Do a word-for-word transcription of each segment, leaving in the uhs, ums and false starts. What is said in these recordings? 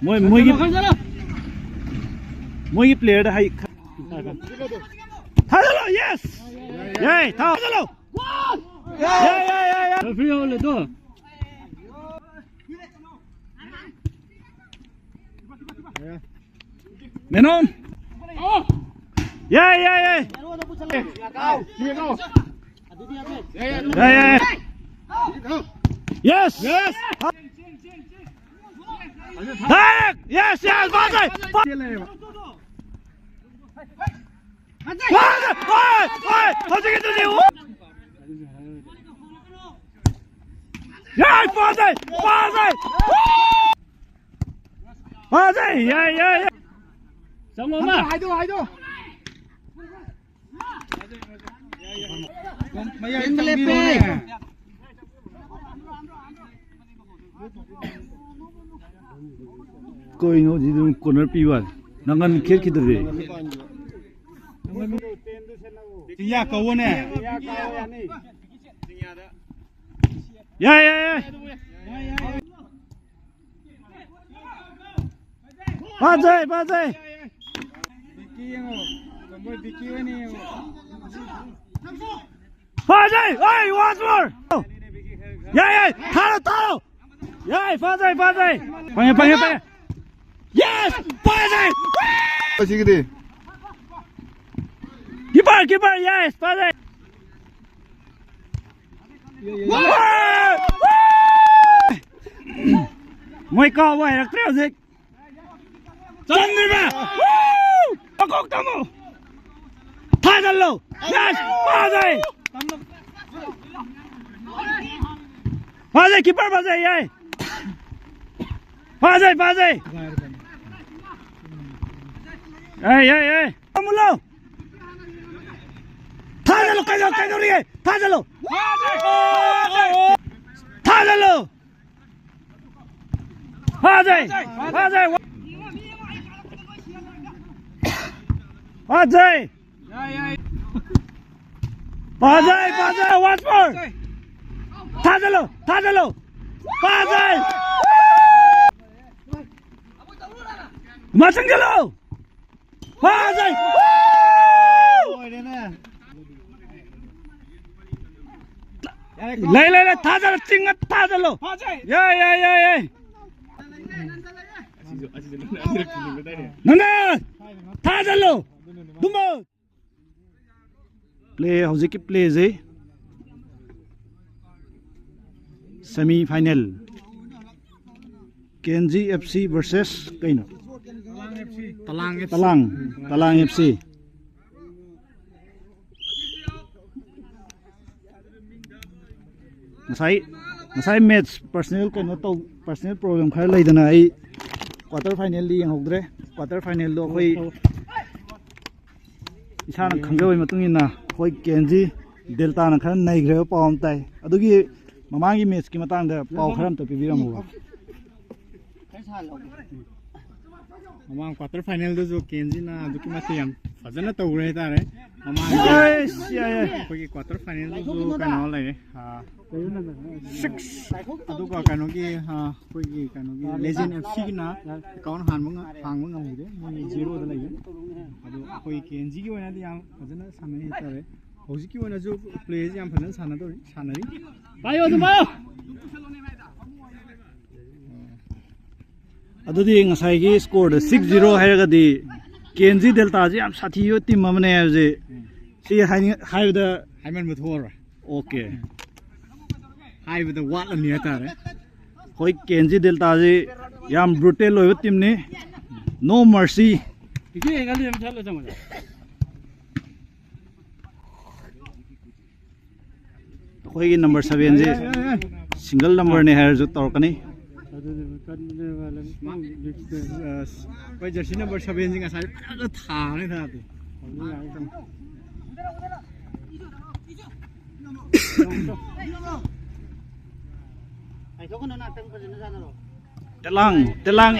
ꯃꯣꯏ, ꯃꯣꯏꯒꯤ, ꯃꯣꯏꯒꯤ ꯄ꯭ꯂꯦꯌꯔꯗ ꯍꯥꯏ꯫ ꯊꯥꯖꯜꯂꯣ, ꯌꯦꯁ! ꯌꯥꯏ, ꯊꯥꯖꯜꯂꯣ! ꯌꯥꯏ, ꯌꯥꯏ, ꯌꯥꯏ, ꯌꯥꯏ! ꯔꯦꯐ꯭ꯔꯤ ꯍꯣꯜꯂꯦ ꯇꯣ꯫ ꯃꯦꯅꯣꯟ! ꯌꯥꯏ, ꯌꯥꯏ, ꯌꯥꯏ! ꯌꯥꯏ, ꯌꯥꯏ! Yes! Yes! Direct! Yes, yes! ꯐꯖꯩ! ꯐꯖꯩ! ꯍꯣꯏ! ꯍꯣꯏ! ꯍꯧꯖꯤꯛꯀꯤꯗꯨꯗꯤ! ꯌꯥꯏ! ꯐꯖꯩ! ꯐꯖꯩ! ꯐꯖꯩ! ꯌꯥꯏ, ꯌꯥꯏ, ꯌꯥꯏ! ꯆꯪꯉꯣ, ꯑꯃ! ꯍꯥꯏꯗꯣ, ꯍꯥꯏꯗꯣ! ꯃꯌꯥꯏ ꯆꯪꯕꯤꯔꯣꯅꯦ꯫ ꯀꯩꯅꯣ ꯍꯧꯖꯤꯛ ꯑꯗꯨꯝ ꯀꯣꯔꯅꯔ ꯄꯤꯕ ꯋꯥꯅꯤ꯫ ꯅꯪꯒꯟ ꯈꯦꯠꯈꯤꯗ꯭ꯔꯗꯤ꯫ ꯆꯤꯡꯌꯥ ꯀꯧꯋꯣꯅꯦ꯫ ꯌꯥꯏ, ꯌꯥꯏ, ꯌꯥꯏ꯫ ꯐꯖꯩ, ꯐꯖꯩ꯫ ꯕꯤꯀꯤ ꯌꯦꯡꯉꯣ꯫ ꯇꯣꯝꯕꯣꯏ ꯕꯤꯀꯤ ꯑꯣꯏꯅ ꯌꯦꯡꯉꯣ꯫ ꯐꯖꯩ! ꯑꯩ, once more! ꯌꯥꯏ, ꯌꯥꯏ! ꯊꯥꯔꯣ, ꯊꯥꯔꯣ! ꯌꯥꯏ, ꯐꯖꯩ, ꯐꯖꯩ! ꯐꯪꯉꯦ, ꯐꯪꯉꯦ, ꯐꯪꯉꯦ! ꯌꯦꯁ! ꯐꯖꯩ! ꯑꯁꯤꯒꯤꯗꯤ? Keeper, keeper, yes! ꯐꯖꯩ! ꯃꯣꯏ ꯀꯥꯎꯕ ꯍꯩꯔꯛꯇ꯭ꯔꯦ ꯍꯧꯖꯤꯛ꯫ ꯆꯟꯗ꯭ꯔꯤꯕ! ꯃꯀꯣꯛ ꯇꯝꯃꯨ! ꯊꯥꯖꯜꯂꯨ! ꯌꯦꯁ! ꯐꯖꯩ! ꯐꯖꯩ, ꯀꯤꯄꯔ ꯐꯖꯩ, ꯌꯥꯏ! ꯐꯖꯩ, ꯐꯖꯩ! ꯌꯥꯏ, ꯌꯥꯏ, ꯌꯥꯏ! ꯇꯝꯃꯨꯂꯣ! ꯊꯥꯖꯜꯂꯨ! ꯀꯩꯗꯧ-, ꯀꯩꯗꯧꯔꯤꯒꯦ? ꯊꯥꯖꯜꯂꯨ! ꯊꯥꯖꯜꯂꯨ! ꯐꯖꯩ! ꯐꯖꯩ! ꯐꯖꯩ! ꯐꯖꯩ! ꯐꯖꯩ! Once more! ꯊꯥꯖꯜꯂꯨ! ꯊꯥꯖꯜꯂꯨ! ꯐꯥꯖꯩ! ꯃꯥ ꯆꯪꯁꯤꯜꯂꯣ! ꯐꯥꯖꯩ! ꯂꯩ, ꯂꯩ, ꯂꯩ, ꯊꯥꯖꯜꯂꯣ, ꯆꯤꯡꯉ ꯊꯥꯖꯜꯂꯣ! ꯌꯥꯏ, ꯌꯥꯏ, ꯌꯥꯏ, ꯌꯥꯏ! ꯅꯪꯅ ꯊꯥꯖꯜꯂꯣ! ꯑꯗꯨꯝꯕ ꯄ꯭ꯂꯦ, ꯍꯧꯖꯤꯛꯀꯤ ꯄ꯭ꯂꯦꯁꯦ semi final, K N G F C versus ꯀꯩꯅꯣ? ꯇꯂꯥꯡ ꯑꯦꯐ ꯁꯤ꯫ ꯇꯂꯥꯡ, ꯇꯂꯥꯡ F C. ꯉꯁꯥꯏ, ꯉꯁꯥꯏ ꯃꯦꯠꯁ ꯄꯔꯁꯅꯦꯜ ꯀꯩꯅꯣ ꯇꯧ, ꯄꯔꯁꯅꯦꯜ ꯄ꯭ꯔꯣꯕ꯭ꯂꯦꯝ ꯈꯔ ꯂꯩꯗꯅ ꯑꯩ ꯀ꯭ꯋꯥꯇꯔ ꯐꯥꯏꯅꯦꯜꯗꯤ ꯌꯦꯡꯍꯧꯗ꯭ꯔꯦ꯫ ꯀ꯭ꯋꯥꯇꯔ ꯐꯥꯏꯅꯦꯜꯗꯣ ꯑꯩꯈꯣꯏ ꯏꯁꯥꯅ ꯈꯪꯖꯕꯒꯤ ꯃꯇꯨꯡ ꯏꯟꯅ ꯑꯩꯈꯣꯏ ꯀꯦ ꯑꯦꯟ ꯖꯤ ꯗꯦꯜꯇꯥꯅ ꯈꯔ ꯅꯩꯈ꯭ꯔꯦꯕ ꯄꯥꯎ ꯑꯃ ꯇꯥꯏ꯫ ꯑꯗꯨꯒꯤ ꯃꯃꯥꯡꯒꯤ ꯃꯦꯠꯁꯀꯤ ꯃꯇꯥꯡꯗ ꯄꯥꯎ ꯈꯔ ꯑꯝꯇ ꯄꯤꯕꯤꯔꯝꯃꯨꯕ꯫ ꯃꯃꯥꯡ ꯀ꯭ꯋꯥꯇꯔ ꯐꯥꯏꯅꯦꯜꯗꯁꯨ ꯀꯦ ꯑꯦꯟ ꯖꯤꯅ ꯑꯗꯨꯛꯀꯤ ꯃꯇꯤꯛ ꯌꯥꯝ ꯐꯖꯅ ꯇꯧꯈ꯭ꯔꯦ ꯍꯥꯏꯇꯥꯔꯦ꯫ ꯃꯃꯥꯡꯒꯤ ꯑꯩꯁ, ꯌꯥꯏ, ꯌꯥꯏ꯫ ꯑꯩꯈꯣꯏꯒꯤ ꯀ꯭ꯋꯥꯇꯔ ꯐꯥꯏꯅꯦꯜꯗꯁꯨ ꯀꯩꯅꯣ ꯂꯩꯔꯦ, ꯁꯤꯛꯁ꯫ ꯑꯗꯨꯒ ꯀꯩꯅꯣꯒꯤ, ꯑꯩꯈꯣꯏꯒꯤ ꯀꯩꯅꯣꯒꯤ ꯂꯦꯖꯦꯟ ꯑꯦꯐ ꯁꯤꯒꯤꯅ ꯑꯦꯀꯥꯎꯟ ꯍꯥꯡꯕ ꯉ-, ꯍꯥꯡꯕ ꯉꯝꯈꯤꯗꯦ, ꯃꯣꯏ ꯖꯦꯔꯣꯗ ꯂꯩꯌꯦ꯫ ꯑꯗꯣ ꯑꯩꯈꯣꯏ ꯀꯦ ꯑꯦꯟ ꯖꯤꯒꯤ ꯑꯣꯏꯅꯗꯤ ꯌꯥꯝ ꯐꯖꯅ ꯁꯥꯟꯅꯩ ꯍꯥꯏꯇꯥꯔꯦ꯫ ꯍꯧꯖꯤꯛꯀꯤ ꯑꯣꯏꯅꯁꯨ ꯄ꯭ꯂꯦꯁꯤ ꯌꯥꯝ ꯐꯖꯅ ꯁꯥꯟꯅꯗꯧꯔꯤ, ꯁꯥꯟꯅꯔꯤ꯫ ꯄꯥꯏꯌꯣ ꯑꯗꯨꯝ ꯄꯥꯏꯌꯣ꯫ ꯑꯗꯨꯗꯤ ꯉꯁꯥꯏꯒꯤ ꯁ꯭ꯀꯣꯔꯗ ꯁꯤꯛꯁ ꯖꯤꯔꯣ ꯍꯥꯏꯔꯒꯗꯤ ꯀꯦ ꯑꯦꯟ ꯖꯤ ꯗꯦꯜꯇꯥꯁꯤ ꯌꯥꯝ ꯁꯥꯊꯤꯕ ꯇꯤꯝ ꯑꯃꯅꯦ ꯍꯥꯏꯕꯁꯦ ꯁꯤ ꯍꯥꯏꯅꯤꯡ-, ꯍꯥꯏꯕꯗ ꯍꯥꯏꯃꯟꯕ ꯊꯣꯛꯑꯔꯣꯏ꯫ ꯑꯣꯀꯦ꯫ ꯍꯥꯏꯕꯗ ꯋꯥꯠꯂꯅꯤ ꯍꯥꯏꯇꯥꯔꯦ꯫ ꯑꯩꯈꯣꯏ ꯀꯦ ꯑꯦꯟ ꯖꯤ ꯗꯦꯜꯇꯥꯁꯤ ꯌꯥꯝ ꯕ꯭ꯔꯨꯇꯦꯜ ꯑꯣꯏꯕ ꯇꯤꯝꯅꯤ, ꯅꯣ ꯃꯔꯁꯤ꯫ ꯑꯩꯈꯣꯏꯒꯤ ꯅꯝꯕꯔ ꯁꯚꯦꯟꯁꯦ ꯁꯤꯡꯒꯜ ꯅꯝꯕꯔꯅꯦ ꯍꯥꯏꯔꯁꯨ ꯇꯧꯔꯛꯀꯅꯤ꯫ ꯑꯩꯈꯣꯏ ꯖꯔꯁꯤ ꯅꯝꯕꯔ ꯁꯚꯦꯟꯁꯤ ꯉꯁꯥꯏ ꯐꯖꯅ ꯊꯥꯕꯅꯦ ꯊꯥꯗꯦ꯫ ꯇꯦꯂꯥꯡ, ꯇꯦꯂꯥꯡ꯫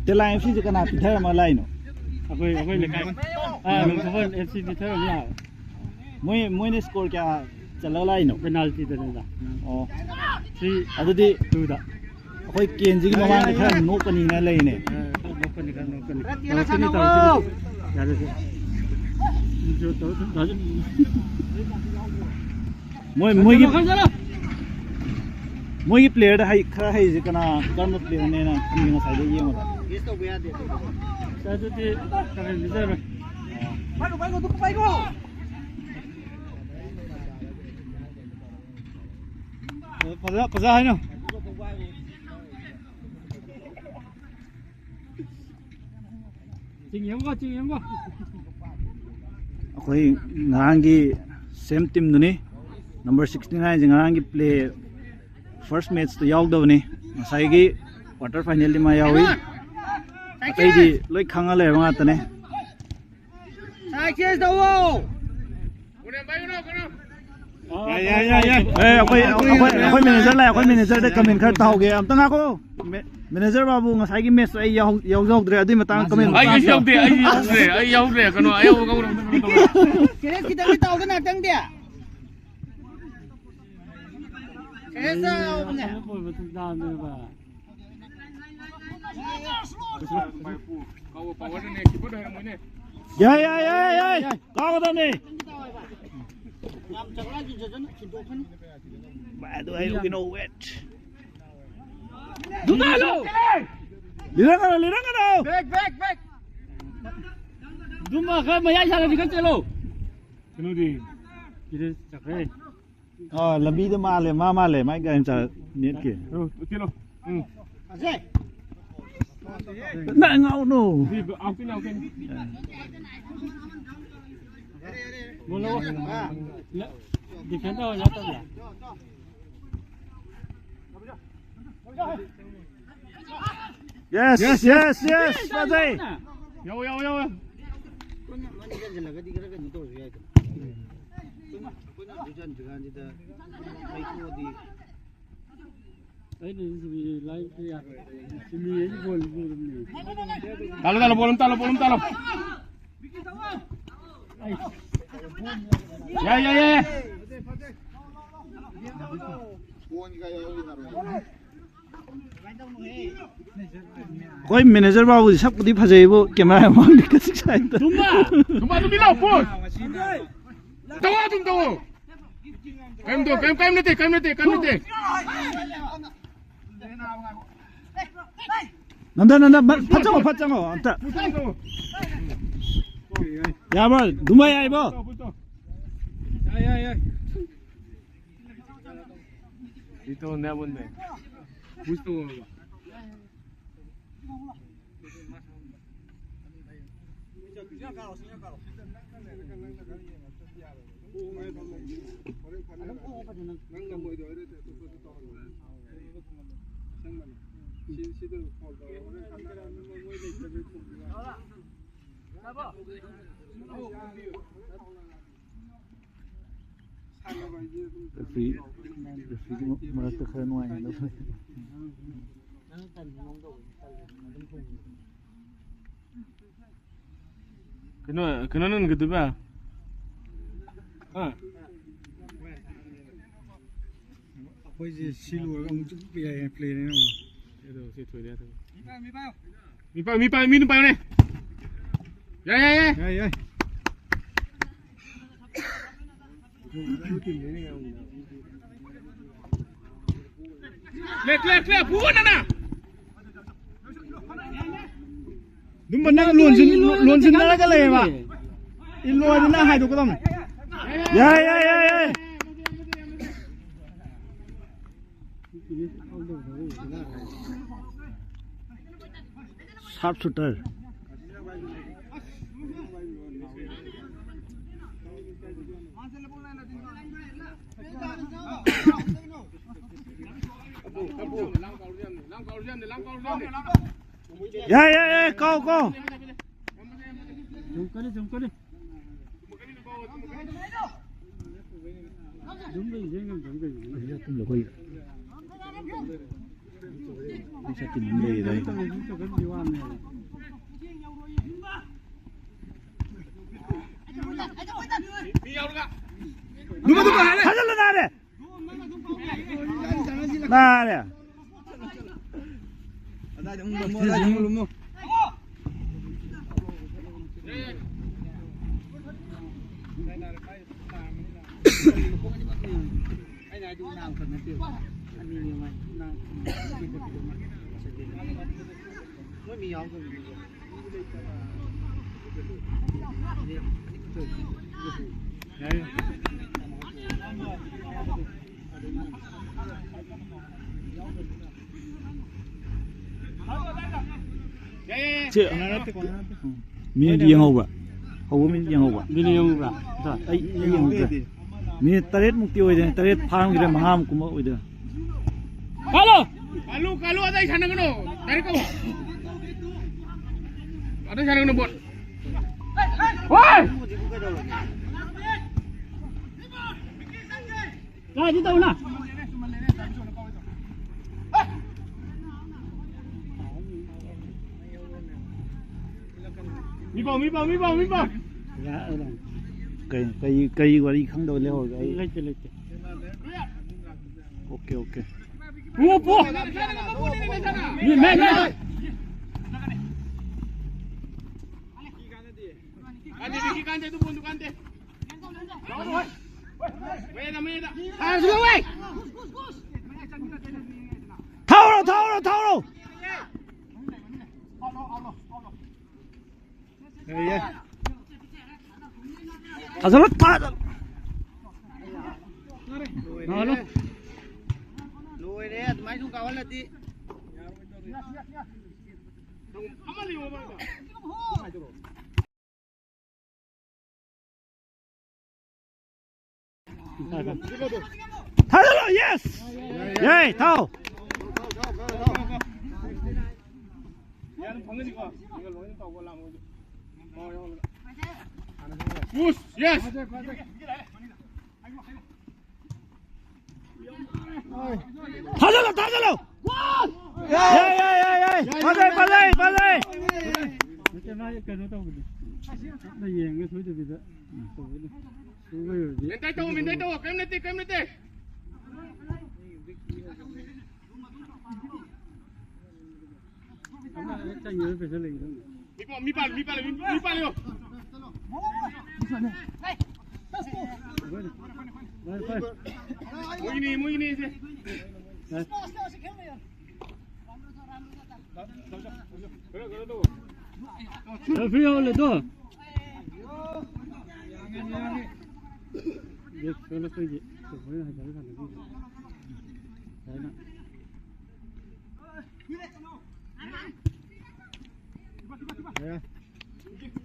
ꯇꯦꯂꯥꯡ ꯑꯦꯐ ꯁꯤꯁꯦ ꯀꯅꯥ ꯄꯤꯊꯔꯝꯃ ꯂꯥꯛꯏꯅꯣ? ꯑꯩꯈꯣꯏ, ꯑꯩꯈꯣꯏ ꯂꯩꯀꯥꯏ꯫ ꯑꯥ, ꯅꯣꯡꯊꯣꯝꯕꯝ ꯑꯦꯐ ꯁꯤ ꯄꯤꯊꯔꯝꯃ ꯂꯥꯛꯑꯦ꯫ ꯃꯣꯏ, ꯃꯣꯏꯅ ꯁ꯭ꯀꯣꯔ ꯀꯌꯥ ꯆꯠꯂꯒ ꯂꯥꯛꯏꯅꯣ? ꯄꯦꯅꯥꯜꯇꯤꯗꯅꯤꯗ꯫ ꯑꯣ꯫ ꯊ꯭ꯔꯤ ꯑꯗꯨꯗꯤ ꯇꯨꯗ꯫ ꯑꯩꯈꯣꯏ ꯀꯦꯟꯁꯤꯒꯤ ꯃꯃꯥꯡꯗ ꯈꯔ ꯅꯣꯛꯀꯅꯤꯅ ꯂꯩꯅꯦ꯫ ꯑ, ꯅꯣꯛꯀꯅꯤ, ꯈꯔ ꯅꯣꯛꯀꯅꯤ꯫ ꯇꯧꯔꯛꯀꯅꯤ, ꯇꯧꯔꯛꯀꯅꯤ꯫ ꯌꯥꯔꯦ, ꯁꯦ꯫ ꯇꯧ-, ꯇꯧ-, ꯇꯧ-, ꯃꯣꯏ, ꯃꯣꯏꯒꯤ, ꯆꯠꯂꯣ, ꯆꯠꯂꯣ꯫ ꯃꯣꯏꯒꯤ ꯄ꯭ꯂꯦꯌꯔꯗ ꯍꯩ-, ꯈꯔ ꯍꯩꯁꯦ ꯀꯅꯥ, ꯀꯔꯝꯕ ꯄ꯭ꯂꯦꯌꯔꯅꯦꯅ ꯈꯟꯒꯦ ꯉꯁꯥꯏꯗꯩ ꯌꯦꯡꯕꯗ? ꯑꯗꯨꯗꯤ ꯀꯔꯤ ꯂꯤꯖꯔꯣꯏ꯫ ꯐꯖ, ꯐꯖ ꯍꯥꯏꯅꯣ꯫ ꯆꯤꯡ ꯌꯦꯡꯉꯣ, ꯆꯤꯡ ꯌꯦꯡꯉꯣ꯫ ꯑꯩꯈꯣꯏ ꯉꯔꯥꯡꯒꯤ ꯁꯦꯝ ꯇꯤꯝꯗꯨꯅꯤ꯫ ꯅꯝꯕꯔ ꯁꯤꯛꯁꯇꯤ ꯅꯥꯏꯟꯁꯦ ꯉꯔꯥꯡꯒꯤ ꯄ꯭ꯂꯦ ꯐꯥꯔꯁ ꯃꯦꯠꯁꯇ ꯌꯥꯎꯗꯕꯅꯤ꯫ ꯉꯁꯥꯏꯒꯤ ꯀ꯭ꯋꯥꯇꯔ ꯐꯥꯏꯅꯦꯜꯗꯤ ꯃꯥ ꯌꯥꯎꯏ꯫ ꯑꯇꯩꯗꯤ ꯂꯣꯏ ꯈꯪꯉ ꯂꯩꯔꯕ ꯉꯥꯛꯇꯅꯦ꯫ ꯁꯥꯏ ꯆꯦꯟꯖ ꯇꯧꯋꯣ꯫ ꯌꯥꯏ, ꯌꯥꯏ, ꯌꯥꯏ, ꯌꯥꯏ꯫ ꯑꯦ, ꯑꯩꯈꯣꯏ, ꯑꯩꯈꯣꯏ, ꯑꯩꯈꯣꯏ ꯃꯦꯅꯦꯖꯔ ꯂꯥꯛꯑꯦ, ꯑꯩꯈꯣꯏ ꯃꯦꯅꯦꯖꯔꯗ ꯀꯃꯦꯟ ꯈꯔ ꯇꯥꯍꯧꯒꯦ꯫ ꯑꯝꯇ ꯉꯥꯏꯈꯣ꯫ ꯃꯦ-, ꯃꯦꯅꯦꯖꯔ ꯕꯥꯕꯨ, ꯉꯁꯥꯏꯒꯤ ꯃꯦꯠꯁꯇꯣ ꯑꯩ ꯌꯥꯎ-, ꯌꯥꯎꯖꯍꯧꯗ꯭ꯔꯦ, ꯑꯗꯨꯏ ꯃꯇꯥꯡꯗ ꯀꯃꯦꯟ ꯑꯩꯁꯨ ꯃꯆꯥ ꯑꯝꯇ꯫ ꯌꯥꯎꯗꯦ, ꯑꯩꯁꯨ ꯌꯥꯎꯗ꯭ꯔꯦ, ꯑꯩ ꯌꯥꯎꯗ꯭ꯔꯦ꯫ ꯀꯩꯅꯣ, ꯑꯩ ꯌꯥꯎ-, ꯌꯥꯎ-, ꯀꯩꯅꯣ ꯇꯧꯔꯦ꯫ ꯁꯦꯔꯦꯁ ꯈꯤꯇꯪꯗꯤ ꯇꯥꯎꯗ ꯉꯥꯛꯇꯪꯗꯤ꯫ ꯁꯦꯔꯦꯁ ꯇꯥꯎꯕꯅꯦ꯫ ꯌꯥꯏ, ꯌꯥꯏ, ꯌꯥꯏ, ꯌꯥꯏ꯫ ꯀꯥꯎꯒꯗꯕꯅꯤ꯫ ꯌꯥꯝ ꯆꯪꯂꯛꯑꯗꯤ ꯖꯖꯅ ꯊꯤꯟꯗꯣꯛꯀꯅꯤ꯫ By the way, you know it. ꯂꯤꯔꯛꯀꯅꯨ, ꯂꯤꯔꯛꯀꯅꯨ꯫ Back, back, back. ꯑꯗꯨꯝ ꯈꯔ ꯃꯌꯥꯏ ꯁꯥꯟꯅꯕꯤ ꯈꯔ ꯆꯦꯜꯂꯣ꯫ ꯀꯩꯅꯣꯗꯤ? ꯁꯤꯗ ꯆꯠꯈ꯭ꯔꯦ꯫ ꯑꯥ, ꯂꯝꯕꯤꯗ ꯃꯥꯜꯂꯦ, ꯃꯥ ꯃꯥꯜꯂꯦ, ꯃꯥꯏ ꯒꯥꯔꯤ ꯃꯆꯥ ꯅꯦꯠꯀꯤ꯫ ꯑꯣ, ꯆꯦꯜꯂꯣ꯫ ꯎꯝ꯫ ꯑꯖꯦ꯫ ꯅꯪ ꯉꯥꯎꯅꯨ꯫ ꯁꯤ ꯑꯥꯎꯠꯁꯤꯅ, ꯑꯥꯎꯠꯁꯤꯅ꯫ ꯕꯣꯜ ꯂꯧ꯫ ꯂ-, ꯗꯤꯐꯦꯟ ꯇꯧꯔ ꯌꯥꯗꯕ꯭ꯔꯥ? Yes, yes, yes, ꯐꯖꯩ꯫ ꯌꯥꯎ, ꯌꯥꯎ, ꯌꯥꯎ, ꯌꯥꯎ꯫ ꯑꯩꯈꯣꯏꯅ ꯃꯅꯤꯡ ꯆꯟꯁꯤꯜꯂꯒꯗꯤ ꯈꯔ ꯀꯩꯅꯣ ꯇꯧꯔꯁꯨ ꯌꯥꯏꯗꯅ꯫ ꯑꯩꯈꯣꯏꯅ, ꯑꯩꯈꯣꯏꯅ ꯑꯗꯨ ꯆꯟꯗ꯭ꯔꯤꯀꯥꯟꯁꯤꯗ ꯃꯩ ꯊꯣꯛꯑꯗꯤ꯫ ꯑꯩꯅ ꯁꯤꯗꯤ ꯂꯥꯏꯐ ꯌꯥꯔꯣꯏ꯫ ꯁꯤꯃꯤ ꯑꯩꯒꯤ ꯕꯣꯜ ꯄꯨꯔꯕꯅꯦ꯫ ꯇꯥꯜꯂꯣ, ꯇꯥꯜꯂꯣ, ꯕꯣꯜ ꯑꯃ ꯇꯥꯜꯂꯣ, ꯕꯣꯜ ꯑꯃ ꯇꯥꯜꯂꯣ꯫ ꯑꯩ ꯌꯥꯏ, ꯌꯥꯏ, ꯌꯥꯏ꯫ ꯑꯩꯈꯣꯏ ꯃꯦꯅꯦꯖꯔ ꯕꯥꯕꯨꯗꯤ ꯁꯛꯄꯨꯗꯤ ꯐꯖꯩꯕꯨ, ꯀꯦꯃꯦꯔꯥ ꯃꯃꯥꯡꯗꯤ ꯈꯖꯤꯛ ꯁꯥꯏꯗ꯫ ꯇꯨꯝꯕ! ꯇꯨꯝꯕ ꯑꯗꯨꯝ ꯏꯜꯂꯣ, ꯄꯣ! ꯇꯧꯑꯣ, ꯑꯗꯨꯝ ꯇꯧꯑꯣ꯫ ꯀꯩꯝ ꯇꯧ, ꯀꯩꯝ, ꯀꯩꯝ ꯅꯠꯇꯦ, ꯀꯩꯝ ꯅꯠꯇꯦ, ꯀꯩꯝ ꯅꯠꯇꯦ꯫ ꯅꯟꯗ, ꯅꯟꯗ, ꯃ-, ꯐꯠ ꯆꯪꯉꯣ, ꯐꯠ ꯆꯪꯉꯣ, ꯑꯝꯇ꯫ ꯌꯥꯕ꯭ꯔꯣ? ꯗꯨꯝꯕ ꯌꯥꯏꯕꯣ? ꯌꯥꯏ, ꯌꯥꯏ, ꯌꯥꯏ꯫ ꯏꯇꯣ ꯅꯦꯕꯨꯟꯅꯦ꯫ ꯄꯨꯁꯇꯣ꯫ ꯔꯦꯐ꯭ꯔꯤ, ꯔꯦꯐ꯭ꯔꯤꯒꯤ ꯃꯔꯛꯇ ꯈꯔ ꯅꯨꯡꯉꯥꯏꯅꯗꯕ꯫ ꯀꯩꯅꯣ, ꯀꯩꯅꯣ ꯅꯟꯒꯗꯣꯏꯕ? ꯍꯥ? ꯑꯩꯈꯣꯏꯁꯦ ꯁꯤ ꯂꯣꯏꯔꯒ ꯑꯃꯨꯛ ꯆꯨꯞꯄ ꯌꯥꯏ, ꯄ꯭ꯂꯦꯅꯦ ꯑꯃꯨꯛ꯫ ꯑꯗꯣ ꯁꯤ ꯊꯣꯏꯔꯦ ꯑꯗꯨꯝ꯫ ꯃꯤ ꯄꯥꯏ, ꯃꯤ ꯄꯥꯏ, ꯃꯤ ꯑꯗꯨꯝ ꯄꯥꯏꯌꯨꯅꯦ꯫ ꯌꯥꯏ, ꯌꯥꯏ, ꯌꯥꯏ꯫ ꯌꯥꯏ, ꯌꯥꯏ꯫ ꯀ꯭ꯂꯤꯌꯔ, ꯀ꯭ꯂꯤꯌꯔ, ꯀ꯭ꯂꯤꯌꯔ, ꯐꯨꯑꯣ ꯅꯪꯅ꯫ ꯑꯗꯨꯝꯕ ꯅꯪ ꯂꯣꯟꯁꯤꯟ-, ꯂꯣꯟꯁꯤꯟꯅꯔꯒ ꯂꯩꯌꯦꯕ꯫ ꯏꯜꯂꯣ ꯍꯥꯏꯗꯤ ꯅꯪ ꯍꯥꯏꯗꯣꯛꯀꯗꯕꯅꯤ꯫ ꯌꯥꯏ, ꯌꯥꯏ, ꯌꯥꯏ, ꯌꯥꯏ꯫ ꯁꯥꯔꯞ ꯁꯨꯇꯔ꯫ ꯌꯥꯏ, ꯌꯥꯏ, ꯌꯥꯏ, ꯀꯥꯎ, ꯀꯥꯎ꯫ ꯊꯥꯖꯜꯂꯣ, ꯅꯥꯔꯦ꯫ ꯅꯥꯔꯦ꯫ ꯑꯗꯥꯏꯗ ꯑꯃꯨꯛ ꯂꯨꯝꯃꯣ, ꯑꯗꯥꯏꯗ ꯑꯃꯨꯛ ꯂꯨꯝꯃꯣ꯫ ꯑꯩꯅ ꯍꯥꯏꯗꯤ ꯅꯥꯕ ꯈꯛ ꯅꯠꯇꯦꯕ꯫ ꯑꯅꯤꯅꯦ ꯃꯥꯏ ꯅꯥꯕ꯫ ꯃꯣꯏ ꯃꯤ ꯌꯥꯎꯗꯕꯅꯦ꯫ ꯁꯤ ꯃꯤꯅꯤꯠ ꯌꯦꯡꯍꯧꯕ꯭ꯔꯥ? ꯍꯧꯕ ꯃꯤꯅꯤꯠ ꯌꯦꯡꯍꯧꯕ꯭ꯔꯥ? ꯃꯤꯅꯤꯠ ꯌꯦꯡꯍꯧꯕ꯭ꯔꯥ? ꯑꯩ, ꯑꯩ ꯌꯦꯡꯍꯧꯗ꯭ꯔꯦ꯫ ꯃꯤꯅꯤꯠ ꯇꯔꯦꯠ ꯃꯨꯛꯇꯤ ꯑꯣꯏꯗꯣꯏꯅꯦ, ꯇꯔꯦꯠ ꯐꯥꯔꯝꯈꯤꯗ꯭ꯔꯦ, ꯃꯉꯥꯃꯨꯛ ꯀꯨꯝꯕ ꯑꯣꯏꯗꯣꯏꯅꯦ꯫ ꯀꯥꯜꯂꯣ! ꯀꯥꯜꯂꯨ, ꯀꯥꯜꯂꯨ, ꯑꯗꯩ ꯁꯥꯟꯅꯒꯅꯨ꯫ ꯗꯥꯏꯔꯦꯛ ꯀꯧ꯫ ꯑꯗꯩ ꯁꯥꯟꯅꯒꯅꯨ, ꯕꯣꯜ꯫ ꯍꯣꯏ! ꯀꯥꯏꯗꯤ ꯇꯧꯅ꯫ ꯃꯤ ꯄꯥꯎ, ꯃꯤ ꯄꯥꯎ, ꯃꯤ ꯄꯥꯎ, ꯃꯤ ꯄꯥꯎ꯫ ꯀꯩ, ꯀꯩ, ꯀꯩ ꯋꯥꯔꯤ ꯈꯪꯗꯕ ꯂꯩꯍꯧꯔꯒꯦ ꯑꯩ? ꯂꯩꯇꯦ, ꯂꯩꯇꯦ꯫ Okay, okay. ꯄꯨ, ꯄꯨ꯫ ꯃꯤ, ꯃꯦ, ꯃꯦ꯫ ꯀꯥꯟꯗꯦ, ꯕꯤꯀꯤ ꯀꯥꯟꯗꯦ, ꯑꯗꯨ ꯕꯣꯟꯗꯨ ꯀꯥꯟꯗꯦ꯫ ꯃꯌꯥꯏꯗ, ꯃꯌꯥꯏꯗ꯫ ꯊꯥꯎꯔꯣ, ꯊꯥꯎꯔꯣ, ꯊꯥꯎꯔꯣ꯫ ꯊꯥꯖꯜꯂꯣ, ꯊꯥꯖꯜꯂꯣ꯫ ꯂꯣꯏꯔꯦ꯫ ꯂꯣꯏꯔꯦ, ꯑꯗꯨꯃꯥꯏꯅ ꯁꯨꯝ ꯀꯥꯎꯍꯜꯂꯗꯤ꯫ ꯊꯥꯖꯜꯂꯣ, ꯌꯦꯁ! ꯌꯥꯏ, ꯊꯥꯎ! Push, yes! ꯊꯥꯖꯜꯂꯣ, ꯊꯥꯖꯜꯂꯣ! ꯌꯥꯏ, ꯌꯥꯏ, ꯌꯥꯏ, ꯌꯥꯏ! ꯐꯖꯩ, ꯐꯖꯩ, ꯐꯖꯩ! ꯅꯠꯇꯦ, ꯃꯥ ꯀꯩꯅꯣ ꯇꯧꯕꯅꯤ꯫ ꯌꯦꯡꯉꯦ ꯁꯣꯏꯗꯕꯤꯗ꯫ ꯎꯝ, ꯇꯧꯕꯩꯅꯦ꯫ ꯁꯣꯏꯕꯩ ꯑꯣꯏꯔꯗꯤ ꯃꯦꯟꯇꯦꯟ ꯇꯧ, ꯃꯦꯟꯇꯦꯟ ꯇꯧ, ꯀꯩꯝ ꯅꯠꯇꯦ, ꯀꯩꯝ ꯅꯠꯇꯦ꯫ ꯑꯃ ꯍꯦꯛ ꯆꯪꯈꯤꯕ ꯄꯩꯁꯥ ꯂꯩꯒꯗꯧꯅꯤ꯫ ꯃꯤ ꯄꯥꯜ-, ꯃꯤ ꯄꯥꯜꯂꯦ, ꯃꯤ ꯄꯥꯜꯂꯦ, ꯃꯤ, ꯃꯤ ꯄꯥꯜꯂꯦ꯫ ꯐꯔꯦ, ꯐꯔꯦ꯫ ꯃꯣꯏꯒꯤꯅꯤ, ꯃꯣꯏꯒꯤꯅꯤ ꯁꯦ꯫ ꯐꯔꯦ꯫ ꯔꯦꯐ꯭ꯔꯤ ꯍꯣꯜꯂꯦ ꯇꯣ꯫ ꯕꯦꯛ ꯁꯣꯜꯂꯛꯄꯒꯤ ꯐꯨꯠꯕꯣꯜ ꯍꯩꯊꯔ ꯁꯥꯟꯅꯕꯤ꯫ ꯍꯥꯏꯅ꯫ ꯌꯥꯔꯦ꯫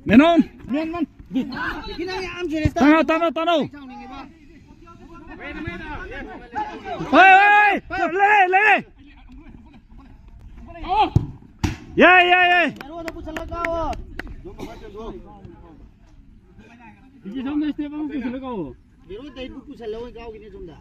ꯃꯦꯅꯣꯟ! ꯃꯦꯟ, ꯃꯦꯟ! ꯇꯥꯅꯧ, ꯇꯥꯅꯧ, ꯇꯥꯅꯧ! ꯍꯣꯏ, ꯍꯣꯏ, ꯍꯣꯏ! ꯂꯩꯔꯦ, ꯂꯩꯔꯦ! ꯌꯥꯏ, ꯌꯥꯏ, ꯌꯥꯏ! ꯁꯣꯝꯗ step ꯑꯃ ꯄꯨꯁꯤꯜꯂꯒ ꯀꯥꯎꯑꯣ꯫ ꯍꯦꯔꯣꯗ ꯑꯩꯕꯨ ꯄꯨꯁꯜꯂꯣ, ꯀꯥꯎꯒꯤꯅꯦ ꯁꯣꯝꯗ꯫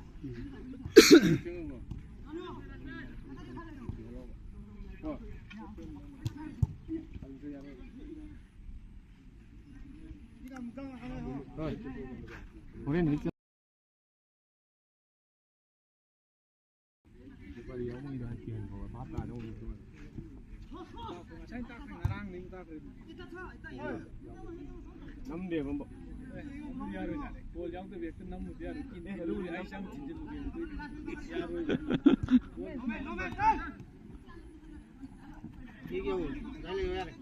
ꯍꯣꯔꯦꯟ ꯍꯦꯛ ꯅꯝꯗꯦꯕ ꯑꯃꯨꯛ꯫ ꯌꯥꯔꯣꯏ ꯖꯥꯠꯂꯦ꯫ ꯒꯣꯜ ꯌꯥꯎꯗꯕꯤ ꯍꯦꯛꯇ ꯅꯝꯃꯨꯕ ꯌꯥꯔꯣꯏ꯫ ꯑꯦ, ꯑꯗꯨꯕꯨꯗꯤ ꯑꯩ ꯆꯪ ꯊꯤꯟꯖꯤꯜꯂꯨꯒꯦ꯫ ꯌꯥꯔꯣꯏ꯫ ꯌꯥꯔꯦ꯫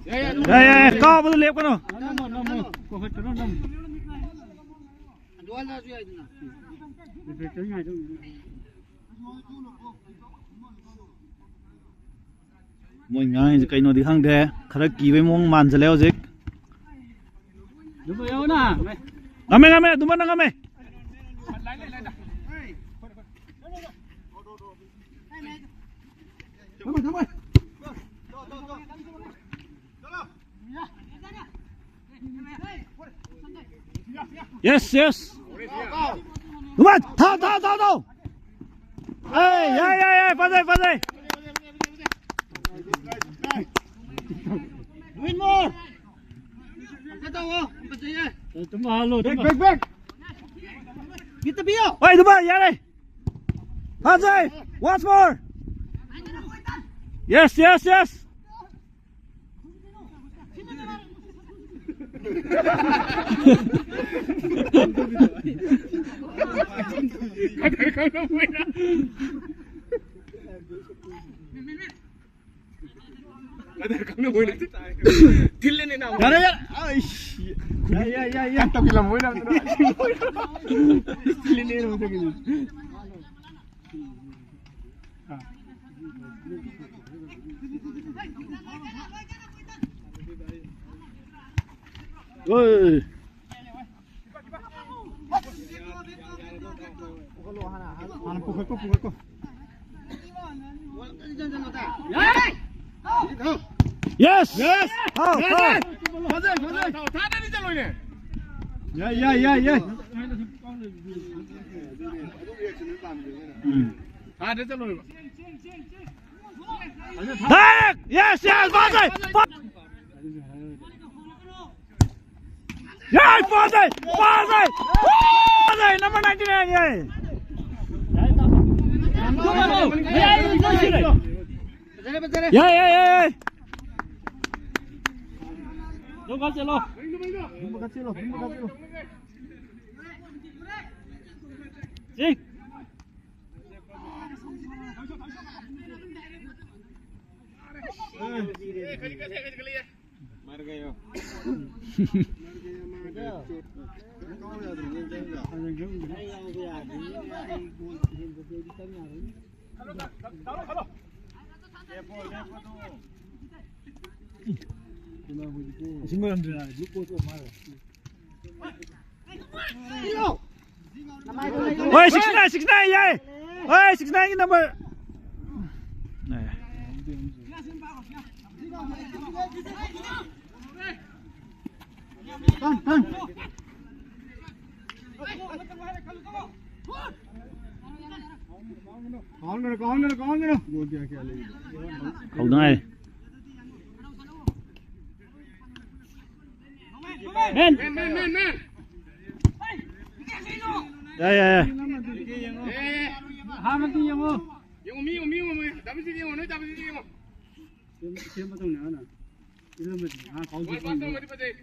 ꯌꯥꯏ, ꯌꯥꯏ, ꯌꯥꯏ, ꯀꯥꯎꯕꯗ ꯂꯦꯞꯀꯅꯨ꯫ ꯅꯝꯃꯣ, ꯅꯝꯃꯣ꯫ ꯀꯣꯈꯠꯀꯅꯨ, ꯅꯝꯃꯣ꯫ ꯃꯣꯏ ꯉꯥꯡꯉꯤꯁꯦ ꯀꯩꯅꯣꯗꯤ ꯈꯪꯗꯦ꯫ ꯈꯔ ꯀꯤꯕꯩ ꯃꯑꯣꯡ ꯃꯥꯟꯁꯤꯜꯂꯦ ꯍꯧꯖꯤꯛ꯫ ꯉꯝꯃꯦ, ꯉꯝꯃꯦ, ꯑꯗꯨꯃꯛꯅ ꯉꯝꯃꯦ꯫ Yes, yes. Come on, throw, throw, throw, throw. ꯑꯦ, ꯌꯥꯏ, ꯌꯥꯏ, ꯌꯥꯏ, ꯐꯖꯩ, ꯐꯖꯩ꯫ Win more. ꯑꯝꯇ ꯇꯧꯋꯣ, ꯑꯝꯇ ꯆꯩꯌꯦ꯫ ꯇꯨꯝꯕ ꯍꯥꯜꯂꯣ, back, ꯇꯨꯝꯕ꯫ Back, back. ꯒꯤꯠꯇ ꯄꯤꯌꯣ꯫ ꯍꯣꯏ, ꯑꯗꯨꯃꯥꯏ, ꯌꯥꯔꯦ꯫ ꯐꯖꯩ! Once more! Yes, yes, yes! ꯊꯤꯜꯂꯦꯅꯦ ꯅꯥꯎ꯫ ꯌꯥꯔꯦ, ꯌꯥꯔꯦ꯫ ꯑꯩꯁ꯫ ꯌꯥꯏ, ꯌꯥꯏ, ꯌꯥꯏ, ꯌꯥꯏ꯫ ꯌꯥꯝ ꯇꯧꯁꯤꯜꯂꯝꯃꯣꯏ ꯅꯪ꯫ ꯊꯤꯜꯂꯦꯅꯦ ꯅꯪ ꯆꯠꯈꯤꯗꯣꯏꯁꯦ꯫ ꯍꯣꯏ꯫ ꯍꯥꯟꯅ ꯄꯨꯈꯠꯀꯣ, ꯄꯨꯈꯠꯀꯣ꯫ Yes! Yes! ꯍꯥꯎ, ꯍꯥꯎ꯫ ꯐꯖꯩ, ꯐꯖꯩ꯫ ꯌꯥꯏ, ꯌꯥꯏ, ꯌꯥꯏ, ꯌꯥꯏ꯫ ꯎꯝ꯫ ꯍꯦꯛ! Yes, yes, ꯐꯖꯩ! ꯐ-, ꯌꯥꯏ, ꯐꯖꯩ! ꯐꯖꯩ! ꯐꯖꯩ! Number ninety nine, ꯌꯥꯏ! ꯌꯥꯏ, ꯌꯥꯏ, ꯌꯥꯏ, ꯌꯥꯏ! ꯁꯤ꯫ ꯍꯣꯏ, sixty nine, sixty nine, ꯌꯥꯏ꯫ ꯍꯣꯏ, sixty nine ꯒꯤ number꯫ ꯀꯥꯎꯟꯗꯅ, ꯀꯥꯎꯟꯗꯅ, ꯀꯥꯎꯟꯗꯅ꯫ ꯒꯣꯜ ꯀꯌꯥ ꯀꯌꯥ ꯂꯩꯒꯦ? ꯍꯧꯗ ꯉꯥꯏꯔꯤ꯫ ꯃꯦꯟ! ꯃꯦꯟ, ꯃꯦꯟ, ꯃꯦꯟ, ꯃꯦꯟ! ꯌꯥꯏ, ꯌꯥꯏ, ꯌꯥꯏ꯫ ꯑꯦ, ꯑꯦ, ꯑꯦ꯫ ꯑꯍꯥꯟꯕꯗꯤ ꯌꯦꯡꯉꯣ꯫ ꯌꯦꯡꯉꯣ, ꯃꯤ ꯌꯦꯡꯉꯣ, ꯃꯤ ꯌꯦꯡꯉꯣ, ꯃꯤ꯫ ꯗꯥꯕꯤꯁꯤꯗꯤ ꯌꯦꯡꯉꯣ, ꯅꯣꯏ ꯗꯥꯕꯤꯁꯤꯗꯤ ꯌꯦꯡꯉꯣ꯫ ꯁꯦꯝ-, ꯁꯦꯝꯕ ꯇꯧꯅꯦ ꯍꯥꯏꯅ꯫ ꯏꯜꯂꯝꯃꯗꯤ, ꯑꯥ, ꯀꯥꯎ ꯕꯣꯜ ꯆꯠꯄ ꯄꯥꯁ ꯇꯧꯔꯝꯃꯗꯤ ꯐꯖꯩ꯫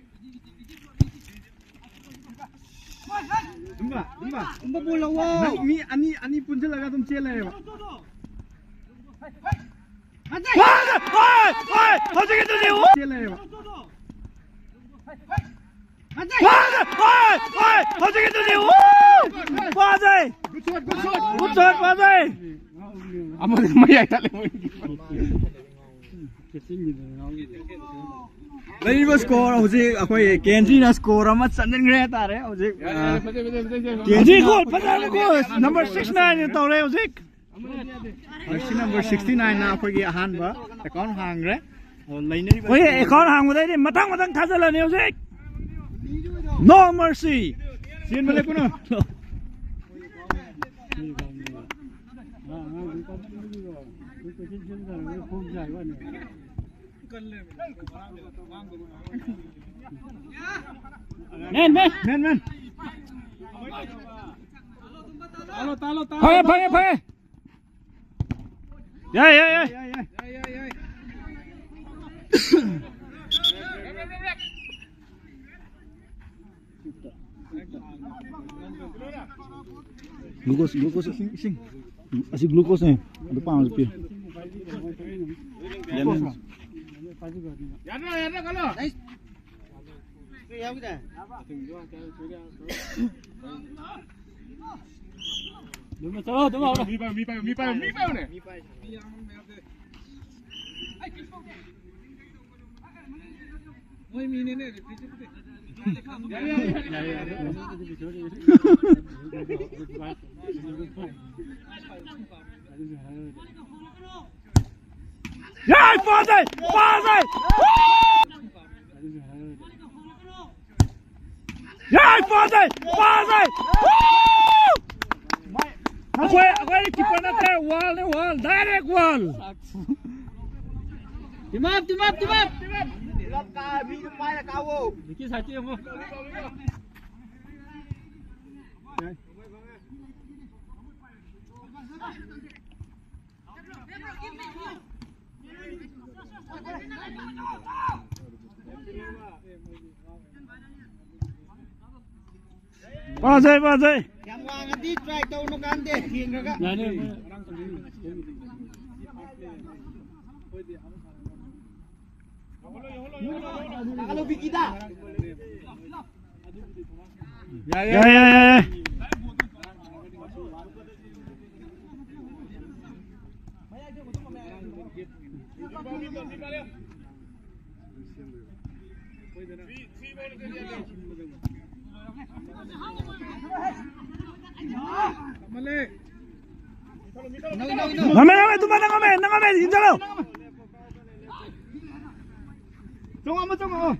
ꯗꯨꯝꯕ, ꯗꯨꯝꯕ꯫ ꯗꯨꯝꯕ ꯕꯣꯜ ꯂꯧꯋꯣ꯫ ꯅꯪ ꯃꯤ ꯑꯅꯤ, ꯑꯅꯤ ꯄꯨꯟꯁꯤꯜꯂꯒ ꯑꯗꯨꯝ ꯆꯦꯜ ꯂꯩꯔꯦꯕ꯫ ꯐꯖꯩ! ꯍꯣꯏ, ꯍꯣꯏ, ꯍꯣꯏ, ꯍꯧꯖꯤꯛꯀꯤꯗꯨꯗꯤ, ꯑꯣ! ꯆꯦꯜ ꯂꯩꯔꯦꯕ꯫ ꯐꯖꯩ! ꯍꯣꯏ, ꯍꯣꯏ, ꯍꯣꯏ, ꯍꯧꯖꯤꯛꯀꯤꯗꯨꯗꯤ, ꯑꯣ! ꯐꯖꯩ! ꯒꯨꯗ ꯁꯣꯠ, ꯒꯨꯗ ꯁꯣꯠ! ꯒꯨꯗ ꯁꯣꯠ, ꯐꯖꯩ! ꯑꯃꯗꯤ ꯃꯌꯥꯏ ꯆꯠꯂꯦ ꯃꯣꯏꯒꯤ꯫ ꯂꯩꯔꯤꯕ ꯁ꯭ꯀꯣꯔ ꯍꯧꯖꯤꯛ ꯑꯩꯈꯣꯏ ꯀꯦꯟꯗ꯭ꯔꯤꯅ ꯁ꯭ꯀꯣꯔ ꯑꯃ ꯆꯟꯁꯤꯟꯈ꯭ꯔꯦ ꯍꯥꯏꯇꯥꯔꯦ ꯍꯧꯖꯤꯛ꯫ ꯌꯥꯔꯦ, ꯌꯥꯔꯦ, ꯐꯖꯩ, ꯐꯖꯩ, ꯐꯖꯩ, ꯐꯖꯩ꯫ ꯀꯦꯟꯗ꯭ꯔꯤ ꯒꯣꯜ ꯐꯖꯕ ꯒꯣꯜ ꯅꯝꯕꯔ ꯁꯤꯛꯁ ꯅꯥꯏꯟ ꯇꯧꯔꯦ ꯍꯧꯖꯤꯛ꯫ ꯖꯔꯁꯤ ꯅꯝꯕꯔ ꯁꯤꯛꯁꯇꯤ ꯅꯥꯏꯟꯅ ꯑꯩꯈꯣꯏꯒꯤ ꯑꯍꯥꯟꯕ ꯑꯦꯀꯥꯎꯟ ꯍꯥꯡꯈ꯭ꯔꯦ꯫ ꯑꯣ, ꯂꯩꯅꯔꯤꯕ ꯑꯩꯈꯣꯏ ꯑꯦꯀꯥꯎꯟ ꯍꯥꯡꯕꯗꯩꯗꯤ ꯃꯊꯪ ꯃꯊꯪ ꯊꯥꯖꯤꯜꯂꯅꯤ ꯍꯧꯖꯤꯛ꯫ No mercy! ꯆꯦꯟꯕ ꯂꯦꯞꯄꯨꯅꯨ꯫ ꯃꯦꯟ, ꯃꯦꯟ! ꯃꯦꯟ, ꯃꯦꯟ! ꯐꯔꯦ, ꯐꯔꯦ, ꯐꯔꯦ! ꯌꯥꯏ, ꯌꯥꯏ, ꯌꯥꯏ! ꯌꯥꯏ, ꯌꯥꯏ, ꯌꯥꯏ, ꯌꯥꯏ! ꯒ꯭ꯂꯨꯀꯣꯁ, ꯒ꯭ꯂꯨꯀꯣꯁ, ꯏꯁꯤꯡ, ꯏꯁꯤꯡ꯫ ꯑꯁꯤ ꯒ꯭ꯂꯨꯀꯣꯁꯅꯦ꯫ ꯑꯗꯨ ꯄꯥꯝꯃꯁꯨ ꯄꯤꯌꯨ꯫ ꯂꯦꯃꯟ꯫ ꯌꯥꯗ꯭ꯔꯣ, ꯌꯥꯗ꯭ꯔꯣ, ꯀꯜꯂꯣ꯫ ꯑꯗꯨꯝ ꯆꯠꯂꯣ, ꯑꯗꯨꯝ ꯍꯧꯔꯣ꯫ ꯃꯤ ꯄꯥꯏꯌꯨ, ꯃꯤ ꯄꯥꯏꯌꯨ, ꯃꯤ ꯄꯥꯏꯌꯨ, ꯃꯤ ꯄꯥꯏꯌꯨꯅꯦ꯫ ꯃꯣꯏ ꯃꯤꯅꯦꯅꯦ, ꯔꯦꯐ꯭ꯔꯤ ꯆꯠꯄꯗꯤ꯫ ꯌꯥꯏ, ꯐꯖꯩ! ꯐꯖꯩ! ꯌꯥꯏ, ꯐꯖꯩ! ꯐꯖꯩ! ꯑꯩꯈꯣꯏ, ꯑꯩꯈꯣꯏꯗꯤ ꯀꯤꯄꯔ ꯅꯠꯇ꯭ꯔꯦ, ꯋꯥꯜꯅꯦ, ꯋꯥꯜ, ꯗꯥꯏꯔꯦꯛ ꯋꯥꯜ꯫ Team up, team up, team up. ꯄꯨꯂꯞ ꯀꯥ-, ꯃꯤꯗꯣ ꯄꯥꯏꯔ ꯀꯥꯎꯋꯣ꯫ ꯚꯤꯀꯤ ꯁꯥꯏꯠꯇ ꯌꯦꯡꯉꯣ꯫ ꯐꯖꯩ, ꯐꯖꯩ꯫ ꯌꯥꯝ ꯋꯥꯡꯉꯗꯤ try ꯇꯧꯅꯨ ꯀꯥꯟꯗꯦ, ꯊꯦꯡꯉꯒ꯫ ꯌꯥꯅꯤ꯫ ꯂꯥꯛꯍꯜꯂꯣ, ꯕꯤꯀꯤꯗ꯫ ꯌꯥꯏ, ꯌꯥꯏ, ꯌꯥꯏ, ꯌꯥꯏ꯫ ꯉꯝꯃꯦ, ꯉꯝꯃꯦ, ꯇꯨꯝꯕ ꯅꯪ ꯉꯝꯃꯦ, ꯅꯪ ꯉꯝꯃꯦ, ꯏꯟꯖꯜꯂꯣ꯫ ꯆꯪꯉꯣ, ꯑꯃ ꯆꯪꯉꯣ꯫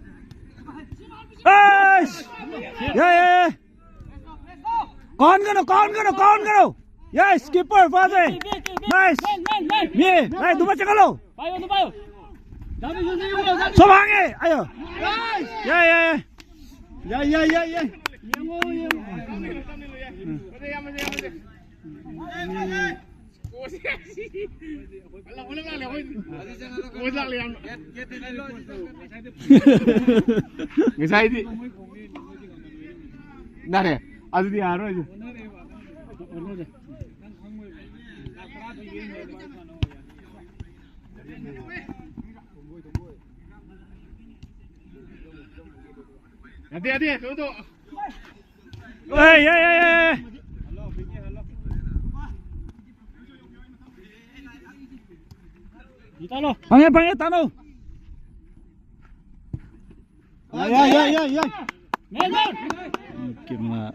ꯑꯩꯁ! ꯌꯥꯏ, ꯌꯥꯏ, ꯌꯥꯏ꯫ ꯀꯥꯎꯍꯟꯒꯅꯨ, ꯀꯥꯎꯍꯟꯒꯅꯨ, ꯀꯥꯎꯍꯟꯒꯅꯨ꯫ Yes, keeper, ꯐꯖꯩ꯫ Nice꯫ ꯃꯤ, ꯂꯥꯏ, ꯑꯗꯨꯃ ꯆꯦꯟꯈꯠꯂꯣ꯫ ꯄꯥꯏꯌꯣ, ꯑꯗꯨ ꯄꯥꯏꯌꯣ꯫ ꯁꯣꯝ ꯍꯥꯡꯉꯦ꯫ ꯑꯌꯣ꯫ ꯌꯥꯏ, ꯌꯥꯏ, ꯌꯥꯏ꯫ ꯌꯥꯏ, ꯌꯥꯏ, ꯌꯥꯏ, ꯌꯥꯏ꯫ ꯌꯦꯡꯉꯣ, ꯌꯦꯡꯉꯣ꯫ ꯉꯁꯥꯏꯗꯤ꯫ ꯅꯥꯔꯦ꯫ ꯑꯗꯨꯗꯤ ꯌꯥꯔꯔꯣꯏ꯫ ꯌꯥꯗꯦ, ꯌꯥꯗꯦ, ꯀꯩꯅꯣ ꯇꯧ꯫ ꯑꯦ, ꯑꯦ, ꯑꯦ, ꯑꯦ꯫ ꯐꯪꯉꯦ, ꯐꯪꯉꯦ, ꯇꯥꯅꯧ꯫ ꯌꯥꯏ, ꯌꯥꯏ, ꯌꯥꯏ, ꯌꯥꯏ, ꯌꯥꯏ꯫ ꯀꯦꯃꯦꯔꯥ꯫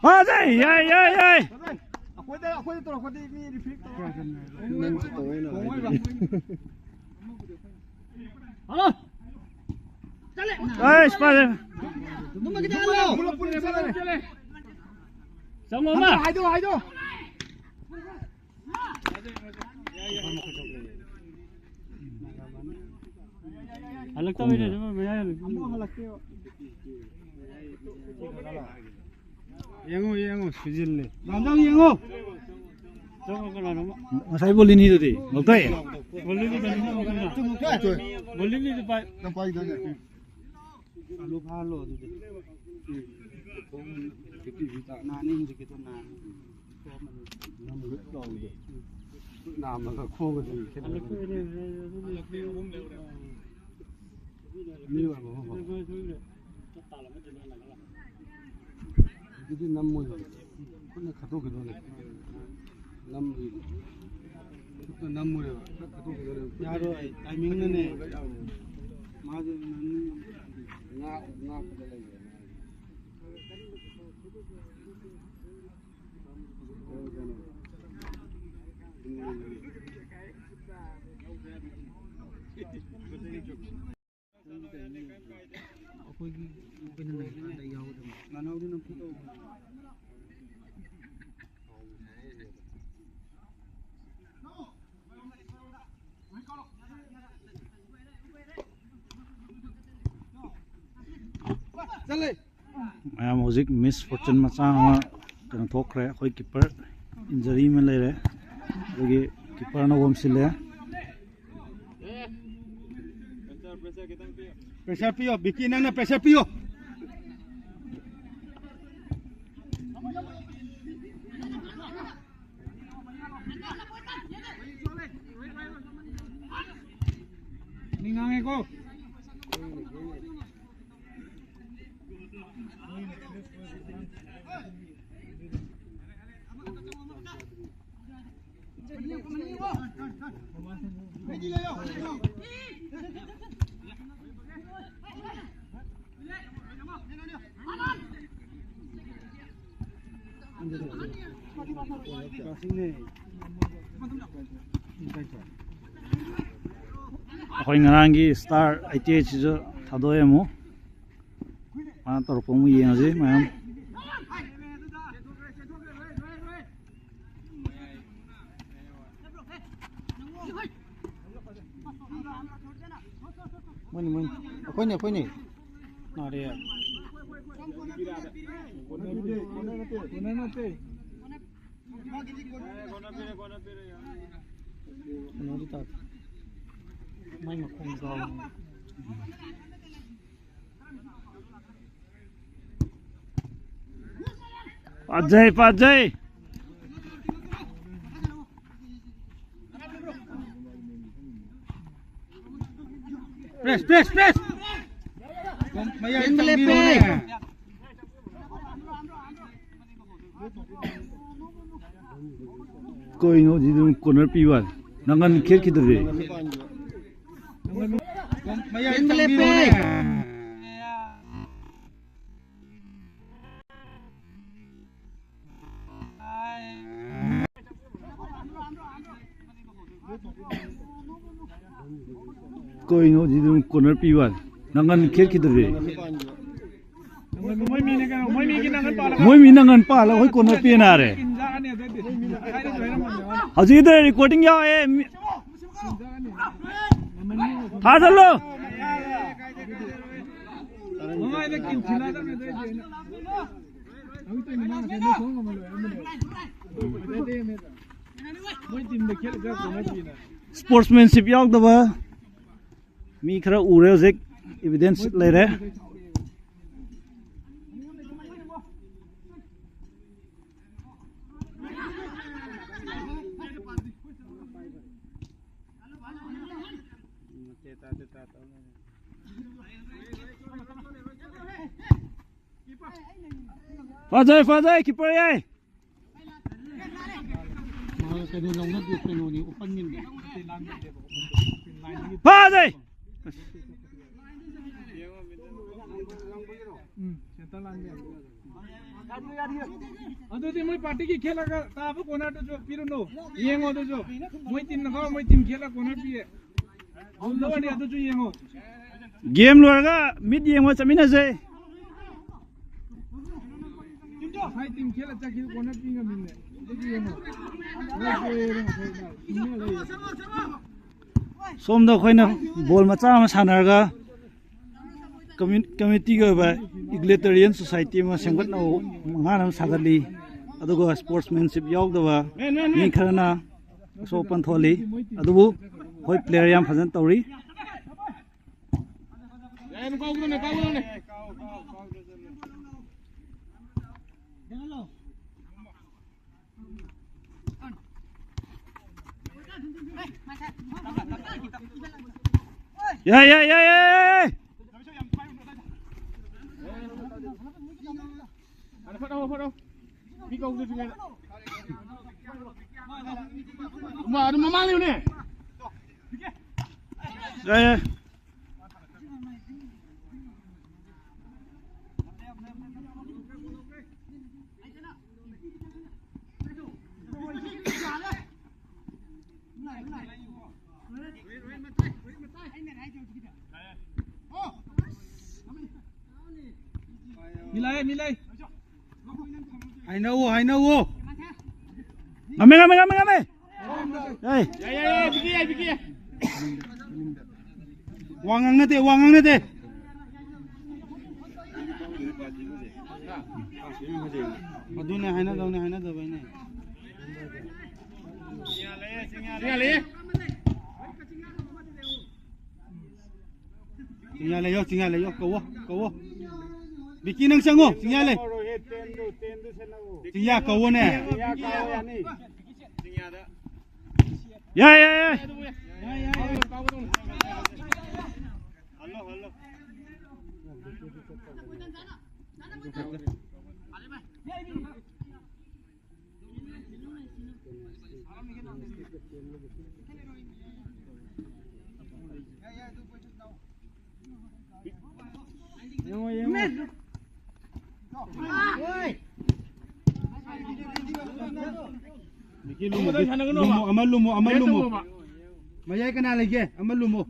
ꯐꯖꯩ! ꯌꯥꯏ, ꯌꯥꯏ, ꯌꯥꯏ! ꯑꯩꯈꯣꯏꯗ, ꯑꯩꯈꯣꯏꯗ ꯇꯧꯔꯛꯄꯗꯤ ꯃꯤ ꯔꯤꯐ꯭ꯔꯤ ꯇꯧꯔꯛꯑꯣꯏ꯫ ꯅꯪꯁꯨ ꯇꯧꯋꯦꯅ ꯍꯥꯏꯗꯨꯗꯤ꯫ ꯍꯜꯂꯣ꯫ ꯆꯠꯂꯦ꯫ ꯑꯩꯁ, ꯐꯔꯦ꯫ ꯆꯪꯉꯣ, ꯑꯃ꯫ ꯍꯥꯏꯗꯣ, ꯍꯥꯏꯗꯣ꯫ ꯍꯜꯂꯛꯇꯕꯩꯅꯦ, ꯑꯗꯨꯝ ꯃꯌꯥꯏ ꯍꯜꯂꯛ-, ꯑꯃꯨꯛ ꯍꯜꯂꯛꯇꯦꯕ꯫ ꯌꯦꯡꯉꯣ, ꯌꯦꯡꯉꯣ, ꯁꯨꯖꯤꯜꯂꯦ꯫ ꯔꯥꯝꯖꯥꯎ ꯌꯦꯡꯉꯣ꯫ ꯆꯪꯉꯣ, ꯀꯅꯥꯅꯣ ꯑꯃ꯫ ꯉꯁꯥꯏ ꯕꯣꯂꯤꯅꯤꯗꯨꯗꯤ ꯂꯧꯊꯣꯛꯑꯦ꯫ ꯕꯣꯂꯤꯅꯤꯗꯨꯗꯤ ꯂꯧꯊꯣꯛꯑꯦ꯫ ꯕꯣꯂꯤꯅꯤꯗꯨ ꯄꯥꯏ꯫ ꯅꯪ ꯄꯥꯏꯗꯣꯏꯅꯦ꯫ ꯑꯂꯨ ꯐꯥꯍꯜꯂꯣ ꯑꯗꯨꯗꯤ꯫ ꯅꯥꯅꯤ ꯍꯧꯖꯤꯛꯀꯤꯗꯣ ꯅꯥꯅꯤ꯫ ꯅꯝꯒ ꯇꯧꯕꯗꯣ꯫ ꯈꯨꯠ ꯅꯥꯝꯃꯒ ꯈꯣꯡꯒ ꯑꯗꯨꯝ ꯈꯦꯠꯅꯕꯗꯣ꯫ ꯑꯅꯤ ꯑꯣꯏꯔꯕ ꯈꯣꯡ꯫ ꯑꯗꯨꯗꯤ ꯅꯝꯃꯣꯏꯕ꯫ ꯈꯨꯠꯅ ꯈꯠꯇꯣꯛꯈꯤꯗꯣꯏꯅꯦ꯫ ꯅꯝꯕꯒꯤ꯫ ꯈꯨꯠꯅ ꯅꯝꯃꯣꯏꯕ꯫ ꯈꯔ ꯈꯠꯇꯣꯛꯈꯤꯗꯣꯏꯅꯦ꯫ ꯌꯥꯔꯣꯏ꯫ ꯇꯥꯏꯃꯤꯡꯅꯅꯦ꯫ ꯃꯥꯁꯦ ꯉꯥ-, ꯉꯥ-, ꯉꯥ-, ꯉꯥ-, ꯑꯩꯈꯣꯏꯒꯤ ꯑꯩꯈꯣꯏꯅ ꯂꯩꯔꯀꯥꯟꯗ ꯌꯥꯎꯒꯗꯕꯅꯤ꯫ ꯅꯅꯥꯎꯗꯨꯅ ꯐꯨꯠ ꯇꯧꯕꯅꯤ꯫ ꯆꯠꯂꯦ꯫ ꯃꯌꯥꯝ ꯍꯧꯖꯤꯛ ꯃꯤꯁ ꯐꯣꯔꯆꯨꯟ ꯃꯆꯥ ꯑꯃ ꯀꯩꯅꯣ ꯊꯣꯛꯈ꯭ꯔꯦ꯫ ꯑꯩꯈꯣꯏ ꯀꯤꯄꯔ ꯏꯟꯖꯔꯤ ꯑꯃ ꯂꯩꯔꯦ꯫ ꯑꯗꯒꯤ ꯀꯤꯄꯔꯅ ꯑꯣꯝꯁꯤꯜꯂꯦ꯫ ꯄ꯭ꯔꯦꯁꯔ ꯄꯤꯌꯣ, ꯕꯤꯀꯤ, ꯅꯪꯅ ꯄ꯭ꯔꯦꯁꯔ ꯄꯤꯌꯣ꯫ ꯃꯤ ꯉꯥꯡꯉꯦꯀꯣ꯫ ꯑꯩꯈꯣꯏ ꯉꯔꯥꯡꯒꯤ ꯁ꯭ꯇꯥꯔ ꯑꯩꯠꯇꯤ ꯑꯩꯠꯁꯤꯁꯨ ꯊꯥꯗꯣꯛꯑꯦ ꯑꯃꯨꯛ꯫ ꯃꯥꯅ ꯇꯧꯔꯛꯄ ꯑꯃꯨꯛ ꯌꯦꯡꯉꯁꯤ ꯃꯌꯥꯝ꯫ ꯃꯣꯏꯅꯤ, ꯃꯣꯏꯅꯤ꯫ ꯑꯩꯈꯣꯏꯅꯤ, ꯑꯩꯈꯣꯏꯅꯤ꯫ ꯅꯥꯔꯦ꯫ ꯀꯩꯅꯣꯗꯤ ꯇꯥꯗꯦ꯫ ꯃꯥꯏ ꯃꯈꯣꯡ ꯀꯥꯎ꯫ ꯐꯖꯩ, ꯐꯖꯩ꯫ Press, press, press. ꯃꯌꯥꯏ ꯆꯪꯕꯤꯔꯣꯅꯦ꯫ ꯀꯩꯅꯣ ꯍꯧꯖꯤꯛ ꯑꯗꯨꯝ ꯀꯣꯔꯅꯔ ꯄꯤꯕ? ꯅꯪꯒꯟ ꯈꯦꯠꯈꯤꯗ꯭ꯔꯗꯤ꯫ ꯃꯌꯥꯏ ꯆꯪꯕꯤꯔꯣꯅꯦ꯫ ꯀꯩꯅꯣ ꯍꯧꯖꯤꯛ ꯑꯗꯨꯝ ꯀꯣꯔꯅꯔ ꯄꯤꯕ? ꯅꯪꯒꯟ ꯈꯦꯠꯈꯤꯗ꯭ꯔꯗꯤ꯫ ꯃꯣꯏ ꯃꯤꯅ ꯀꯩꯅꯣ, ꯃꯣꯏ ꯃꯤꯒꯤ ꯅꯪꯒꯟ ꯄꯥꯜꯂꯒ꯫ ꯃꯣꯏ ꯃꯤ ꯅꯪꯒꯟ ꯄꯥꯜꯂꯒ ꯑꯩꯈꯣꯏ ꯀꯣꯔꯅꯔ ꯄꯤꯅ ꯍꯥꯏꯔꯦ꯫ ꯀꯤꯟ ꯆꯥꯔꯅꯤ ꯑꯗꯩꯗꯤ꯫ ꯉꯁꯥꯏꯗꯩꯁꯨ ꯍꯥꯏꯔꯝꯕꯅꯦ ꯃꯥꯅ꯫ ꯍꯧꯖꯤꯛꯀꯤꯗ ꯔꯦꯀꯣꯔꯗꯤꯡ ꯌꯥꯎꯋꯦ꯫ ꯃꯤ-, ꯀꯤꯟ ꯆꯥꯔꯅꯤ꯫ ꯊꯥꯖꯜꯂꯣ꯫ ꯃꯃꯥꯏꯗ ꯀꯤꯟ ꯊꯤꯜꯂꯛꯑꯗꯕꯅꯦ ꯑꯗꯩꯗꯤ ꯑꯩꯅ꯫ ꯍꯧꯖꯤꯛꯇ ꯑꯩꯅ ꯃꯥ ꯉꯁꯥꯏ ꯃꯣꯏ ꯊꯣꯡ ꯉꯝꯃ ꯂꯣꯏꯔꯝꯕꯅꯦ꯫ ꯃꯣꯏ ꯇꯤꯝꯗ ꯈꯦꯠꯂꯤꯗ ꯀꯣꯔꯅꯔ ꯄꯤꯅ꯫ ꯁ꯭ꯄꯣꯔꯠꯁꯃꯦꯟꯁꯤꯞ ꯌꯥꯎꯗꯕ ꯃꯤ ꯈꯔ ꯎꯔꯦ ꯍꯧꯖꯤꯛ꯫ ꯏꯚꯤꯗꯦꯟꯁ ꯂꯩꯔꯦ꯫ ꯐꯖꯩ, ꯐꯖꯩ, ꯀꯤꯄꯔ ꯌꯥꯏ꯫ ꯃꯥ ꯀꯩꯅꯣ ꯂꯧꯅꯗꯦ, ꯀꯩꯅꯣꯅꯤ, open ꯅꯤꯅꯦ꯫ ꯐꯖꯩ꯫ ꯎꯝ, center line ꯅꯦ꯫ ꯑꯗꯨꯗꯤ ꯃꯣꯏ ꯄꯥꯔꯇꯤꯒꯤ ꯈꯦꯠꯂꯒ ꯇꯥꯕ ꯀꯣꯔꯅꯔꯗꯨꯁꯨ ꯄꯤꯔꯨꯅꯨ꯫ ꯌꯦꯡꯉꯣ ꯑꯗꯨꯁꯨ꯫ ꯃꯣꯏ ꯇꯤꯝꯅ ꯀꯥꯎ, ꯃꯣꯏ ꯇꯤꯝ ꯈꯦꯠꯂ ꯀꯣꯔꯅꯔ ꯄꯤꯌꯦ꯫ ꯒꯦꯝ ꯂꯣꯏꯔꯒ ꯃꯤꯠ ꯌꯦꯡꯕ ꯆꯠꯃꯤꯟꯅꯁꯦ꯫ ꯉꯁꯥꯏ ꯇꯤꯝ ꯈꯦꯠꯂ ꯆꯠꯈꯤꯕ ꯀꯣꯟꯅ ꯄꯤ ꯉꯝꯃꯤꯅꯦ꯫ ꯑꯗꯨꯗꯤ ꯌꯦꯡꯉꯣ꯫ ꯁꯣꯝꯗ ꯑꯩꯈꯣꯏꯅ ꯕꯣꯜ ꯃꯆꯥ ꯑꯃ ꯁꯥꯟꯅꯔꯒ ꯀꯝꯃ꯭ꯌꯨ-, ꯀꯝꯃ꯭ꯌꯨꯅꯤꯇꯤꯒꯤ ꯑꯣꯏꯕ ꯏꯒ꯭ꯂꯤꯇꯔꯤꯌꯟ ꯁꯣꯁꯥꯏꯇꯤ ꯑꯃ ꯁꯦꯝꯒꯠꯅꯕ ꯃꯉꯥꯟ ꯑꯃ ꯁꯥꯒꯠꯂꯤ꯫ ꯑꯗꯨꯒ ꯁ꯭ꯄꯣꯔꯠꯁꯃꯦꯟꯁꯤꯞ ꯌꯥꯎꯗꯕ ꯃꯤ ꯈꯔꯅ ꯑꯁꯣꯛ ꯑꯄꯟ ꯊꯣꯛꯍꯜꯂꯤ꯫ ꯑꯗꯨꯕꯨ ꯑꯩꯈꯣꯏ ꯄ꯭ꯂꯦꯌꯔ ꯌꯥꯝ ꯐꯖꯅ ꯇꯧꯔꯤ꯫ ꯌꯥꯏ, ꯌꯥꯏ, ꯌꯥꯏ, ꯌꯥꯏ, ꯌꯥꯏ꯫ ꯐꯠ ꯂꯥꯎ, ꯐꯠ ꯂꯥꯎ꯫ ꯃꯤ ꯀꯧꯗ꯭ꯔꯁꯨ ꯌꯥꯏ꯫ ꯑꯗꯨꯝ ꯃꯃꯥꯡ ꯂꯩꯌꯨꯅꯦ꯫ ꯌꯥꯏ, ꯌꯥꯏ꯫ ꯃꯤꯂꯥꯏ, ꯃꯤꯂꯥꯏ꯫ ꯍꯥꯏꯅꯧꯋꯣ, ꯍꯥꯏꯅꯧꯋꯣ꯫ ꯉꯝꯃꯦ, ꯉꯝꯃꯦ, ꯉꯝꯃꯦ, ꯉꯝꯃꯦ꯫ ꯑꯦ꯫ ꯌꯥꯏ, ꯌꯥꯏ, ꯌꯥꯏ, ꯕꯤꯀꯤ ꯌꯥꯏ, ꯕꯤꯀꯤ ꯌꯥꯏ꯫ ꯋꯥ ꯉꯥꯡꯅꯗꯦ, ꯋꯥ ꯉꯥꯡꯅꯗꯦ꯫ ꯑꯗꯨꯅꯦ ꯍꯥꯏꯅꯗꯧꯅꯦ, ꯍꯥꯏꯅꯗꯕꯩꯅꯦ꯫ ꯆꯤꯡꯌꯥ ꯂꯩꯌꯦ꯫ ꯆꯤꯡꯌꯥ ꯂꯩꯌꯣ, ꯆꯤꯡꯌꯥ ꯂꯩꯌꯣ, ꯀꯧꯋꯣ, ꯀꯧꯋꯣ꯫ ꯕꯤꯀꯤ, ꯅꯪ ꯆꯪꯉꯣ, ꯆꯤꯡꯌꯥ ꯂꯩ꯫ ꯆꯤꯡꯌꯥ ꯀꯧꯋꯣꯅꯦ꯫ ꯌꯥꯏ, ꯌꯥꯏ, ꯌꯥꯏ꯫ ꯌꯦꯡꯉꯣ, ꯌꯦꯡꯉꯣ꯫ ꯂꯨꯝꯃꯣ, ꯂꯨꯝꯃꯣ, ꯑꯃ ꯂꯨꯝꯃꯣ, ꯑꯃ ꯂꯨꯝꯃꯣ꯫ ꯃꯌꯥꯏ ꯀꯅꯥ ꯂꯩꯒꯦ? ꯑꯃ ꯂꯨꯝꯃꯣ꯫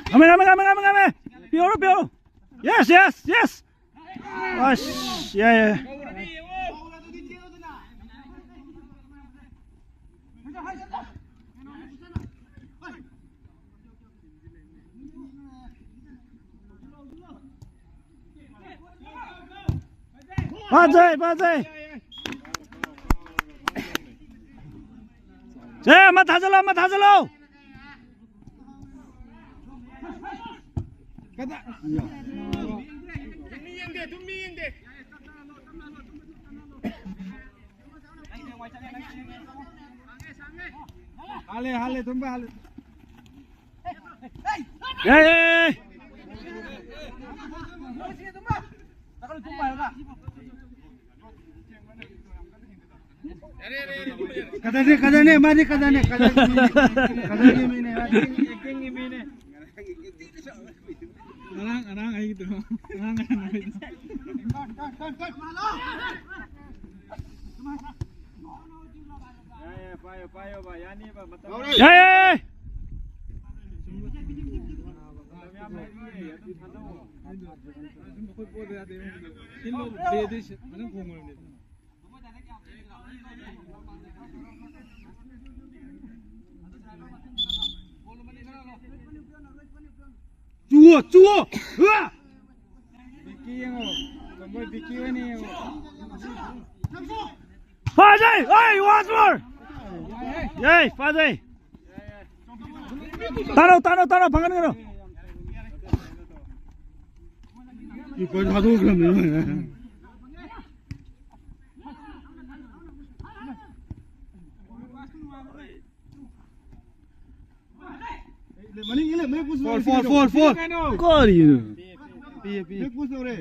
ꯉꯝꯃꯦ, ꯉꯝꯃꯦ, ꯉꯝꯃꯦ, ꯉꯝꯃꯦ, ꯉꯝꯃꯦ꯫ ꯄꯤꯍꯧꯔꯣ, ꯄꯤꯍꯧꯔꯣ꯫ Yes, yes, yes. ꯑꯁ, ꯌꯥꯏ, ꯌꯥꯏ꯫ ꯐꯖꯩ, ꯐꯖꯩ꯫ ꯁꯦ, ꯑꯃ ꯊꯥꯖꯜꯂꯣ, ꯑꯃ ꯊꯥꯖꯜꯂꯣ꯫ ꯍꯥꯜꯂꯦ, ꯍꯥꯜꯂꯦ, ꯇꯨꯝꯕ ꯍꯥꯜꯂꯦ꯫ ꯌꯥꯏ, ꯌꯥꯏ, ꯌꯥꯏ꯫ ꯀꯗꯔꯅꯦ, ꯀꯗꯔꯅꯦ, ꯃꯥꯗꯤ ꯀꯗꯔꯅꯦ, ꯀꯗꯔꯒꯤ ꯃꯤꯅꯦ, ꯀꯗꯔꯒꯤ ꯃꯤꯅꯦ, ꯃꯥꯗꯤ꯫ ꯑꯦꯛꯇꯤꯡꯒꯤ ꯃꯤꯅꯦ꯫ ꯉꯔꯥꯡ, ꯉꯔꯥꯡ ꯑꯩꯒꯤꯗꯣ꯫ ꯉꯔꯥꯡ, ꯉꯔꯥꯡ ꯑꯩꯒꯤꯗꯣ꯫ ꯌꯥꯏ, ꯌꯥꯏ, ꯄꯥꯏꯌꯣ, ꯄꯥꯏꯌꯣ, ꯚꯥꯏ, ꯌꯥꯅꯤꯕ, ꯃꯇꯝ ꯌꯥꯏ, ꯌꯥꯏ, ꯌꯥꯏ꯫ ꯃꯇꯝ ꯌꯥꯝ ꯂꯩꯔꯤꯌꯦ, ꯑꯗꯨꯝ ꯊꯥꯖꯧꯑꯣ꯫ ꯑꯩꯈꯣꯏ ꯄꯣꯗ ꯌꯥꯗꯦ꯫ ꯁꯤꯜꯂꯣ, ꯄ꯭ꯂꯦꯗꯤ ꯐꯖꯅ ꯈꯣꯡꯉꯕꯅꯦ꯫ ꯆꯨꯋꯣ, ꯆꯨꯋꯣ! ꯍꯥ! ꯕꯤꯀꯤ ꯌꯦꯡꯉꯣ꯫ ꯇꯣꯝꯕꯣꯏ ꯕꯤꯀꯤ ꯑꯣꯏꯅ ꯌꯦꯡꯉꯣ꯫ ꯐꯖꯩ! ꯑꯩ, once more! ꯌꯥꯏ, ꯐꯖꯩ! ꯇꯥꯔꯣ, ꯇꯥꯔꯣ, ꯇꯥꯔꯣ, ꯐꯪꯍꯟꯒꯅꯨ! ꯀꯤꯄꯔ ꯊꯥꯗꯣꯛꯈ꯭ꯔꯕꯅꯤ꯫ ꯃꯅꯤꯡ ꯏꯜꯂꯦ, ꯃꯌꯦꯛ ꯄꯨꯁꯤꯜꯂꯣ꯫ Foul, foul, foul, foul. ꯀꯔꯤꯅꯣ? ꯄꯤꯌꯦ, ꯄꯤꯌꯦ꯫ ꯃꯌꯦꯛ ꯄꯨꯁꯤꯜꯂꯧꯔꯦ꯫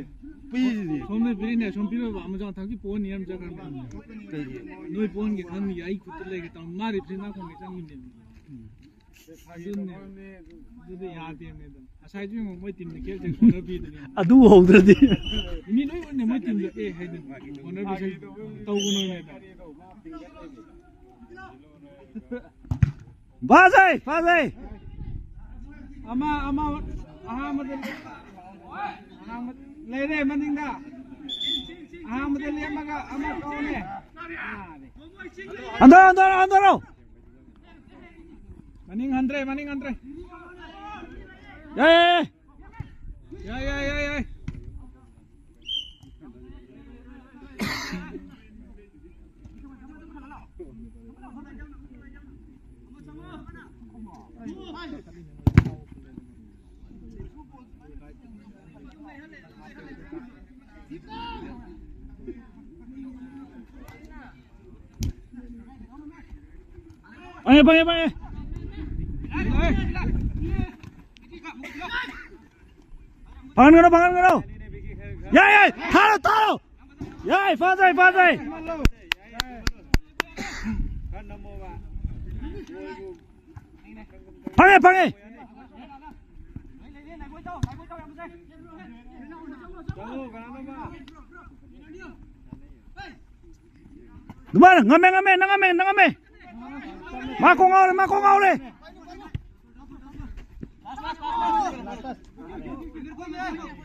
ꯄꯤꯁꯤꯗꯤ꯫ ꯁꯣꯝꯗ ꯄꯤꯔꯤꯅꯦ, ꯁꯣꯝ ꯄꯤꯔꯣꯏꯕ, ꯑꯃ ꯆꯪ ꯊꯛꯀꯤ ꯄꯣꯟꯅꯤ ꯌꯥꯝ ꯆꯪꯈ꯭ꯔꯕꯅꯦ꯫ ꯀꯩꯒꯤ? ꯅꯣꯏ ꯄꯣꯟꯒꯦ ꯈꯟꯕꯒꯤ ꯑꯩ ꯈꯨꯠꯇ ꯂꯩꯒꯦ ꯇꯧ꯫ ꯃꯥ ꯔꯤꯐ꯭ꯔꯤ ꯉꯥꯛ ꯈꯣꯡꯒꯦ ꯆꯪꯉꯤꯅꯦ꯫ ꯑꯗꯨꯅꯦ꯫ ꯑꯗꯨꯗꯤ ꯌꯥꯗꯦꯅꯦ ꯑꯗꯨꯝ꯫ ꯉꯁꯥꯏꯁꯨ ꯌꯦꯡꯉꯣ, ꯃꯣꯏ ꯇꯤꯝꯗ ꯀꯦꯞꯇꯦꯟ ꯀꯣꯔꯅꯔ ꯄꯤꯗꯨꯅꯦ꯫ ꯑꯗꯨ ꯎꯍꯧꯗ꯭ꯔꯗꯤ꯫ ꯃꯤ ꯂꯣꯏ ꯎꯅꯦ ꯃꯣꯏ ꯇꯤꯝꯗ꯫ ꯑꯦ, ꯍꯥꯏꯗꯅ ꯀꯣꯔꯅꯔ ꯄꯤꯁꯦ ꯇꯧꯒꯅꯣ ꯍꯥꯏꯗꯅ꯫ ꯐꯖꯩ, ꯐꯖꯩ꯫ ꯑꯃ, ꯑꯃ, ꯑꯍꯥꯟꯕꯗ, ꯑꯍꯥꯟꯕ ꯂꯩꯔꯦ ꯃꯅꯤꯡꯗ꯫ ꯑꯍꯥꯟꯕꯗ ꯂꯦꯝꯃꯒ ꯑꯃ ꯀꯧꯅꯦ꯫ ꯍꯟꯗꯔꯣ, ꯍꯟꯗꯔꯣ, ꯍꯟꯗꯔꯣ꯫ ꯃꯅꯤꯡ ꯍꯟꯗ꯭ꯔꯦ, ꯃꯅꯤꯡ ꯍꯟꯗ꯭ꯔꯦ꯫ ꯌꯥꯏ, ꯌꯥꯏ, ꯌꯥꯏ꯫ ꯌꯥꯏ, ꯌꯥꯏ, ꯌꯥꯏ, ꯌꯥꯏ꯫ ꯐꯪꯉꯦ, ꯐꯪꯉꯦ, ꯐꯪꯉꯦ꯫ ꯐꯪꯍꯟꯒꯅꯨ, ꯐꯪꯍꯟꯒꯅꯨ꯫ ꯌꯥꯏ, ꯌꯥꯏ, ꯊꯥꯔꯣ, ꯊꯥꯔꯣ꯫ ꯌꯥꯏ, ꯐꯖꯩ, ꯐꯖꯩ꯫ ꯐꯪꯉꯦ, ꯐꯪꯉꯦ꯫ ꯑꯗꯨꯃꯥꯏꯅ ꯉꯝꯃꯦ, ꯉꯝꯃꯦ, ꯅꯪ ꯉꯝꯃꯦ, ꯅꯪ ꯉꯝꯃꯦ꯫ ꯃꯥ ꯀꯣꯡ ꯉꯥꯎꯔꯦ, ꯃꯥ ꯀꯣꯡ ꯉꯥꯎꯔꯦ꯫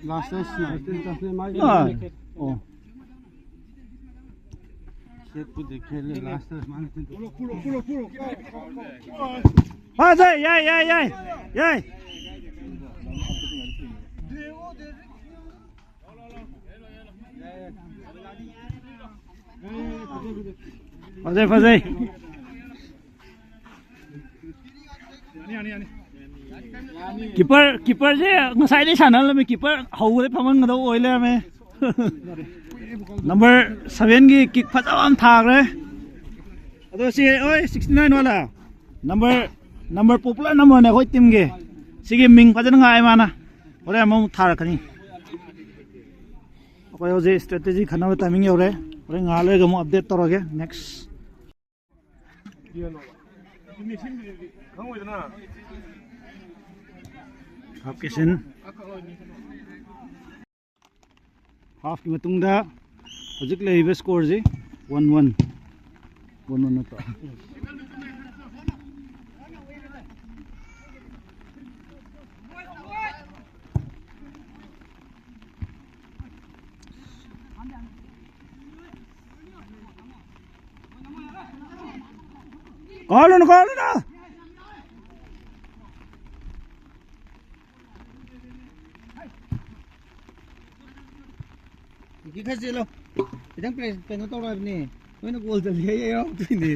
ꯂꯥꯁꯇ ꯁ꯭ꯅꯥꯏꯄꯤꯡ ꯇꯧꯁꯦ ꯃꯥꯒꯤ꯫ ꯑꯥ꯫ ꯑꯣ꯫ ꯁꯦꯠꯄꯨꯗꯤ ꯈꯦꯠꯂꯦ, ꯂꯥꯁꯇ ꯁꯨꯃꯥꯏꯅ ꯆꯤꯡꯊꯣꯛ-꯫ ꯐꯖꯩ, ꯌꯥꯏ, ꯌꯥꯏ, ꯌꯥꯏ, ꯌꯥꯏ꯫ ꯐꯖꯩ, ꯐꯖꯩ꯫ ꯀꯤꯄꯔ, ꯀꯤꯄꯔꯁꯦ ꯉꯁꯥꯏꯗꯩ ꯁꯥꯟꯅꯍꯜꯂꯝꯃꯤ, ꯀꯤꯄꯔ ꯍꯧꯕꯗꯩ ꯐꯝꯍꯟꯒꯗꯧ ꯑꯣꯏ ꯂꯩꯔꯝꯃꯦ꯫ ꯅꯝꯕꯔ ꯁꯚꯦꯟꯒꯤ ꯀꯤꯛ ꯐꯖꯕ ꯑꯃ ꯊꯥꯈ꯭ꯔꯦ꯫ ꯑꯗꯣ ꯁꯤ, ꯑꯣꯏ, ꯁꯤꯛꯁꯇꯤ ꯅꯥꯏꯟ ꯋꯥꯂꯥ꯫ ꯅꯝꯕꯔ, ꯅꯝꯕꯔ ꯄꯣꯄꯨꯂꯔ ꯅꯝꯕꯔꯅꯦ ꯑꯩꯈꯣꯏ ꯇꯤꯝꯒꯤ꯫ ꯁꯤꯒꯤ ꯃꯤꯡ ꯐꯖꯅ ꯉꯥꯛꯑꯦ ꯃꯥꯅ꯫ ꯍꯣꯔꯦꯟ ꯑꯃꯃꯨꯛ ꯊꯥꯔꯛꯀꯅꯤ꯫ ꯑꯩꯈꯣꯏ ꯍꯧꯖꯤꯛ ꯏꯁꯇ꯭ꯔꯦꯇꯦꯖꯤ ꯈꯟꯅꯕ ꯇꯥꯏꯃꯤꯡ ꯌꯧꯔꯦ꯫ ꯍꯣꯔꯦꯟ ꯉꯥꯏꯍꯥꯛ ꯂꯩꯔꯒ ꯑꯃꯨꯛ ꯑꯞꯗꯦꯠ ꯇꯧꯔꯒꯦ꯫ ꯅꯦꯛꯁ꯫ ꯍꯥꯞ ꯀꯤꯁꯟ꯫ ꯍꯥꯐꯀꯤ ꯃꯇꯨꯡꯗ ꯍꯧꯖꯤꯛ ꯂꯩꯔꯤꯕ ꯁ꯭ꯀꯣꯔꯁꯤ ꯋꯥꯟ ꯋꯥꯟ꯫ ꯋꯥꯟ ꯋꯥꯟ ꯅꯠꯇ꯭ꯔꯣ? ꯀꯥꯎꯍꯜꯂꯨꯅꯨ, ꯀꯥꯎꯍꯜꯂꯨꯅꯨ꯫ ꯍꯧꯖꯤꯛ ꯈꯔ ꯆꯦꯜꯂꯣ꯫ ꯈꯤꯇꯪ ꯄ꯭ꯔꯦꯁ ꯀꯩꯅꯣ ꯇꯧꯔꯣ ꯍꯥꯏꯕꯅꯦ꯫ ꯅꯣꯏꯅ ꯒꯣꯜ ꯆꯜꯂꯤ ꯍꯥꯏ ꯌꯥꯎꯔꯛꯇꯣꯏꯅꯦ꯫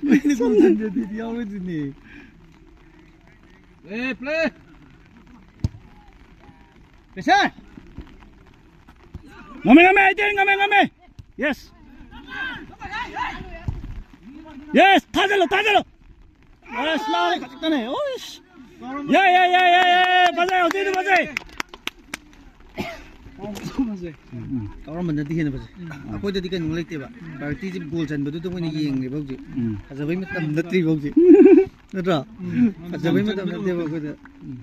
ꯅꯣꯏꯅ ꯒꯣꯜ ꯆꯟꯗ꯭ꯔꯗꯤ ꯌꯥꯎꯔꯣꯏꯗꯣꯏꯅꯦ꯫ ꯑꯦ, ꯄ꯭ꯂꯦ! ꯄ꯭ꯔꯦꯁꯔ! ꯉꯝꯃꯦ, ꯉꯝꯃꯦ, ꯑꯩꯗꯤ ꯉꯝꯃꯦ, ꯉꯝꯃꯦ! ꯌꯦꯁ! ꯌꯦꯁ! ꯊꯥꯖꯜꯂꯣ, ꯊꯥꯖꯜꯂꯣ! ꯑꯁ, ꯃꯥꯅꯦ ꯈꯖꯤꯛꯇꯅꯦ꯫ ꯑꯣꯏꯁ! ꯌꯥꯏ, ꯌꯥꯏ, ꯌꯥꯏ, ꯌꯥꯏ, ꯌꯥꯏ! ꯐꯖꯩ, ꯍꯧꯖꯤꯛꯇꯤ ꯐꯖꯩ! ꯐꯖꯩ꯫ ꯎꯝ, ꯎꯝ꯫ ꯀꯥꯎꯔꯝꯕꯅꯗꯤ ꯍꯦꯟꯅ ꯐꯖꯩ꯫ ꯎꯝ꯫ ꯑꯩꯈꯣꯏꯗꯗꯤ ꯀꯩꯅꯣ ꯂꯩꯇꯦꯕ꯫ ꯄꯥꯔꯇꯤꯁꯦ ꯒꯣꯜ ꯆꯟꯕꯗꯨꯗ ꯑꯣꯏꯅ ꯌꯦꯡꯉꯦꯕ ꯍꯧꯖꯤꯛ꯫ ꯎꯝ꯫ ꯐꯖꯕꯩ ꯃꯇꯝ ꯅꯠꯇ꯭ꯔꯤꯕ ꯍꯧꯖꯤꯛ꯫ ꯅꯠꯇ꯭ꯔꯣ? ꯎꯝ꯫ ꯐꯖꯕꯩ ꯃꯇꯝ ꯅꯠꯇꯦꯕ ꯑꯩꯈꯣꯏꯗ꯫ ꯎꯝ꯫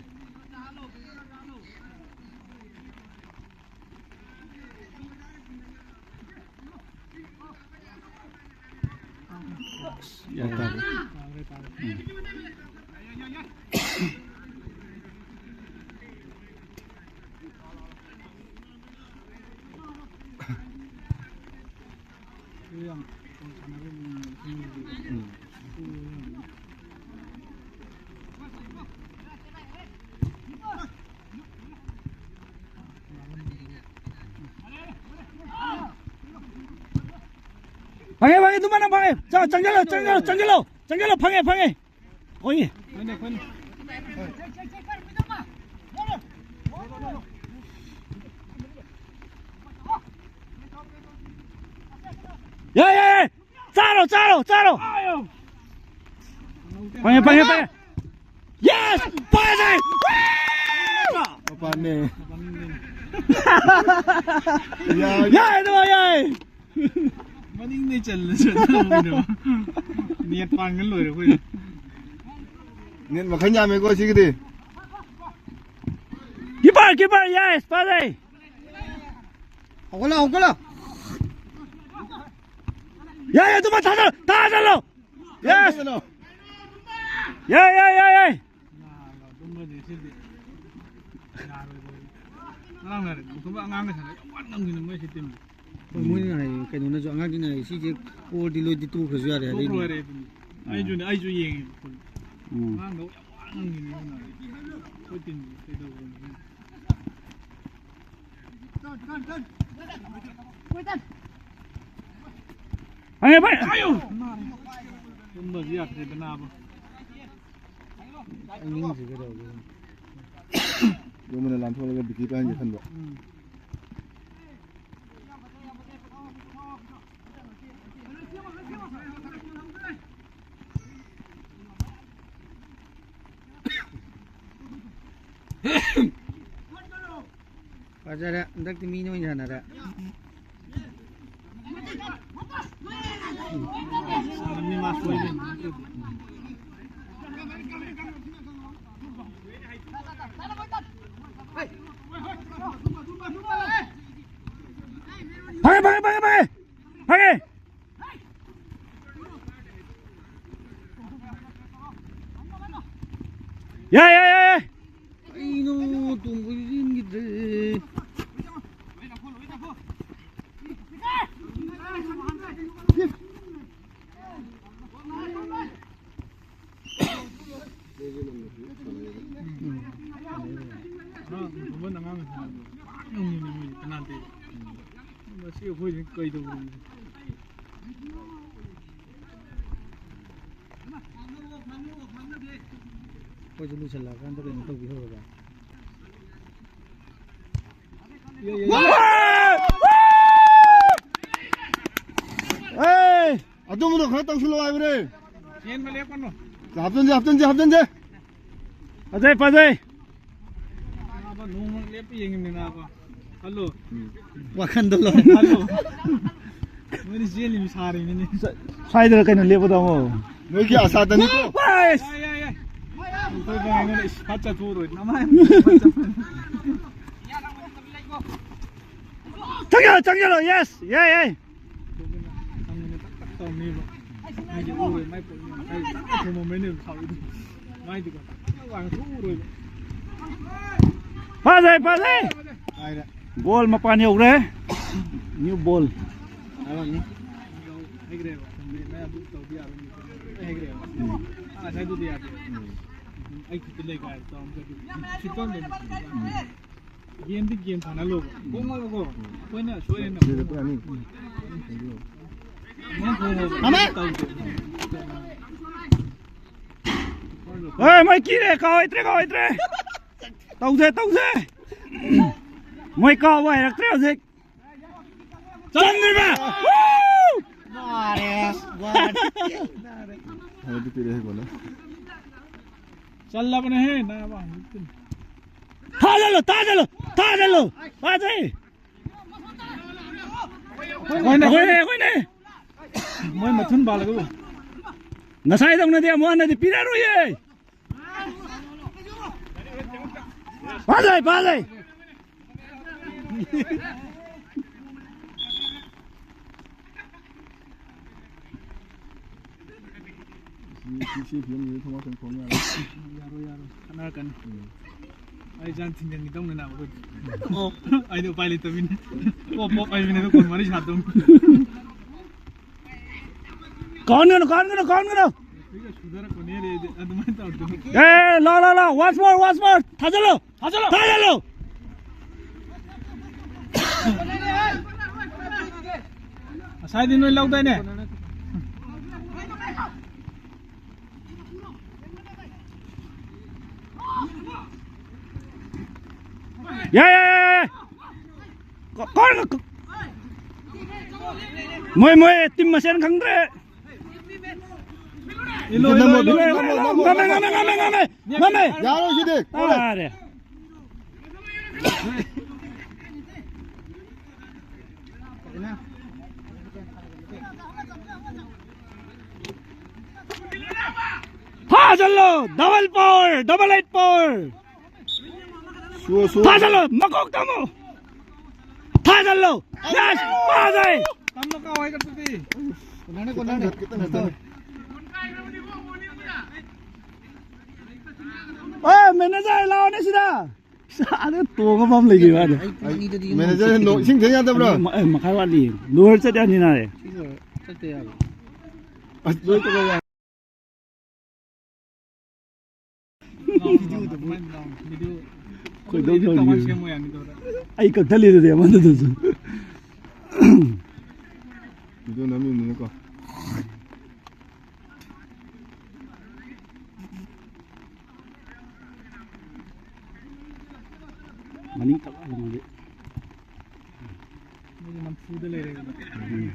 ꯌꯥ ꯇꯥꯔꯦ꯫ ꯎꯝ꯫ ꯎꯝ꯫ ꯐꯪꯉꯦ, ꯐꯪꯉꯦ, ꯑꯗꯨꯃꯥꯏꯅ ꯐꯪꯉꯦ꯫ ꯆꯪ-, ꯆꯪꯁꯤꯜꯂꯣ, ꯆꯪꯁꯤꯜꯂꯣ, ꯆꯪꯁꯤꯜꯂꯣ, ꯆꯪꯁꯤꯜꯂꯣ, ꯐꯪꯉꯦ, ꯐꯪꯉꯦ꯫ ꯍꯣꯏꯅꯦ꯫ ꯍꯣꯏꯅꯦ, ꯍꯣꯏꯅꯦ꯫ ꯌꯥꯏ, ꯌꯥꯏ, ꯌꯥꯏ꯫ ꯆꯥꯔꯣ, ꯆꯥꯔꯣ, ꯆꯥꯔꯣ꯫ ꯐꯪꯉꯦ, ꯐꯪꯉꯦ, ꯐꯪꯉꯦ꯫ ꯌꯦꯁ! ꯐꯪꯉꯦ! ꯃꯄꯥꯟꯅꯦ꯫ ꯌꯥꯏ꯫ ꯌꯥꯏ, ꯑꯗꯨꯃꯥꯏ ꯌꯥꯏ꯫ ꯃꯅꯤꯡꯗꯩ ꯆꯜꯂꯁꯨ ꯑꯗꯨꯝ ꯉꯝꯃꯤꯅꯦꯕ꯫ ꯅꯦꯠ ꯄꯥꯟꯒꯅ ꯂꯣꯏꯔꯦ ꯑꯩꯈꯣꯏ꯫ ꯅꯦꯠ ꯃꯈꯜ ꯌꯥꯝꯃꯦꯀꯣ ꯁꯤꯒꯤꯗꯤ꯫ Keeper, keeper, yes, ꯐꯖꯩ꯫ ꯍꯧꯒꯠꯂꯣ, ꯍꯧꯒꯠꯂꯣ꯫ ꯌꯥꯏ, ꯑꯗꯨꯃ ꯊꯥꯖꯜꯂꯣ, ꯊꯥꯖꯜꯂꯣ꯫ Yes꯫ ꯀꯩꯅꯣ? ꯌꯥꯏ, ꯌꯥꯏ, ꯌꯥꯏ, ꯌꯥꯏ꯫ ꯉꯔꯥꯡ ꯂꯩꯔꯦ, ꯃꯊꯣꯡꯕ ꯑꯉꯥꯡꯒ ꯁꯥꯟꯅ ꯌꯥꯝ ꯋꯥꯅ ꯉꯝꯈꯤꯅꯤ ꯃꯣꯏ ꯁꯤ ꯇꯤꯝꯁꯦ꯫ ꯍꯣꯏ, ꯃꯣꯏꯅ ꯍꯥꯏ, ꯀꯩꯅꯣꯅꯁꯨ, ꯑꯉꯥꯡꯁꯤꯡꯅ ꯍꯥꯏ, "ꯁꯤꯁꯦ ꯄꯣꯔꯗꯤ ꯂꯣꯏꯗꯤ ꯇꯣꯛꯈ꯭ꯔꯁꯨ ꯌꯥꯔꯦ" ꯇꯣꯛꯈ꯭ꯔꯣ ꯍꯥꯏꯔꯛꯏꯅꯦ꯫ ꯍꯥꯏꯔꯦ ꯑꯗꯨꯅꯤ꯫ ꯑꯥ꯫ ꯑꯩꯁꯨꯅꯦ, ꯑꯩꯁꯨ ꯌꯦꯡꯉꯦ꯫ ꯎꯝ꯫ ꯑꯉꯥꯡꯗꯣ ꯌꯥꯝ ꯋꯥꯅ ꯉꯝꯈꯤꯅꯤ ꯑꯗꯨꯅ꯫ ꯑꯩꯈꯣꯏ ꯇꯤꯝꯁꯦ ꯀꯩꯗꯧꯕꯅꯣ ꯈꯪꯗꯦ꯫ ꯐꯪꯉꯦ, ꯐꯪꯉꯦ꯫ ꯑꯌꯣ! ꯇꯨꯝꯕꯁꯨ ꯌꯥꯗ꯭ꯔꯦꯗ ꯅꯥꯕ꯫ ꯑꯩ ꯅꯤꯡꯁꯤ ꯀꯩꯗꯧꯔꯒꯦ? ꯌꯨꯝꯗ ꯂꯥꯟꯊꯣꯛꯂꯒ ꯕꯤꯀꯤ ꯄꯥꯏꯍꯟꯒꯦ ꯈꯟꯕ꯫ ꯎꯝ꯫ ꯐꯖꯔꯦ꯫ ꯍꯟꯗꯛꯇꯤ ꯃꯤꯅ ꯑꯣꯏꯅ ꯁꯥꯟꯅꯔꯦ꯫ ꯐꯪꯉꯦ, ꯐꯪꯉꯦ, ꯐꯪꯉꯦ, ꯐꯪꯉꯦ! ꯐꯪꯉꯦ! ꯌꯥꯏ, ꯌꯥꯏ, ꯌꯥꯏ, ꯌꯥꯏ! ꯀꯩꯅꯣ, ꯇꯣꯡꯕꯁꯨ ꯆꯦꯟꯈꯤꯗ꯭ꯔꯦ꯫ ꯎꯝ꯫ ꯉꯔꯥꯡ ꯊꯣꯝꯕ ꯑꯉꯥꯡꯁꯤꯡꯗꯣ ꯄꯥꯛ ꯉꯝꯃꯤꯅꯦ ꯃꯣꯏꯗꯤ ꯄꯦꯅꯥꯜꯇꯤꯗ꯫ ꯉꯁꯤ ꯑꯩꯈꯣꯏꯁꯤ ꯀꯩꯗꯧꯔꯤꯅꯣ? ꯑꯩꯈꯣꯏꯁꯨ ꯂꯣꯏꯁꯤꯜꯂꯛꯑꯀꯥꯟꯗ ꯀꯩꯅꯣ ꯇꯧꯕꯤꯍꯧꯔꯕ? ꯑꯦ! ꯑꯗꯨꯝꯕꯗꯣ ꯈꯔ ꯇꯧꯁꯤꯜꯂꯣ ꯍꯥꯏꯕꯅꯦ꯫ ꯆꯦꯟꯕ ꯂꯦꯞꯀꯅꯨ꯫ ꯍꯥꯞꯆꯤꯟꯁꯦ, ꯍꯥꯞꯆꯤꯟꯁꯦ, ꯍꯥꯞꯆꯤꯟꯁꯦ꯫ ꯐꯖꯩ, ꯐꯖꯩ꯫ ꯅꯥꯕ ꯅꯣꯡꯃ ꯂꯦꯞꯄ ꯌꯦꯡꯉꯤꯅꯦ ꯅꯥꯕ꯫ ꯈꯜꯂꯣ꯫ ꯎꯝ꯫ ꯋꯥꯈꯟꯗ ꯂꯣꯏ꯫ ꯈꯜꯂꯣ꯫ ꯅꯣꯏꯅ ꯆꯦꯜꯂꯤꯃꯤ ꯁꯥꯔꯤꯃꯤꯅꯦ꯫ ꯁ꯭ꯋꯥꯏꯗꯔ ꯀꯩꯅꯣ ꯂꯦꯞꯄꯗꯣ ꯑꯃꯨꯛ꯫ ꯅꯣꯏꯒꯤ ꯑꯁꯥꯗꯅꯤꯀꯣ꯫ ꯑꯁ! ꯌꯥꯏ, ꯌꯥꯏ, ꯌꯥꯏ꯫ ꯊꯣꯏꯕ ꯑꯩꯉꯣꯟꯗ ꯏꯁ ꯐꯠ ꯆꯠꯊꯣꯛꯎꯔꯣꯏ꯫ ꯅꯃꯥꯏ ꯐꯠ ꯆꯠꯊꯣꯛꯎꯔꯣꯏ꯫ ꯆꯪꯁꯤꯜꯂꯣ, ꯆꯪꯁꯤꯜꯂꯣ, yes! ꯌꯥꯏ, ꯌꯥꯏ꯫ ꯊꯣꯡꯕꯅ ꯇꯛ ꯇꯛ ꯇꯧꯔꯝꯃꯤꯕ꯫ ꯃꯤꯁꯦ ꯎꯔꯣꯏ, ꯃꯥꯏ ꯄꯣꯠꯅꯤ꯫ ꯑꯩ ꯇꯛ ꯇꯛ ꯊꯣꯡꯉꯝꯃꯦꯅꯦ ꯁꯥꯎꯔꯤꯗꯣ꯫ ꯃꯥꯏꯗꯤꯀꯣ ꯇꯛ ꯇꯛ ꯂꯥꯎꯅ ꯊꯣꯛꯎꯔꯣꯏꯕ꯫ ꯐꯖꯩ, ꯐꯖꯩ! ꯍꯥꯏꯔꯦ꯫ ꯒꯣꯜ ꯃꯄꯥꯟ ꯌꯧꯔꯦ꯫ ꯅ꯭ꯌꯨ ꯕꯣꯜ꯫ ꯍꯥꯏꯔꯛꯑꯅꯤ꯫ ꯍꯩꯈ꯭ꯔꯦꯕ꯫ ꯃꯌꯥꯝ ꯇꯧꯕ ꯌꯥꯔꯣꯏ꯫ ꯍꯩꯈ꯭ꯔꯦꯕ꯫ ꯎꯝ꯫ ꯑꯥ, ꯉꯁꯥꯏꯗꯨꯗꯤ ꯌꯥꯗꯦ꯫ ꯎꯝ꯫ ꯑꯩ ꯈꯨꯠꯇ ꯂꯩ ꯀꯥꯏ ꯇꯧꯔꯝꯗ꯭ꯔꯗꯤ ꯁꯤꯠꯄ ꯑꯃ ꯂꯩ꯫ ꯎꯝ꯫ ꯒꯦꯝꯗꯤ ꯒꯦꯝ ꯁꯥꯟꯅ ꯂꯣꯏꯕ꯫ ꯎꯝ꯫ ꯀꯣꯛ ꯉꯥꯎꯕꯀꯣ꯫ ꯑꯩꯈꯣꯏꯅ ꯁꯣꯏꯔꯦꯅ꯫ ꯁꯤꯗ ꯄꯨꯔꯥ ꯑꯅꯤ꯫ ꯎꯝ꯫ ꯃꯃꯥ! ꯇꯧꯗꯦ꯫ ꯍꯣꯏ, ꯃꯣꯏ ꯀꯤꯔꯦ, ꯀꯥꯎ ꯍꯩꯇ꯭ꯔꯦ, ꯀꯥꯎ ꯍꯩꯇ꯭ꯔꯦ꯫ ꯇꯧꯁꯦ, ꯇꯧꯁꯦ꯫ ꯃꯣꯏ ꯀꯥꯎꯕ ꯍꯩꯔꯛꯇ꯭ꯔꯦ ꯍꯧꯖꯤꯛ꯫ ꯆꯟꯗ꯭ꯔꯤꯕ! ꯃꯥꯔꯦ, ꯃꯥꯔꯦ꯫ ꯍꯥꯏꯗꯤ ꯄꯤꯔꯦ ꯍꯦꯛ ꯃꯥꯅ꯫ ꯆꯜꯂꯕꯅꯦꯍꯦ, ꯅꯥꯕ, ꯍꯧꯖꯤꯛꯇꯤ꯫ ꯊꯥꯖꯜꯂꯣ, ꯊꯥꯖꯜꯂꯣ, ꯊꯥꯖꯜꯂꯣ! ꯐꯥꯖꯩ! ꯑꯩꯈꯣꯏꯅꯦ, ꯑꯩꯈꯣꯏꯅꯦ! ꯃꯣꯏ ꯃꯊꯨꯟ ꯕꯥꯜꯂꯒꯕꯨ꯫ ꯉꯁꯥꯏꯗꯧꯅꯗꯤ ꯑꯃꯨꯛ ꯍꯟꯅꯗꯤ ꯄꯤꯔꯛꯑꯔꯣꯏꯌꯦ! ꯐꯥꯖꯩ, ꯐꯥꯖꯩ! ꯁꯤ, ꯁꯤ, ꯁꯤ ꯐꯤꯕꯝꯁꯤꯗ ꯊꯣꯃꯥꯁ ꯊꯣꯡ ꯌꯥꯔꯣꯏ꯫ ꯌꯥꯔꯣꯏ, ꯌꯥꯔꯣꯏ꯫ ꯈꯠꯅꯔꯛꯀꯅꯤ꯫ ꯎꯝ꯫ ꯑꯩ ꯆꯥꯟ ꯊꯤꯡꯖꯤꯟꯈꯤꯗꯧꯅꯤ ꯅꯥꯕ ꯑꯩꯈꯣꯏꯗꯤ꯫ ꯑꯣ꯫ ꯑꯩꯗꯤ ꯎꯄꯥꯏ ꯂꯩꯇꯕꯤꯅꯤ꯫ ꯄꯣꯞ ꯄꯣꯞ ꯍꯥꯏꯕꯅꯤ ꯑꯗꯣ ꯀꯣꯟ ꯃꯔꯤ ꯁꯥꯠꯇꯧꯅꯤ꯫ ꯀꯥꯎꯍꯟꯒꯅꯨ, ꯀꯥꯎꯍꯟꯒꯅꯨ, ꯀꯥꯎꯍꯟꯒꯅꯨ! ꯅꯨꯄꯤꯒ ꯁꯨꯗꯔꯛꯄꯅꯦ ꯑꯩꯗꯤ ꯑꯗꯨꯃꯥꯏꯅ ꯇꯧꯔꯛꯇꯣꯏꯅꯤ꯫ ꯑꯦ, ꯂꯥꯎ, ꯂꯥꯎ, ꯂꯥꯎ! Once more, once more! ꯊꯥꯖꯜꯂꯣ! ꯊꯥꯖꯜꯂꯣ! ꯊꯥꯖꯜꯂꯣ! ꯉꯁꯥꯏꯗꯤ ꯅꯣꯏ ꯂꯧꯗꯥꯏꯅꯦ? ꯌꯥꯏ, ꯌꯥꯏ, ꯌꯥꯏ, ꯌꯥꯏ! ꯀ-, ꯀ-, ꯀ-, ꯃꯣꯏ, ꯃꯣꯏ ꯇꯤꯝ ꯃꯁꯦꯟ ꯈꯪꯗ꯭ꯔꯦ꯫ ꯏꯜꯂꯣ, ꯏꯜꯂꯣ, ꯏꯜꯂꯣ, ꯏꯜꯂꯣ, ꯏꯜꯂꯣ, ꯏꯜꯂꯣ, ꯏꯜꯂꯣ꯫ ꯉꯝꯃꯦ, ꯉꯝꯃꯦ, ꯉꯝꯃꯦ, ꯉꯝꯃꯦ, ꯉꯝꯃꯦ! ꯌꯥꯔꯣꯏ ꯁꯤꯗꯤ꯫ ꯇꯥꯔꯦ꯫ ꯊꯥꯖꯜꯂꯣ! Double power! Double eight power! ꯁꯨꯑꯣ, ꯁꯨꯑꯣ꯫ ꯊꯥꯖꯜꯂꯣ! ꯃꯀꯣꯛ ꯇꯝꯃꯣ! ꯊꯥꯖꯜꯂꯣ! ꯌꯦꯁ! ꯐꯖꯩ! ꯇꯝꯃꯣ, ꯀꯥꯎ ꯍꯥꯏꯒꯠꯄꯗꯤ꯫ ꯀꯣꯟꯅꯔꯅꯤ, ꯀꯣꯟꯅꯔꯅꯤ꯫ ꯈꯤꯇꯪ, ꯈꯤꯇꯪ, ꯈꯤꯇꯪ꯫ ꯑꯦ, ꯃꯦꯅꯦꯖꯔ ꯂꯥꯛꯑꯣꯅꯦ ꯁꯤꯗ! ꯑꯗ ꯇꯣꯡꯉ ꯐꯝ ꯂꯩꯈꯤꯕ ꯋꯥꯅꯤ꯫ ꯑꯩ ꯄꯨꯡ ꯑꯅꯤꯗꯗꯤ ꯌꯨꯝ ꯃꯦꯅꯦꯖꯔ ꯆꯠꯀꯅꯤ꯫ ꯅꯣ-, ꯏꯁꯤꯡ ꯊꯦꯡ ꯌꯥꯗꯕ꯭ꯔꯣ? ꯑꯅꯤ ꯃ-, ꯑꯦ, ꯃꯈꯥꯏ ꯋꯥꯠꯂꯤ꯫ ꯁꯤ ꯂꯣꯏꯔ ꯆꯠꯇ ꯌꯥꯔꯣꯏ꯫ ꯑꯁ, ꯂꯣꯏ ꯇꯧꯕ ꯌꯥꯏ꯫ ꯈꯣꯏꯗꯧ ꯁꯥꯎꯅꯤꯡꯉꯦ꯫ ꯑꯩ ꯀꯛꯊꯠꯂꯤꯗꯨꯗꯤ ꯑꯃꯗꯨꯗꯁꯨ꯫ ꯚꯤꯗꯤꯑꯣ ꯅꯝꯃꯤꯕꯅꯤꯅꯀꯣ꯫ ꯃꯅꯤꯡ ꯇꯞ ꯂꯥꯎꯅꯗꯤ꯫ ꯃꯣꯏꯗꯤ ꯅꯝꯐꯨꯗ ꯂꯩꯔꯦ꯫ ꯎꯝ꯫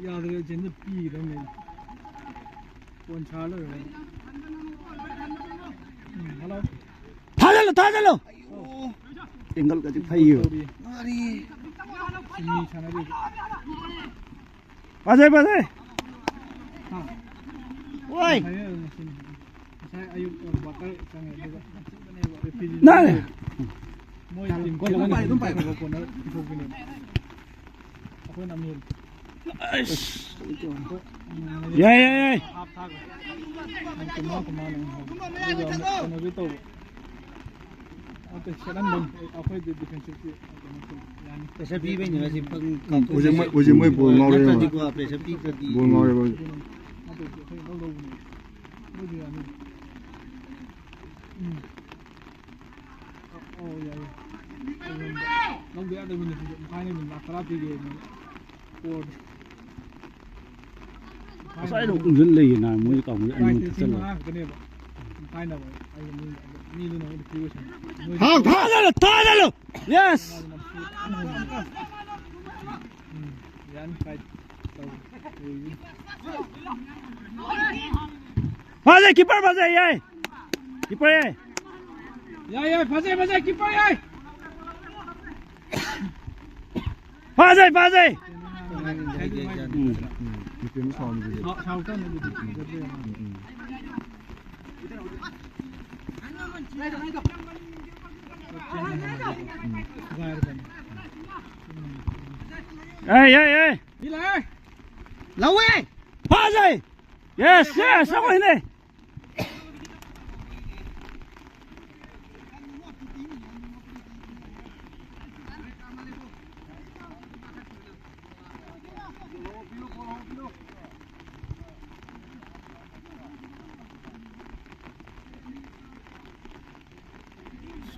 ꯌꯥꯗ꯭ꯔꯦ, ꯖꯦꯟꯗ ꯄꯤꯒꯗꯕꯅꯦ꯫ ꯐꯣꯟ ꯁꯥꯔ ꯂꯣꯏꯔꯦ꯫ ꯎꯝ, ꯍꯜꯂꯣ꯫ ꯊꯥꯖꯜꯂꯣ, ꯊꯥꯖꯜꯂꯣ! ꯑꯣ꯫ ꯑꯦꯡꯒꯜꯒꯗꯤ ꯐꯩꯌꯦ꯫ ꯇꯧꯔꯤ꯫ ꯃꯥꯔꯤ꯫ ꯁꯤꯃꯤ ꯁꯥꯟꯅꯔꯤ꯫ ꯐꯖꯩ, ꯐꯖꯩ꯫ ꯍꯥ? ꯑꯣꯏ꯫ ꯉꯁꯥꯏ ꯑꯌꯨꯛ ꯋꯥꯀꯔ ꯆꯪꯉꯦ, ꯑꯗꯨꯒ ꯅꯥꯔꯦ꯫ ꯃꯣꯏ ꯇꯤꯝ ꯑꯗꯨꯝ ꯄꯥꯏ, ꯑꯗꯨꯝ ꯄꯥꯏ꯫ ꯀꯣꯟꯅꯔ ꯄꯤꯊꯣꯛꯄꯤꯅꯦ꯫ ꯑꯩꯈꯣꯏꯅ ꯑꯃ ꯍꯦꯜꯂꯤ꯫ ꯑꯁ꯫ ꯌꯥꯏ, ꯌꯥꯏ, ꯌꯥꯏ꯫ ꯍꯥꯞ ꯊꯥꯈ꯭ꯔꯦ꯫ ꯃꯣꯏ ꯀꯨꯟꯃꯉꯥ, ꯀꯨꯟꯃꯉꯥꯅꯦ꯫ ꯑꯗꯨꯒ ꯑꯃꯨꯛ ꯀꯩꯅꯣꯁꯨ ꯇꯧꯕ꯫ ꯅꯠꯇꯦ, ꯁꯦꯠꯍꯟꯕꯅꯤ꯫ ꯑꯩꯈꯣꯏꯗꯤ ꯗꯤꯐꯦꯟꯁꯤꯞꯀꯤ ꯀꯩꯅꯣ ꯇꯧ-, ꯌꯥꯅꯤ꯫ ꯄ꯭ꯔꯦꯁꯔ ꯄꯤꯕꯩꯅꯦ ꯉꯁꯤ ꯄꯪ-, ꯎꯝ, ꯍꯧꯖꯤꯛ ꯃꯣꯏ, ꯍꯧꯖꯤꯛ ꯃꯣꯏ ꯕꯣꯜ ꯉꯥꯎꯔꯦ ꯌꯦꯡꯉꯣ꯫ ꯅꯠꯇ꯭ꯔꯗꯤꯀꯣ, ꯄ꯭ꯔꯦꯁꯔ ꯄꯤꯗ꯭ꯔꯗꯤ꯫ ꯕꯣꯜ ꯉꯥꯎꯔꯦꯕ ꯍꯧꯖꯤꯛ꯫ ꯑꯗꯨꯅ ꯑꯇꯩꯗꯤ ꯑꯩꯈꯣꯏ ꯂꯧ ꯂꯧꯕꯅꯦ꯫ ꯃꯣꯏꯁꯨ ꯌꯥꯅꯤ꯫ ꯎꯝ꯫ ꯑꯣ, ꯌꯥꯏꯌꯦ꯫ ꯂꯧꯗ ꯌꯥꯗꯕꯅꯤ ꯁꯤꯗꯤ꯫ ꯃꯈꯥꯏꯅ ꯃꯤꯅꯤꯠ ꯂꯥꯛ ꯇꯔꯥ ꯄꯤꯒꯦ꯫ ꯀꯣꯔꯗ꯫ ꯑꯁ, ꯑꯩꯅ ꯎꯝꯖꯤꯜ ꯂꯩꯌꯦ ꯅꯍꯥꯟ ꯃꯣꯏ ꯀꯥꯡꯕꯨꯁꯦ ꯑꯅꯤꯃꯛ ꯄ꯭ꯔꯥꯏꯖꯇꯤ ꯂꯤꯁꯤꯡ ꯊꯛꯆꯜꯂꯦ꯫ ꯃꯉꯥ ꯈꯛꯇꯅꯦꯕ꯫ ꯊꯥꯏꯅꯕ ꯑꯩ ꯃꯤ-, ꯃꯤꯗꯨꯅ ꯑꯃꯨꯛ ꯄꯤꯕ ꯁꯥꯟꯅ-, ꯃꯣꯏ ꯊꯥ-, ꯊꯥꯖꯜꯂꯣ, ꯊꯥꯖꯜꯂꯣ! ꯌꯦꯁ! ꯎꯝ, ꯌꯥꯅꯤ, ꯀꯥꯏꯗꯦ꯫ ꯇꯧ-, ꯇꯧ-, ꯐꯖꯩ, ꯀꯤꯄꯔ ꯐꯖꯩ, ꯌꯥꯏ꯫ ꯀꯤꯄꯔ ꯌꯥꯏ꯫ ꯌꯥꯏ, ꯌꯥꯏ, ꯐꯖꯩ, ꯐꯖꯩ, ꯀꯤꯄꯔ ꯌꯥꯏ꯫ ꯐꯖꯩ, ꯐꯖꯩ꯫ ꯎꯝ, ꯎꯝ, ꯅꯨꯄꯤ ꯑꯃ ꯁꯥꯎꯔꯝꯃꯤꯗꯨꯗꯤ꯫ ꯁꯥꯎ-, ꯁꯥꯎꯔꯛꯇꯕꯅꯦ ꯑꯗꯨꯗꯤ꯫ ꯎꯝ, ꯎꯝ꯫ ꯑꯦ, ꯑꯦ, ꯑꯦ! ꯂꯧꯋꯦ! ꯐꯥꯖꯩ! Yes, yes! ꯑꯩꯈꯣꯏꯅꯦ!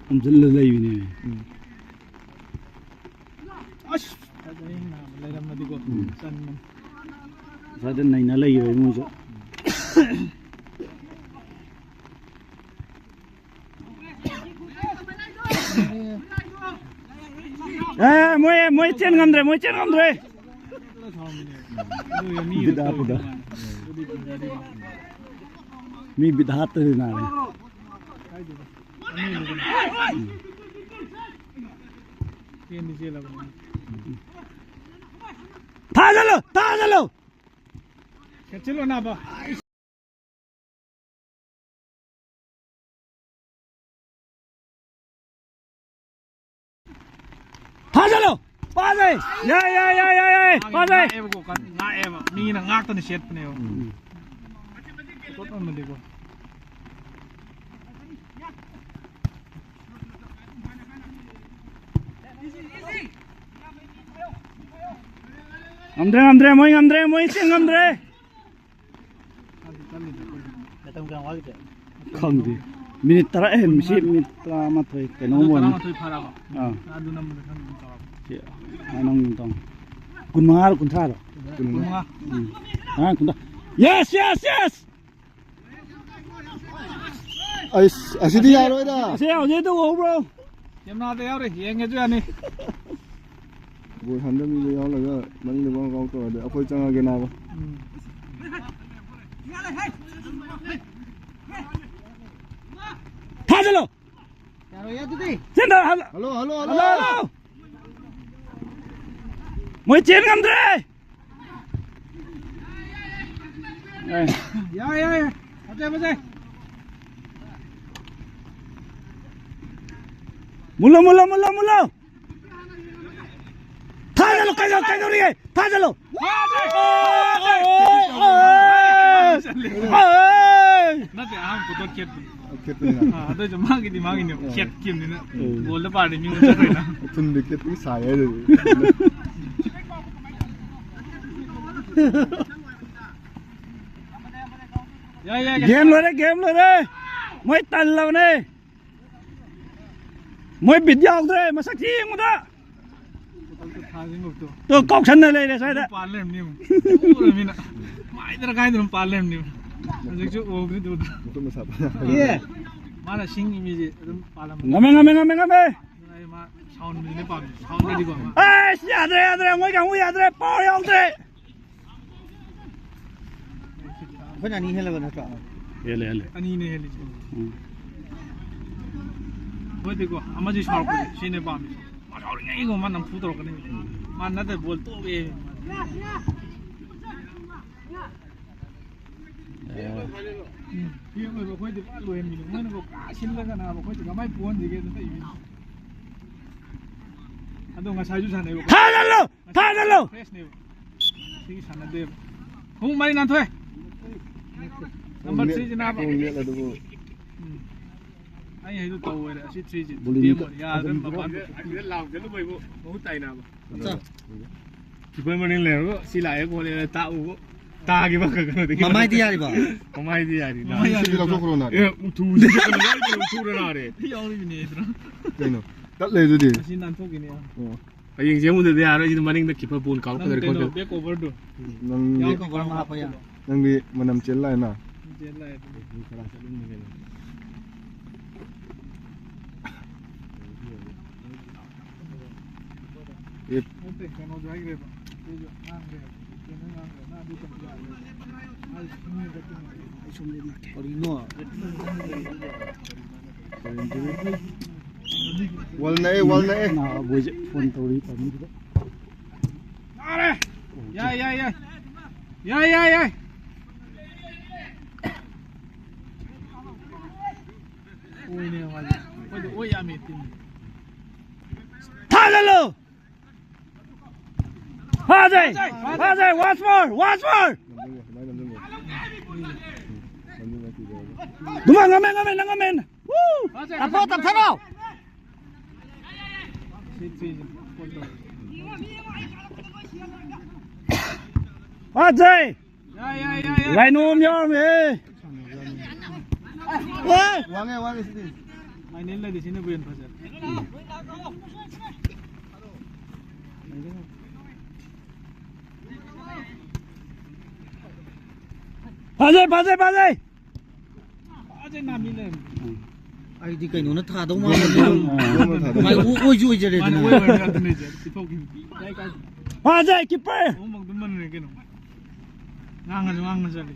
ꯈꯣꯝꯖꯤꯜꯂ ꯂꯩꯕꯅꯦ꯫ ꯎꯝ꯫ ꯑꯁ! ꯐꯖꯩ ꯅꯥꯕ, ꯂꯩꯔꯝꯃꯗꯤꯀꯣ꯫ ꯎꯝ꯫ ꯆꯟꯕꯅꯤ꯫ ꯉꯁꯥꯏꯗ ꯅꯩꯅ ꯂꯩꯈꯤꯕ ꯏꯃꯨꯡꯁꯨ꯫ ꯑꯦ, ꯃꯣꯏ, ꯃꯣꯏ ꯆꯦꯟ ꯉꯝꯗ꯭ꯔꯦ, ꯃꯣꯏ ꯆꯦꯟ ꯉꯝꯗ꯭ꯔꯦ꯫ ꯕꯤꯠ ꯍꯥꯞꯄꯗ꯫ ꯃꯤ ꯕꯤꯠ ꯍꯥꯠꯇꯗꯤ ꯅꯥꯔꯦ꯫ ꯊꯥꯖꯜꯂꯨ! ꯊꯥꯖꯜꯂꯨ! ꯁꯦꯠꯆꯤꯜꯂꯣ ꯅꯥꯕ꯫ ꯊꯥꯖꯜꯂꯣ! ꯄꯥꯖꯩ! ꯌꯥꯏ, ꯌꯥꯏ, ꯌꯥꯏ, ꯌꯥꯏ, ꯌꯥꯏ! ꯄꯥꯖꯩ! ꯉꯥꯛꯑꯦꯕꯀꯣ, ꯀꯟ-, ꯉꯥꯛꯑꯦꯕ꯫ ꯃꯤꯅ ꯉꯥꯛꯇꯅ ꯁꯦꯠꯄꯅꯦꯕ꯫ ꯎꯝ꯫ ꯄꯣꯠ ꯑꯃꯗꯤꯀꯣ꯫ ꯉꯝꯗ꯭ꯔꯦ, ꯉꯝꯗ꯭ꯔꯦ, ꯃꯣꯏ ꯉꯝꯗ꯭ꯔꯦ, ꯃꯣꯏ ꯆꯦꯟ ꯉꯝꯗ꯭ꯔꯦ꯫ ꯃꯇꯝ ꯀꯌꯥꯝ ꯋꯥꯠꯂꯤꯒꯦ? ꯈꯪꯗꯦ꯫ ꯃꯤꯅꯤꯠ ꯇꯔꯥ, ꯑꯦ, ꯃꯁꯤ ꯃꯤꯅꯤꯠ ꯇꯔꯥꯃꯥꯊꯣꯏ ꯀꯩꯅꯣꯝ ꯑꯗꯨ ꯑꯣꯏꯔꯝꯅꯤ꯫ ꯇꯔꯥꯃꯥꯊꯣꯏ ꯐꯥꯔꯕ? ꯑꯥ꯫ ꯑꯗꯨ ꯅꯝꯕꯗ ꯈꯪꯗꯦ ꯑꯗꯨꯝ ꯆꯥꯎꯔꯕ꯫ ꯁꯤ, ꯃꯥ ꯅꯪ ꯇꯧ꯫ ꯀꯨꯟꯃꯉꯥꯔꯣ, ꯀꯨꯟꯊ꯭ꯔꯥꯔꯣ? ꯀꯨꯟꯃꯉꯥ꯫ ꯎꯝ꯫ ꯑꯉꯥꯡ ꯀꯨꯟꯊ꯭ꯔꯥ꯫ Yes, yes, yes! ꯑꯩꯁ, ꯑꯁꯤꯗꯤ ꯌꯥꯔꯣꯏꯗ꯫ ꯑꯁꯤ ꯍꯧꯖꯤꯛ ꯇꯧꯍꯧꯕ꯭ꯔꯣ? ꯀꯦꯃꯦꯔꯥꯗ ꯌꯥꯎꯔꯦ, ꯌꯦꯡꯒꯦꯁꯨ ꯌꯥꯅꯤ꯫ ꯕꯣꯜ ꯍꯟꯗ ꯃꯤꯗ ꯌꯥꯎꯍꯜꯂꯒ ꯃꯅꯤꯡꯗ ꯕꯣꯜ ꯀꯥꯎ ꯇꯧꯔꯗꯤ ꯑꯩꯈꯣꯏ ꯆꯪꯉꯒꯦ ꯅꯥꯕ꯫ ꯎꯝ꯫ ꯊꯥꯖꯜꯂꯣ! ꯌꯥꯔꯣꯏꯌꯦ ꯑꯗꯨꯗꯤ꯫ ꯆꯦꯟꯗ hello! Hello, hello, hello! Hello! ꯃꯣꯏ ꯆꯦꯟ ꯉꯝꯗ꯭ꯔꯦ! ꯑꯦ꯫ ꯌꯥꯏ, ꯌꯥꯏ, ꯌꯥꯏ꯫ ꯐꯖꯩ, ꯐꯖꯩ꯫ ꯃꯨꯜꯂꯣ, ꯃꯨꯜꯂꯣ, ꯃꯨꯜꯂꯣ, ꯃꯨꯜꯂꯣ! ꯊꯥꯖꯜꯂꯣ, ꯀꯩꯗꯧ-, ꯀꯩꯗꯧꯔꯤꯒꯦ? ꯊꯥꯖꯜꯂꯣ! ꯅꯠꯇꯦ, ꯑꯍꯥꯟꯕ ꯄꯣꯠꯇꯣ ꯈꯦꯠꯄꯅꯤ꯫ ꯈꯦꯠꯄꯅꯤꯅ꯫ ꯑꯥ, ꯑꯗꯨꯏꯁꯨ ꯃꯥꯒꯤꯗꯤ ꯃꯥꯒꯤꯅꯦꯕ꯫ ꯎꯝ꯫ ꯈꯦꯠꯈꯤꯕꯅꯤꯅ꯫ ꯎꯝ꯫ ꯒꯣꯜꯗ ꯄꯥꯔꯗꯤ ꯃꯤꯉꯣꯟ ꯆꯠꯈ꯭ꯔꯦꯅ꯫ ꯊꯨꯟꯗꯤ ꯈꯦꯠꯄꯅꯤ ꯁꯥꯏ ꯍꯥꯏꯗꯨꯗꯤ꯫ ꯌꯥꯏ, ꯌꯥꯏ, ꯌꯥꯏ꯫ ꯒꯦꯝ ꯂꯣꯏꯔꯦ, ꯒꯦꯝ ꯂꯣꯏꯔꯦ꯫ ꯃꯣꯏ ꯇꯜꯂꯕꯅꯦ꯫ ꯃꯣꯏ ꯕꯤꯠ ꯌꯥꯎꯗ꯭ꯔꯦ, ꯃꯁꯛ ꯊꯤ ꯌꯦꯡꯕꯗ꯫ ꯇꯣ ꯀꯥꯎꯁꯟꯅ ꯂꯩꯔꯦ ꯁ꯭ꯋꯥꯏꯗ꯫ ꯄꯥꯜ ꯂꯩꯔꯝꯅꯤ ꯑꯃꯨꯛ꯫ ꯎꯔꯃꯤꯅ꯫ ꯃꯥꯏꯗꯔ ꯀꯥꯏꯗꯅꯣ ꯄꯥꯜ ꯂꯩꯔꯝꯅꯤ ꯑꯃꯨꯛ꯫ ꯍꯧꯖꯤꯛꯁꯨ ꯎꯍꯧꯗ꯭ꯔꯤ ꯇꯨꯗ꯫ ꯃꯈꯨꯠ ꯃꯁꯥ ꯐꯖ-, ꯑꯦ꯫ ꯃꯥꯅ ꯁꯤꯡꯒꯤ ꯃꯤꯁꯦ ꯑꯗꯨꯝ ꯄꯥꯜꯂꯝꯃꯅꯤ꯫ ꯉꯝꯃꯦ, ꯉꯝꯃꯦ, ꯉꯝꯃꯦ, ꯉꯝꯃꯦ꯫ ꯑꯗꯨꯅ ꯑꯩ ꯃꯥ ꯁꯥꯎꯟꯕꯁꯤꯅꯦ ꯄꯥꯝꯃꯤ꯫ ꯁꯥꯎꯟꯗꯗꯤꯀꯣ ꯃꯥ꯫ ꯑꯁ, ꯌꯥꯗ꯭ꯔꯦ, ꯌꯥꯗ꯭ꯔꯦ, ꯃꯣꯏ ꯀꯥꯡꯕꯨ ꯌꯥꯗ꯭ꯔꯦ, ꯄꯥꯋꯔ ꯌꯥꯎꯗ꯭ꯔꯦ꯫ ꯑꯩꯈꯣꯏꯅ ꯑꯅꯤ ꯍꯦꯜꯂꯕ ꯅꯠꯇ꯭ꯔꯣ? ꯍꯦꯜꯂꯦ, ꯍꯦꯜꯂꯦ꯫ ꯑꯅꯤꯅꯦ ꯍꯦꯜꯂꯤꯁꯦ꯫ ꯎꯝ꯫ ꯍꯣꯏꯗꯤꯀꯣ, ꯑꯃꯁꯤ ꯁꯥꯎꯔꯛꯄꯁꯦ, ꯁꯤꯅꯦ ꯄꯥꯝꯃꯤꯁꯦ꯫ ꯃꯥ ꯁꯥꯎꯔꯤꯉꯩꯒꯣ, ꯃꯥ ꯅꯝꯐꯨ ꯇꯧꯔꯛꯀꯅꯤ꯫ ꯃꯥ ꯅꯠꯇ꯭ꯔ ꯕꯣꯜ ꯇꯣꯛꯑꯦ꯫ ꯑꯦ꯫ ꯎꯝ, ꯐꯦꯟ ꯑꯣꯏꯕ ꯑꯩꯈꯣꯏꯗꯤ ꯄꯨꯔꯥ ꯂꯣꯏꯍꯟꯕꯤꯅꯦ꯫ ꯃꯣꯏꯅꯀꯣ ꯄꯨꯔꯥ ꯁꯤꯜꯂꯒꯅꯦ ꯑꯩꯈꯣꯏꯗꯤ ꯀꯃꯥꯏꯅ ꯄꯣꯍꯟꯁꯤꯒꯦ ꯑꯗꯨ ꯇꯧꯔꯤꯅꯦ꯫ ꯑꯗꯣ ꯉꯁꯥꯏꯁꯨ ꯁꯥꯟꯅꯩꯕ꯫ ꯊꯥꯖꯜꯂꯣ! ꯊꯥꯖꯜꯂꯣ! ꯐ꯭ꯔꯦꯁꯅꯦꯕ꯫ ꯁꯤꯒꯤ ꯁꯥꯟꯅꯗꯦꯕ꯫ ꯈꯣꯡꯎꯞ ꯃꯔꯤ ꯅꯥꯟꯊꯣꯛꯑꯦ꯫ ꯅꯝꯕꯔ ꯊ꯭ꯔꯤꯁꯤ ꯅꯥꯕ꯫ ꯈꯣꯡ ꯅꯦꯠ ꯑꯗꯨꯕꯨ꯫ ꯎꯝ꯫ ꯑꯩ ꯍꯥꯏꯗꯣ ꯇꯧ ꯑꯣꯏꯔꯦ꯫ ꯑꯁꯤ ꯊ꯭ꯔꯤꯁꯤ ꯕꯣꯂꯤꯗ ꯗꯦꯝ ꯑꯣꯏꯔꯦ꯫ ꯌꯥꯗ꯭ꯔꯦ ꯑꯗꯨꯝ ꯃꯄꯥꯟ꯫ ꯑꯁꯤꯗ ꯂꯥꯎ ꯆꯠꯂꯨꯕꯩꯕꯨ ꯃꯍꯨꯠ ꯇꯥꯏꯅꯕ꯫ ꯑꯠꯆꯥ꯫ ꯀꯤꯄꯔ ꯃꯅꯤꯡ ꯂꯩꯔꯒ ꯁꯤ ꯂꯥꯛꯑꯦ ꯈꯣꯠꯂꯦ ꯇꯥꯛꯎꯕ꯫ ꯇꯥꯈꯤꯕ ꯀꯩꯅꯣꯗꯒꯤ꯫ ꯃꯃꯥꯏꯗꯤ ꯌꯥꯔꯤꯕꯣ? ꯃꯃꯥꯏꯗꯤ ꯌꯥꯔꯤ꯫ ꯃꯃꯥꯏ ꯌꯥꯔꯤ꯫ ꯁꯤꯗꯤ ꯂꯧꯊꯣꯛꯈ꯭ꯔꯣ ꯅꯥꯔꯦ꯫ ꯑꯦ, ꯎꯊꯨꯁꯤꯗꯤ ꯀꯩꯅꯣ ꯂꯣꯏ ꯎꯊꯨꯔ ꯅꯥꯔꯦ꯫ ꯌꯥꯎꯔꯤꯕꯅꯦ ꯑꯩꯗꯨꯅ꯫ ꯀꯩꯅꯣ? ꯇꯠꯂꯦ ꯑꯗꯨꯗꯤ꯫ ꯑꯁꯤ ꯅꯥꯟꯊꯣꯛꯈꯤꯅꯦ꯫ ꯑꯣ꯫ ꯍꯌꯦꯡ ꯌꯦꯡꯉꯨꯗꯗꯤ ꯌꯥꯔꯣꯏ꯫ ꯁꯤꯗꯤ ꯃꯅꯤꯡꯗ ꯀꯤꯄꯔ ꯕꯣꯜ ꯀꯥꯎꯔꯛꯄꯗ ꯅꯪ ꯀꯩꯅꯣ, ꯔꯦꯀꯣꯔꯗ ꯇꯧ-, ꯕꯦꯛ ꯀꯣꯚꯔꯗꯨ꯫ ꯅꯪ ꯌꯥꯎ ꯀꯣꯚꯔ ꯑꯃ ꯍꯥꯞꯄ ꯌꯥ꯫ ꯅꯪꯗꯤ ꯃꯅꯝ ꯆꯦꯜ ꯂꯥꯛꯑꯦꯅ꯫ ꯆꯦꯜ ꯂꯥꯛꯑꯦ ꯑꯗꯨꯗꯤ꯫ ꯃꯤ ꯈꯔ ꯆꯠꯂꯝꯅꯤ ꯀꯩꯅꯣ꯫ ꯑꯦ꯫ ꯅꯠꯇꯦ, ꯀꯩꯅꯣꯁꯨ ꯍꯥꯏꯈ꯭ꯔꯦꯕ꯫ ꯑꯗꯨꯁꯨ ꯉꯥꯡꯈ꯭ꯔꯦꯕ꯫ ꯀꯩꯅꯣ ꯉꯥꯡꯈ꯭ꯔꯦ꯫ ꯅꯪ ꯑꯗꯨ ꯇꯧꯕ ꯌꯥꯔꯣꯏ꯫ ꯑꯩ ꯁꯣꯝꯗ ꯂꯥꯛꯀꯦ꯫ ꯀꯔꯤꯅꯣ? ꯋꯥꯜ ꯅꯛꯑꯦ, ꯋꯥꯜ ꯅꯛꯑꯦ꯫ ꯅꯥꯕꯣꯏꯁꯦ ꯐꯣꯟ ꯇꯧꯔꯤ ꯇꯥꯏꯃꯤꯡꯗꯨꯗ꯫ ꯌꯥꯔꯦ! ꯌꯥꯏ, ꯌꯥꯏ, ꯌꯥꯏ꯫ ꯌꯥꯏ, ꯌꯥꯏ, ꯌꯥꯏ꯫ ꯑꯣꯏꯅꯦ ꯃꯥꯁꯦ꯫ ꯑꯩꯈꯣꯏꯗꯤ ꯑꯣꯏ ꯌꯥꯝꯃꯤ ꯇꯤꯝ꯫ ꯐꯥꯖꯩ! ꯐꯥꯖꯩ! Once more! Once more! ꯅꯝꯖꯤꯜꯂꯣ, ꯁꯨꯃꯥꯏꯅ ꯅꯝꯖꯤꯜꯂꯣ꯫ ꯎꯝ, ꯅꯝꯖꯤꯜꯂꯣ, ꯀꯤꯗꯧꯔꯒꯦ꯫ ꯑꯗꯨꯃ ꯉꯝꯃꯦ, ꯉꯝꯃꯦ, ꯅꯪ ꯉꯝꯃꯦ! Woo! ꯇꯞꯊꯣ, ꯇꯞꯊꯔꯣ! ꯐꯥꯖꯩ! ꯌꯥꯏ, ꯌꯥꯏ, ꯌꯥꯏ, ꯌꯥꯏ꯫ ꯔꯥꯏꯅꯣ ꯑꯃ ꯌꯥꯎꯔꯝꯃꯦ! ꯋꯥꯡꯉꯦ, ꯋꯥꯡꯉꯦ ꯁꯤꯗꯤ꯫ ꯃꯥꯏꯅꯦꯜ ꯂꯩꯔꯤꯁꯤꯅꯕꯨ ꯍꯦꯟꯅ ꯐꯖꯔꯦ꯫ ꯐꯖꯩ, ꯐꯖꯩ, ꯐꯖꯩ! ꯐꯖꯩ, ꯅꯥꯃꯤ ꯂꯩꯔꯝꯃꯦ꯫ ꯑꯩꯗꯤ ꯀꯩꯅꯣꯅ ꯊꯥꯗꯧ ꯃꯥꯜꯂꯦ꯫ ꯃꯥꯏ ꯑꯣ-, ꯑꯣꯏꯁꯨ ꯑꯣꯏꯖꯔꯦꯗꯅ꯫ ꯃꯥꯅ ꯑꯣꯏ ꯑꯣꯏꯔꯦ ꯑꯗꯨꯅꯦ ꯑꯩꯁꯦ ꯄꯤꯊꯣꯛꯈꯤꯕꯅꯤ꯫ ꯌꯥꯏ, ꯀꯥꯏꯗꯦ꯫ ꯐꯖꯩ, ꯀꯤꯄꯔ! ꯑꯍꯨꯝꯃꯛ ꯑꯗꯨꯝ ꯃꯟꯕꯅꯦ ꯀꯩꯅꯣ꯫ ꯉꯥꯡꯉꯁꯨ ꯉꯥꯡꯉ ꯆꯠꯂꯤ꯫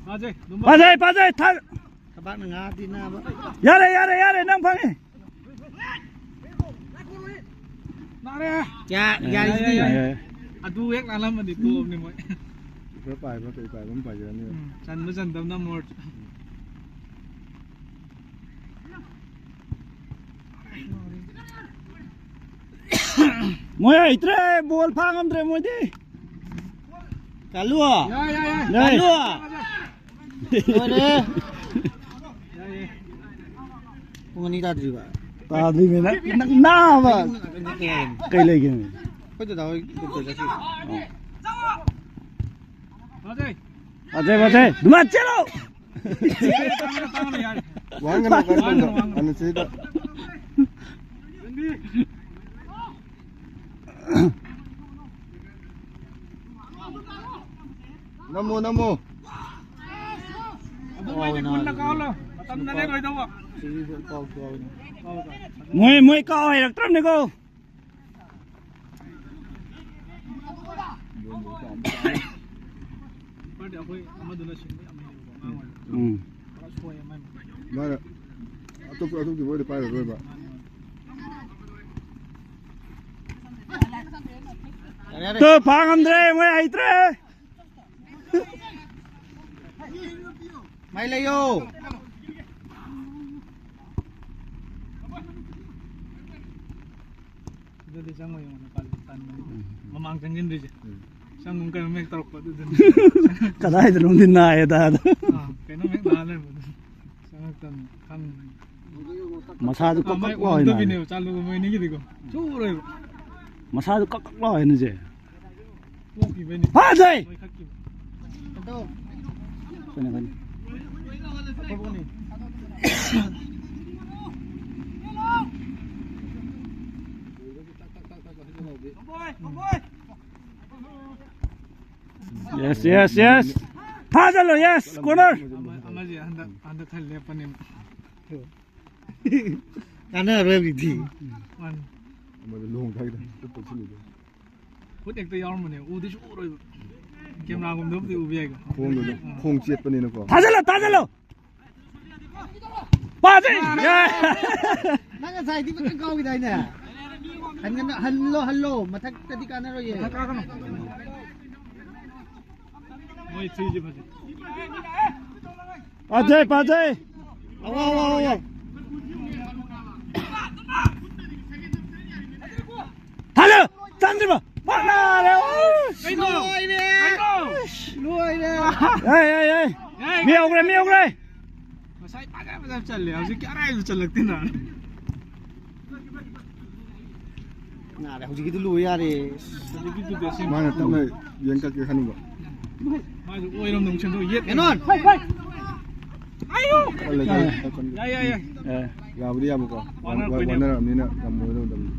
ꯐꯖꯩ, ꯑꯗꯨꯝ ꯐꯖꯩ, ꯐꯖꯩ, ꯊꯜ-, ꯊꯕꯥꯛꯅ ꯉꯥꯗꯤ ꯅꯥꯕ꯫ ꯌꯥꯔꯦ, ꯌꯥꯔꯦ, ꯌꯥꯔꯦ, ꯅꯪ ꯐꯪꯉꯤ꯫ ꯅꯥꯔꯦ꯫ ꯌꯥ-, ꯌꯥꯔꯤꯁꯤꯗꯤ꯫ ꯌꯥꯏ, ꯌꯥꯏ, ꯌꯥꯏ꯫ ꯑꯗꯨ ꯍꯦꯛ ꯂꯥꯜꯂꯝꯃꯗꯤ ꯇꯣꯛꯑꯕꯅꯤ ꯃꯣꯏ꯫ ꯀꯤꯄꯔ ꯄꯥꯏꯕ꯭ꯔꯥ ꯀꯩ ꯄꯥꯏꯕ꯭ꯔꯥ ꯑꯃ ꯄꯥꯏꯖꯔꯅꯤ꯫ ꯎꯝ, ꯆꯟꯕ ꯆꯟꯗꯕꯅ ꯑꯃ ꯑꯣꯏꯔꯁꯨ꯫ ꯃꯣꯏ ꯍꯩꯇ꯭ꯔꯦ, ꯕꯣꯜ ꯐꯥ ꯉꯝꯗ꯭ꯔꯦ ꯃꯣꯏꯗꯤ꯫ ꯀꯜꯂꯨ꯫ ꯌꯥꯏ, ꯌꯥꯏ, ꯌꯥꯏ꯫ ꯌꯥꯏ꯫ ꯀꯜꯂꯨ꯫ ꯂꯣꯏꯔꯦ꯫ ꯄꯨꯡ ꯑꯅꯤ ꯇꯥꯗ꯭ꯔꯤꯕ꯫ ꯇꯥꯗ꯭ꯔꯤꯃꯤ ꯅꯪ, ꯅꯪ ꯅꯥꯕ꯫ ꯀꯩ ꯂꯩꯒꯦ? ꯑꯩꯈꯣꯏ ꯗꯗꯥ ꯍꯣꯏ ꯗꯣꯛꯇꯔ ꯆꯠꯈꯤ꯫ ꯑꯣ꯫ ꯐꯖꯩ, ꯐꯖꯩ꯫ ꯑꯗꯨꯃꯥꯏ ꯆꯦꯜꯂꯣ꯫ ꯋꯥꯡꯅ ꯋꯥꯡꯅ ꯋꯥꯡꯅ꯫ ꯑꯅ ꯁꯤꯗ꯫ ꯅꯝꯃꯣ, ꯅꯝꯃꯣ꯫ ꯑꯗꯨꯃꯥꯏꯅ ꯃꯨꯟꯅ ꯀꯥꯎꯍꯜꯂꯣ꯫ ꯃꯇꯝꯗ ꯂꯦꯟꯂꯣꯏꯗꯧꯕ꯫ ꯃꯣꯏ, ꯃꯣꯏ ꯀꯥꯎ ꯍꯩꯔꯛꯇ꯭ꯔꯕꯅꯤꯀꯣ꯫ ꯀꯤꯄꯔꯗꯤ ꯑꯩꯈꯣꯏ ꯑꯃꯗꯨꯅ ꯁꯤꯟꯕ ꯌꯥꯝ ꯍꯩꯌꯦꯕꯀꯣ, ꯑꯉꯥꯡ ꯑꯣꯏꯅ꯫ ꯎꯝ꯫ ꯄꯨꯔꯥ ꯁꯣꯏꯌꯦ ꯃꯥꯏ ꯃꯈꯨꯠ꯫ ꯃꯥꯅ ꯑꯇꯣꯞꯄ, ꯑꯇꯣꯞꯄ ꯑꯣꯏꯗꯤ ꯄꯥꯏꯔꯔꯣꯏꯕ꯫ ꯃꯥꯅꯦ, ꯃꯥꯅꯦ꯫ ꯌꯥꯔꯦ, ꯌꯥꯔꯦ꯫ ꯇꯨ, ꯐꯥ ꯉꯝꯗ꯭ꯔꯦ, ꯃꯣꯏ ꯍꯩꯇ꯭ꯔꯦ꯫ ꯃꯥꯏ ꯂꯩꯌꯣ꯫ ꯑꯗꯨꯗꯤ ꯆꯪꯉꯣꯏ ꯌꯦꯡꯉꯣ, ꯅꯨꯄꯥꯗꯨ ꯇꯟꯕꯅꯤ꯫ ꯎꯝ꯫ ꯃꯃꯥꯡ ꯆꯪꯁꯤꯟꯗ꯭ꯔꯤꯁꯦ꯫ ꯎꯝ꯫ ꯆꯪꯉꯨ ꯀꯩꯅꯣꯝ ꯍꯦꯛ ꯇꯧꯔꯛꯄ ꯑꯗꯨꯗꯨꯅꯤ꯫ ꯀꯗꯥꯏꯗꯅꯣꯝꯗꯤ ꯅꯥꯏꯌꯦ ꯇꯥꯗ꯫ ꯑꯥ, ꯀꯩꯅꯣꯝ ꯍꯦꯛ ꯅꯥ ꯂꯩꯔꯝꯕꯗꯨ꯫ ꯆꯪꯉꯛꯇꯕꯅꯤ ꯈꯪꯕꯅꯤ꯫ ꯃꯁꯥꯗꯨ ꯑꯥ, ꯀꯛ ꯃꯥꯏ ꯀꯛ ꯂꯥꯎ ꯍꯥꯏꯅ꯫ ꯑꯣꯟꯗꯕꯤꯅꯦꯕ ꯆꯥꯂꯨꯕ ꯃꯣꯏ ꯑꯅꯤꯒꯤꯗꯤꯀꯣ꯫ ꯆꯨꯔꯣꯏꯕ꯫ ꯃꯁꯥꯗꯨ ꯀꯛ ꯀꯛ ꯂꯥꯎ ꯍꯥꯏꯅꯁꯦ꯫ ꯄꯣꯛꯈꯤꯕꯩꯅꯤ꯫ ꯐꯖꯩ! ꯅꯣꯏꯈꯠꯈꯤꯕ꯫ ꯀꯩꯅꯣ, ꯀꯩꯅꯣ꯫ ꯑꯐꯕꯅꯤ꯫ Yes, yes, yes. ꯐꯥꯖꯜꯂꯣ, yes, corner. ꯑꯃ-, ꯑꯃꯁꯦ ꯍꯟꯗꯛ, ꯍꯟꯗꯛ ꯈꯔ ꯂꯦꯞꯄꯅꯦꯕ꯫ ꯀꯥꯟꯅꯔꯔꯣꯏ ꯍꯧꯖꯤꯛꯇꯤ꯫ ꯃꯥꯅꯤ꯫ ꯑꯃꯗ ꯂꯨꯍꯣꯡ ꯊꯥꯒꯤꯗ ꯈꯨꯠ ꯄꯛꯁꯤꯜꯂꯤꯗꯣ꯫ ꯈꯨꯠ ꯍꯦꯛꯇ ꯌꯥꯎꯔꯝꯕꯅꯦ, ꯎꯗꯤ ꯁꯨꯛꯎ ꯎꯔꯣꯏꯕ꯫ ꯀꯦꯃꯦꯔꯥꯒꯨꯝꯕꯗꯕꯨꯗꯤ ꯎꯕ ꯌꯥꯏꯀꯣ꯫ ꯈꯣꯡꯗꯨ ꯑꯗꯨꯝ, ꯑꯥ꯫ ꯈꯣꯡ ꯆꯦꯠꯄꯅꯤꯅꯀꯣ꯫ ꯊꯥꯖꯜꯂꯣ, ꯊꯥꯖꯜꯂꯣ! ꯄꯥꯁꯦ! ꯌꯥꯏ! ꯅꯪ ꯉꯁꯥꯏꯗꯤ ꯐꯖꯅ ꯀꯥꯎꯈꯤꯗꯥꯏꯅꯦ? ꯍꯟꯒꯅ-, ꯍꯜꯂꯣ, ꯍꯜꯂꯣ꯫ ꯃꯊꯛꯇꯗꯤ ꯀꯥꯟꯅꯔꯣꯏꯌꯦ꯫ ꯃꯊꯛ ꯀꯥꯈꯠꯂꯣ꯫ ꯃꯣꯏ ꯊ꯭ꯔꯤꯁꯤ ꯐꯖꯩ꯫ ꯄꯥꯖꯩ, ꯄꯥꯖꯩ! ꯑꯋꯥ, ꯑꯋꯥ, ꯑꯋꯥ, ꯑꯋꯥ꯫ ꯊꯥꯖꯤꯜꯂꯣ! ꯆꯟꯗ꯭ꯔꯤꯕ! ꯐꯥꯅꯔꯦ! ꯎꯁ! ꯀꯩꯅꯣ? ꯂꯣꯏꯔꯦ! ꯀꯩꯅꯣ? ꯂꯣꯏꯔꯦ! ꯌꯥꯏ, ꯌꯥꯏ, ꯌꯥꯏ! ꯌꯥꯏ! ꯃꯤ ꯍꯧꯈ꯭ꯔꯦ, ꯃꯤ ꯍꯧꯈ꯭ꯔꯦ! ꯉꯁꯥꯏ ꯐꯖ ꯐꯖ ꯆꯜꯂꯦ, ꯍꯧꯖꯤꯛꯀꯤ ꯑꯔꯥꯏꯕꯗꯨ ꯆꯜꯂꯛꯇꯦꯅ꯫ ꯌꯥꯔꯦ, ꯍꯧꯖꯤꯛꯀꯤꯗꯨ ꯂꯣꯏ ꯌꯥꯔꯦ꯫ ꯍꯧꯖꯤꯛꯀꯤꯗꯨꯗꯤ ꯑꯁꯦꯡꯕ꯫ ꯃꯥꯅ ꯇꯞꯅ ꯌꯦꯡ ꯆꯠꯀꯦ ꯈꯟꯕ꯫ ꯃꯥꯁꯨ ꯑꯣꯏꯔꯣꯝꯗ ꯑꯃꯨꯛ ꯁꯦꯝꯗꯣꯛ, ꯌꯦꯠ꯫ ꯀꯩꯅꯣ! ꯍꯣꯏ, ꯍꯣꯏ! ꯈꯔ ꯂꯩ, ꯈꯔ ꯂꯩ, ꯈꯔ ꯀꯟꯅ꯫ ꯌꯥꯏ, ꯌꯥꯏ, ꯌꯥꯏ꯫ ꯑꯦ꯫ ꯌꯥꯕꯨꯗꯤ ꯌꯥꯕꯀꯣ꯫ ꯋꯥꯟ-, ꯋꯥꯟꯅꯔꯛꯄꯩꯅꯦ꯫ ꯋꯥꯟꯅꯔꯛꯑꯕꯅꯤꯅ ꯉꯝꯃꯣꯏꯗꯧꯕ ꯃꯇꯝꯗ꯫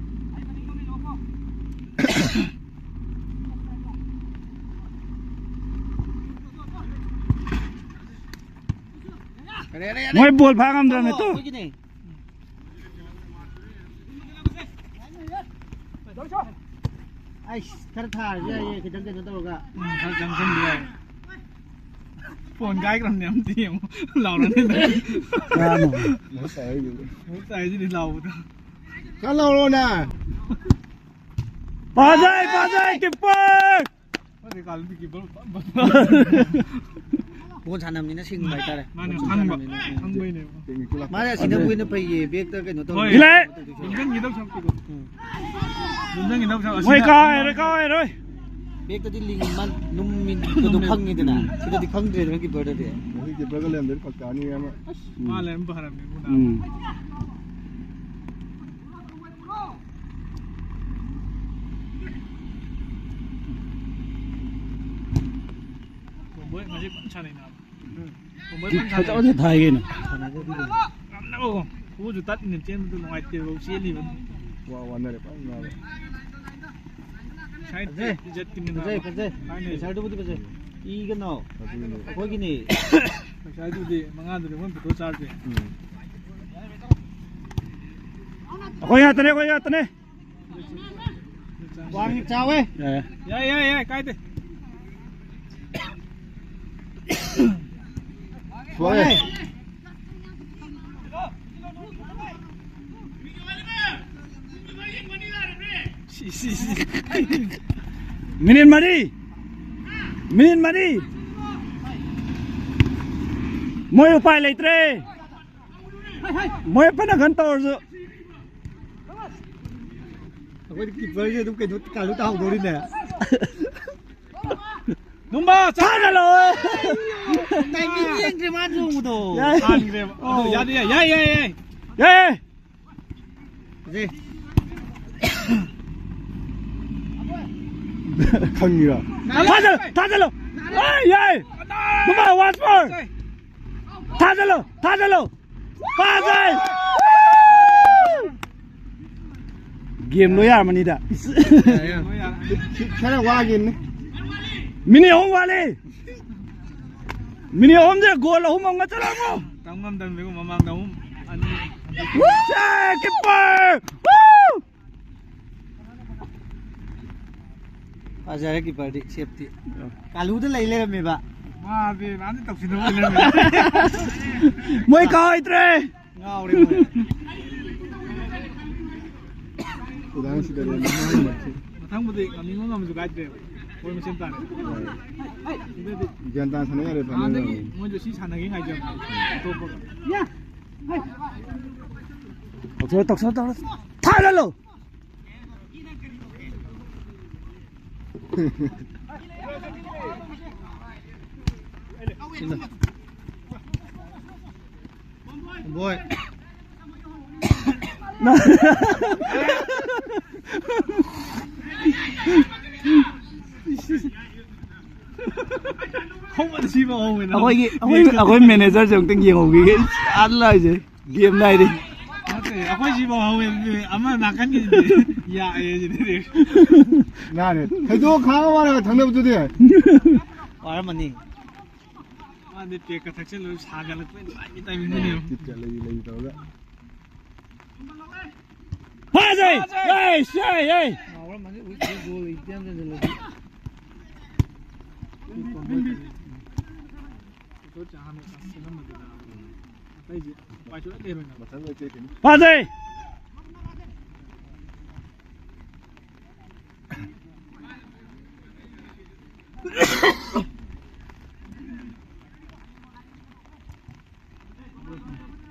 ꯌꯥꯔꯦ, ꯌꯥꯔꯦ, ꯌꯥꯔꯦ꯫ ꯃꯣꯏ ꯕꯣꯜ ꯐꯥ ꯉꯝꯗ꯭ꯔꯕꯅꯦ, ꯇꯨ꯫ ꯑꯩꯈꯣꯏꯒꯤꯅꯦ꯫ ꯑꯩꯁ, ꯈꯔ ꯊꯥꯔꯁꯨ ꯌꯥꯏꯌꯦ, ꯈꯤꯇꯪ ꯀꯩꯅꯣ ꯇꯧꯔꯒ꯫ ꯎꯝ, ꯈꯔ ꯆꯪꯁꯟꯕ ꯌꯥꯏ꯫ ꯐꯣꯟ ꯀꯥꯏꯈ꯭ꯔꯕꯅꯦ, ꯑꯝꯇ ꯌꯦꯡꯉꯣ꯫ ꯂꯥꯎꯔꯅꯤ ꯅꯪ꯫ ꯀꯅꯥꯅꯣ? ꯃꯍꯨꯠ ꯇꯥꯏꯁꯤꯗꯤ ꯂꯥꯎꯕꯗꯣ꯫ ꯈꯔ ꯂꯥꯎꯔꯣꯅ꯫ ꯄꯥꯖꯩ, ꯄꯥꯖꯩ, ꯀꯤꯞꯄꯔ! ꯃꯥꯗꯤ ꯀꯥꯂꯟꯗꯤ ꯀꯤꯞꯄꯔ ꯄꯪ ꯄꯪ꯫ ꯕꯣꯜ ꯁꯥꯟꯅꯕꯅꯤꯅ ꯁꯤꯡꯕ ꯍꯥꯏꯇꯥꯔꯦ꯫ ꯃꯥꯅꯦ, ꯕꯣꯜ ꯈꯪꯕ, ꯁꯥꯟꯅꯕꯅꯤꯅ, ꯎꯝ꯫ ꯈꯪꯕꯩꯅꯦꯕ꯫ ꯃꯥꯅꯦ, ꯑꯁꯤꯅꯕꯨ ꯍꯦꯟꯅ ꯐꯩꯌꯦ, ꯕꯦꯛꯇ ꯀꯩꯅꯣ ꯇꯧꯔꯒ ꯍꯣꯏ꯫ ꯏꯂꯥꯏ! ꯇꯧꯗꯣꯏ ꯁꯔꯨꯛ꯫ ꯂꯨꯝꯖꯟꯈꯤꯗꯧ ꯁꯔꯨꯛꯇꯤꯀꯣ꯫ ꯎꯝ꯫ ꯂꯨꯝꯖꯟꯈꯤꯗꯧ ꯁꯔꯨꯛ ꯃꯣꯏ ꯑꯁꯤꯅ ꯀꯥꯎꯔꯣꯏ, ꯀꯥꯎꯔꯣꯏ꯫ ꯕꯦꯛꯇꯗꯤ ꯂꯤꯡ ꯃꯥ-, ꯂꯨꯝꯃꯤꯗꯣ ꯈꯪꯉꯤꯗꯅ꯫ ꯁꯤꯗꯗꯤ ꯈꯪꯗ꯭ꯔꯦꯗꯅ ꯀꯤꯄꯔꯗꯗꯤ꯫ ꯉꯁꯤ ꯀꯤꯄꯔꯒ ꯂꯩꯔꯝꯗ꯭ꯔꯗꯤ ꯐꯔꯛ ꯇꯥꯅꯤ ꯑꯃ꯫ ꯑꯁ, ꯃꯥ ꯂꯩꯔꯝꯕ ꯐꯔꯝꯅꯦ, ꯃꯨꯅꯥ꯫ ꯎꯝ꯫ ꯕꯣꯏ ꯉꯁꯤ ꯐꯖꯅ ꯁꯥꯟꯅꯩ ꯅꯥꯕ꯫ ꯎꯝ꯫ ꯕꯣꯏ ꯐꯖꯅ ꯐꯖ ꯁꯥꯟꯅꯩ꯫ ꯐꯖꯅ ꯊꯥꯏ ꯀꯩꯅꯣ꯫ ꯉꯝꯅꯕꯀꯣ꯫ ꯈꯨꯎꯁꯨ ꯇꯠꯂꯤꯅꯦ, ꯆꯦꯟꯕꯗꯨ ꯅꯨꯡꯉꯥꯏꯇꯦꯕ, ꯆꯦꯜꯂꯤꯕ꯫ ꯋꯥ ꯋꯥꯅꯔꯦ ꯐꯖꯅ ꯅꯥꯕ꯫ ꯁꯥꯏꯠ ꯐꯖꯩ꯫ ꯏꯖꯠꯀꯤꯅꯤ ꯐꯖꯩ, ꯅꯥꯕ꯫ ꯐꯖꯩ꯫ ꯍꯥꯏꯅꯩ꯫ ꯄꯩꯁꯥꯗꯨꯕꯨꯗꯤ ꯐꯖꯩ꯫ ꯏꯒꯅꯣ꯫ ꯑꯗꯨꯅꯤ꯫ ꯑꯩꯈꯣꯏꯒꯤꯅꯤ꯫ ꯄꯩꯁꯥꯗꯨꯗꯤ ꯃꯉꯥꯗꯨꯗꯤ ꯑꯩꯈꯣꯏꯅ ꯄꯨꯊꯣꯛ ꯆꯥꯔꯁꯦ꯫ ꯎꯝ꯫ ꯑꯩꯈꯣꯏ ꯉꯥꯛꯇꯅꯦ, ꯑꯩꯈꯣꯏ ꯉꯥꯛꯇꯅꯦ꯫ ꯋꯥꯡ ꯆꯥꯎꯋꯦ꯫ ꯌꯥꯏ꯫ ꯌꯥꯏ, ꯌꯥꯏ, ꯌꯥꯏ, ꯀꯥꯏꯗꯦ꯫ ꯁꯣꯏꯔꯦ꯫ ꯁꯤ, ꯁꯤ, ꯁꯤ꯫ ꯃꯤꯅꯤꯠ ꯃꯔꯤ꯫ ꯃꯤꯅꯤꯠ ꯃꯔꯤ꯫ ꯃꯣꯏ ꯎꯄꯥꯏ ꯂꯩꯇ꯭ꯔꯦ꯫ ꯃꯣꯏ ꯐꯅ ꯀꯟ ꯇꯧꯔꯁꯨ꯫ ꯑꯩꯈꯣꯏꯗꯤ ꯀꯤꯄꯔꯁꯦ ꯑꯗꯨꯝ ꯀꯩꯅꯣ ꯀꯥꯂꯨ ꯇꯥꯍꯧꯗꯧꯔꯤꯅꯦ꯫ ꯅꯨꯡꯕ ꯆꯥ-, ꯊꯥꯖꯜꯂꯣ! ꯇꯥꯏꯃꯤꯡ ꯌꯦꯡꯗ꯭ꯔꯦ ꯃꯥ ꯆꯣꯡꯕꯗꯣ꯫ ꯌꯥꯏ꯫ ꯍꯥꯟꯈ꯭ꯔꯦꯕ꯫ ꯑꯗꯨ ꯑꯧ꯫ ꯌꯥꯗꯦ, ꯌꯥꯏ, ꯌꯥꯏ, ꯌꯥꯏ, ꯌꯥꯏ꯫ ꯌꯥꯏ꯫ ꯐꯖꯩ꯫ ꯈꯪꯉꯤꯔꯣ? ꯊꯥꯖꯜꯂꯣ! ꯊꯥꯖꯜꯂꯣ! ꯑꯥꯏ, ꯌꯥꯏ! ꯅꯨꯡꯕ, once more! ꯊꯥꯖꯜꯂꯣ! ꯊꯥꯖꯜꯂꯣ! ꯐꯖꯩ! ꯒꯦꯝ ꯂꯣꯏ ꯌꯥꯔꯝꯃꯅꯤꯗ꯫ ꯈꯔ ꯋꯥꯒꯤꯅꯤ꯫ ꯃꯤꯅꯤꯠ ꯑꯍꯨꯝ ꯋꯥꯠꯂꯤ꯫ ꯃꯤꯅꯤꯠ ꯑꯍꯨꯝꯁꯦ ꯒꯣꯜ ꯑꯍꯨꯝ ꯑꯃꯒ ꯆꯠꯂꯝꯃꯣ꯫ ꯇꯝ ꯉꯝꯗꯕꯅꯤꯀꯣ, ꯃꯃꯥꯡꯗ ꯑꯍꯨꯝ, ꯑꯅꯤ꯫ ꯁꯦ, ꯀꯤꯄꯔ! ꯋꯨ! ꯐꯖꯔꯦ ꯀꯤꯄꯔꯗꯤ, ꯁꯦꯞꯇꯤ꯫ ꯀꯥꯂꯨꯗ ꯂꯩ ꯂꯩꯔꯝꯃꯦꯕ꯫ ꯃꯥꯗꯤ ꯅꯍꯥꯟꯗꯤ ꯇꯧꯁꯤꯟꯅꯕ ꯂꯩꯔꯝꯃꯦ꯫ ꯃꯣꯏ ꯀꯥꯎꯍꯩꯇ꯭ꯔꯦ꯫ ꯉꯥꯎꯔꯦ ꯃꯣꯏ꯫ ꯃꯊꯪꯕꯨꯗꯤ ꯉꯝꯅꯤꯡꯕ ꯉꯝꯃꯁꯨ ꯀꯥꯏꯗ꯭ꯔꯦꯕ꯫ ꯃꯣꯏ ꯃꯁꯦꯟ ꯇꯥꯔꯦ꯫ ꯒ꯭ꯌꯥꯟ ꯇꯥꯅ ꯁꯥꯟꯅ ꯌꯥꯔꯦ, ꯐꯅꯤ꯫ ꯍꯥꯟꯅꯗꯒꯤ ꯃꯣꯏꯁꯨ ꯁꯤ ꯁꯥꯟꯅꯒꯦ ꯉꯥꯏꯖꯕꯅꯦ꯫ ꯑꯇꯣꯞꯄꯒ꯫ ꯇꯧꯁꯜꯂꯣ, ꯇꯧꯁꯜꯂꯣ, ꯇꯧꯁꯜꯂꯣ꯫ ꯊꯥꯗꯠꯂꯣ꯫ ꯕꯣꯏ꯫ ꯍꯧꯕꯗ ꯁꯤꯕ ꯍꯧꯋꯦꯅ꯫ ꯑꯩꯈꯣꯏꯒꯤ, ꯑꯩꯈꯣꯏ, ꯑꯩꯈꯣꯏ ꯃꯦꯅꯦꯖꯔꯁꯦ ꯑꯃꯨꯛꯇꯪ ꯌꯦꯡꯍꯧꯈꯤꯒꯦ꯫ ꯑꯥ ꯂꯥꯛꯏꯁꯦ꯫ ꯒꯦꯝ ꯂꯥꯏꯔꯤ꯫ ꯅꯠꯇꯦ, ꯑꯩꯈꯣꯏ ꯁꯤꯐꯥꯎ ꯍꯧꯋꯦ ꯑꯗꯨꯗꯤ ꯑꯃ ꯅꯥꯀꯟꯒꯤꯗꯨꯗꯤ ꯌꯥꯛꯑꯦ ꯁꯤꯗꯤ꯫ ꯃꯥꯅꯦ꯫ ꯊꯩꯗꯣꯛ ꯈꯥꯡꯉ ꯃꯥꯜꯂꯦ ꯊꯪꯅꯕꯗꯨꯗꯤ꯫ ꯋꯥꯔꯝꯃꯅꯤ꯫ ꯃꯥꯗꯤ ꯄꯦꯛꯀ ꯊꯛꯆꯜꯂꯒ ꯁꯥꯒꯠꯂꯛꯄꯩ ꯂꯥꯏꯒꯤ ꯇꯥꯏꯃꯤꯡꯗꯨꯅꯦꯕ꯫ ꯇꯤꯠꯀ ꯂꯩ ꯂꯩ ꯇꯧꯔꯒ꯫ ꯐꯥꯖꯩ! ꯑꯦ, ꯁꯦ, ꯑꯦ! ꯉꯥꯎꯔꯝꯃꯅꯤ, ꯎꯏ, ꯎꯏ, ꯒꯣꯜ ꯂꯩꯇꯦ ꯍꯥꯏꯅ ꯆꯦꯟꯁꯤꯜꯂꯗꯤ꯫ ꯐꯥꯖꯩ!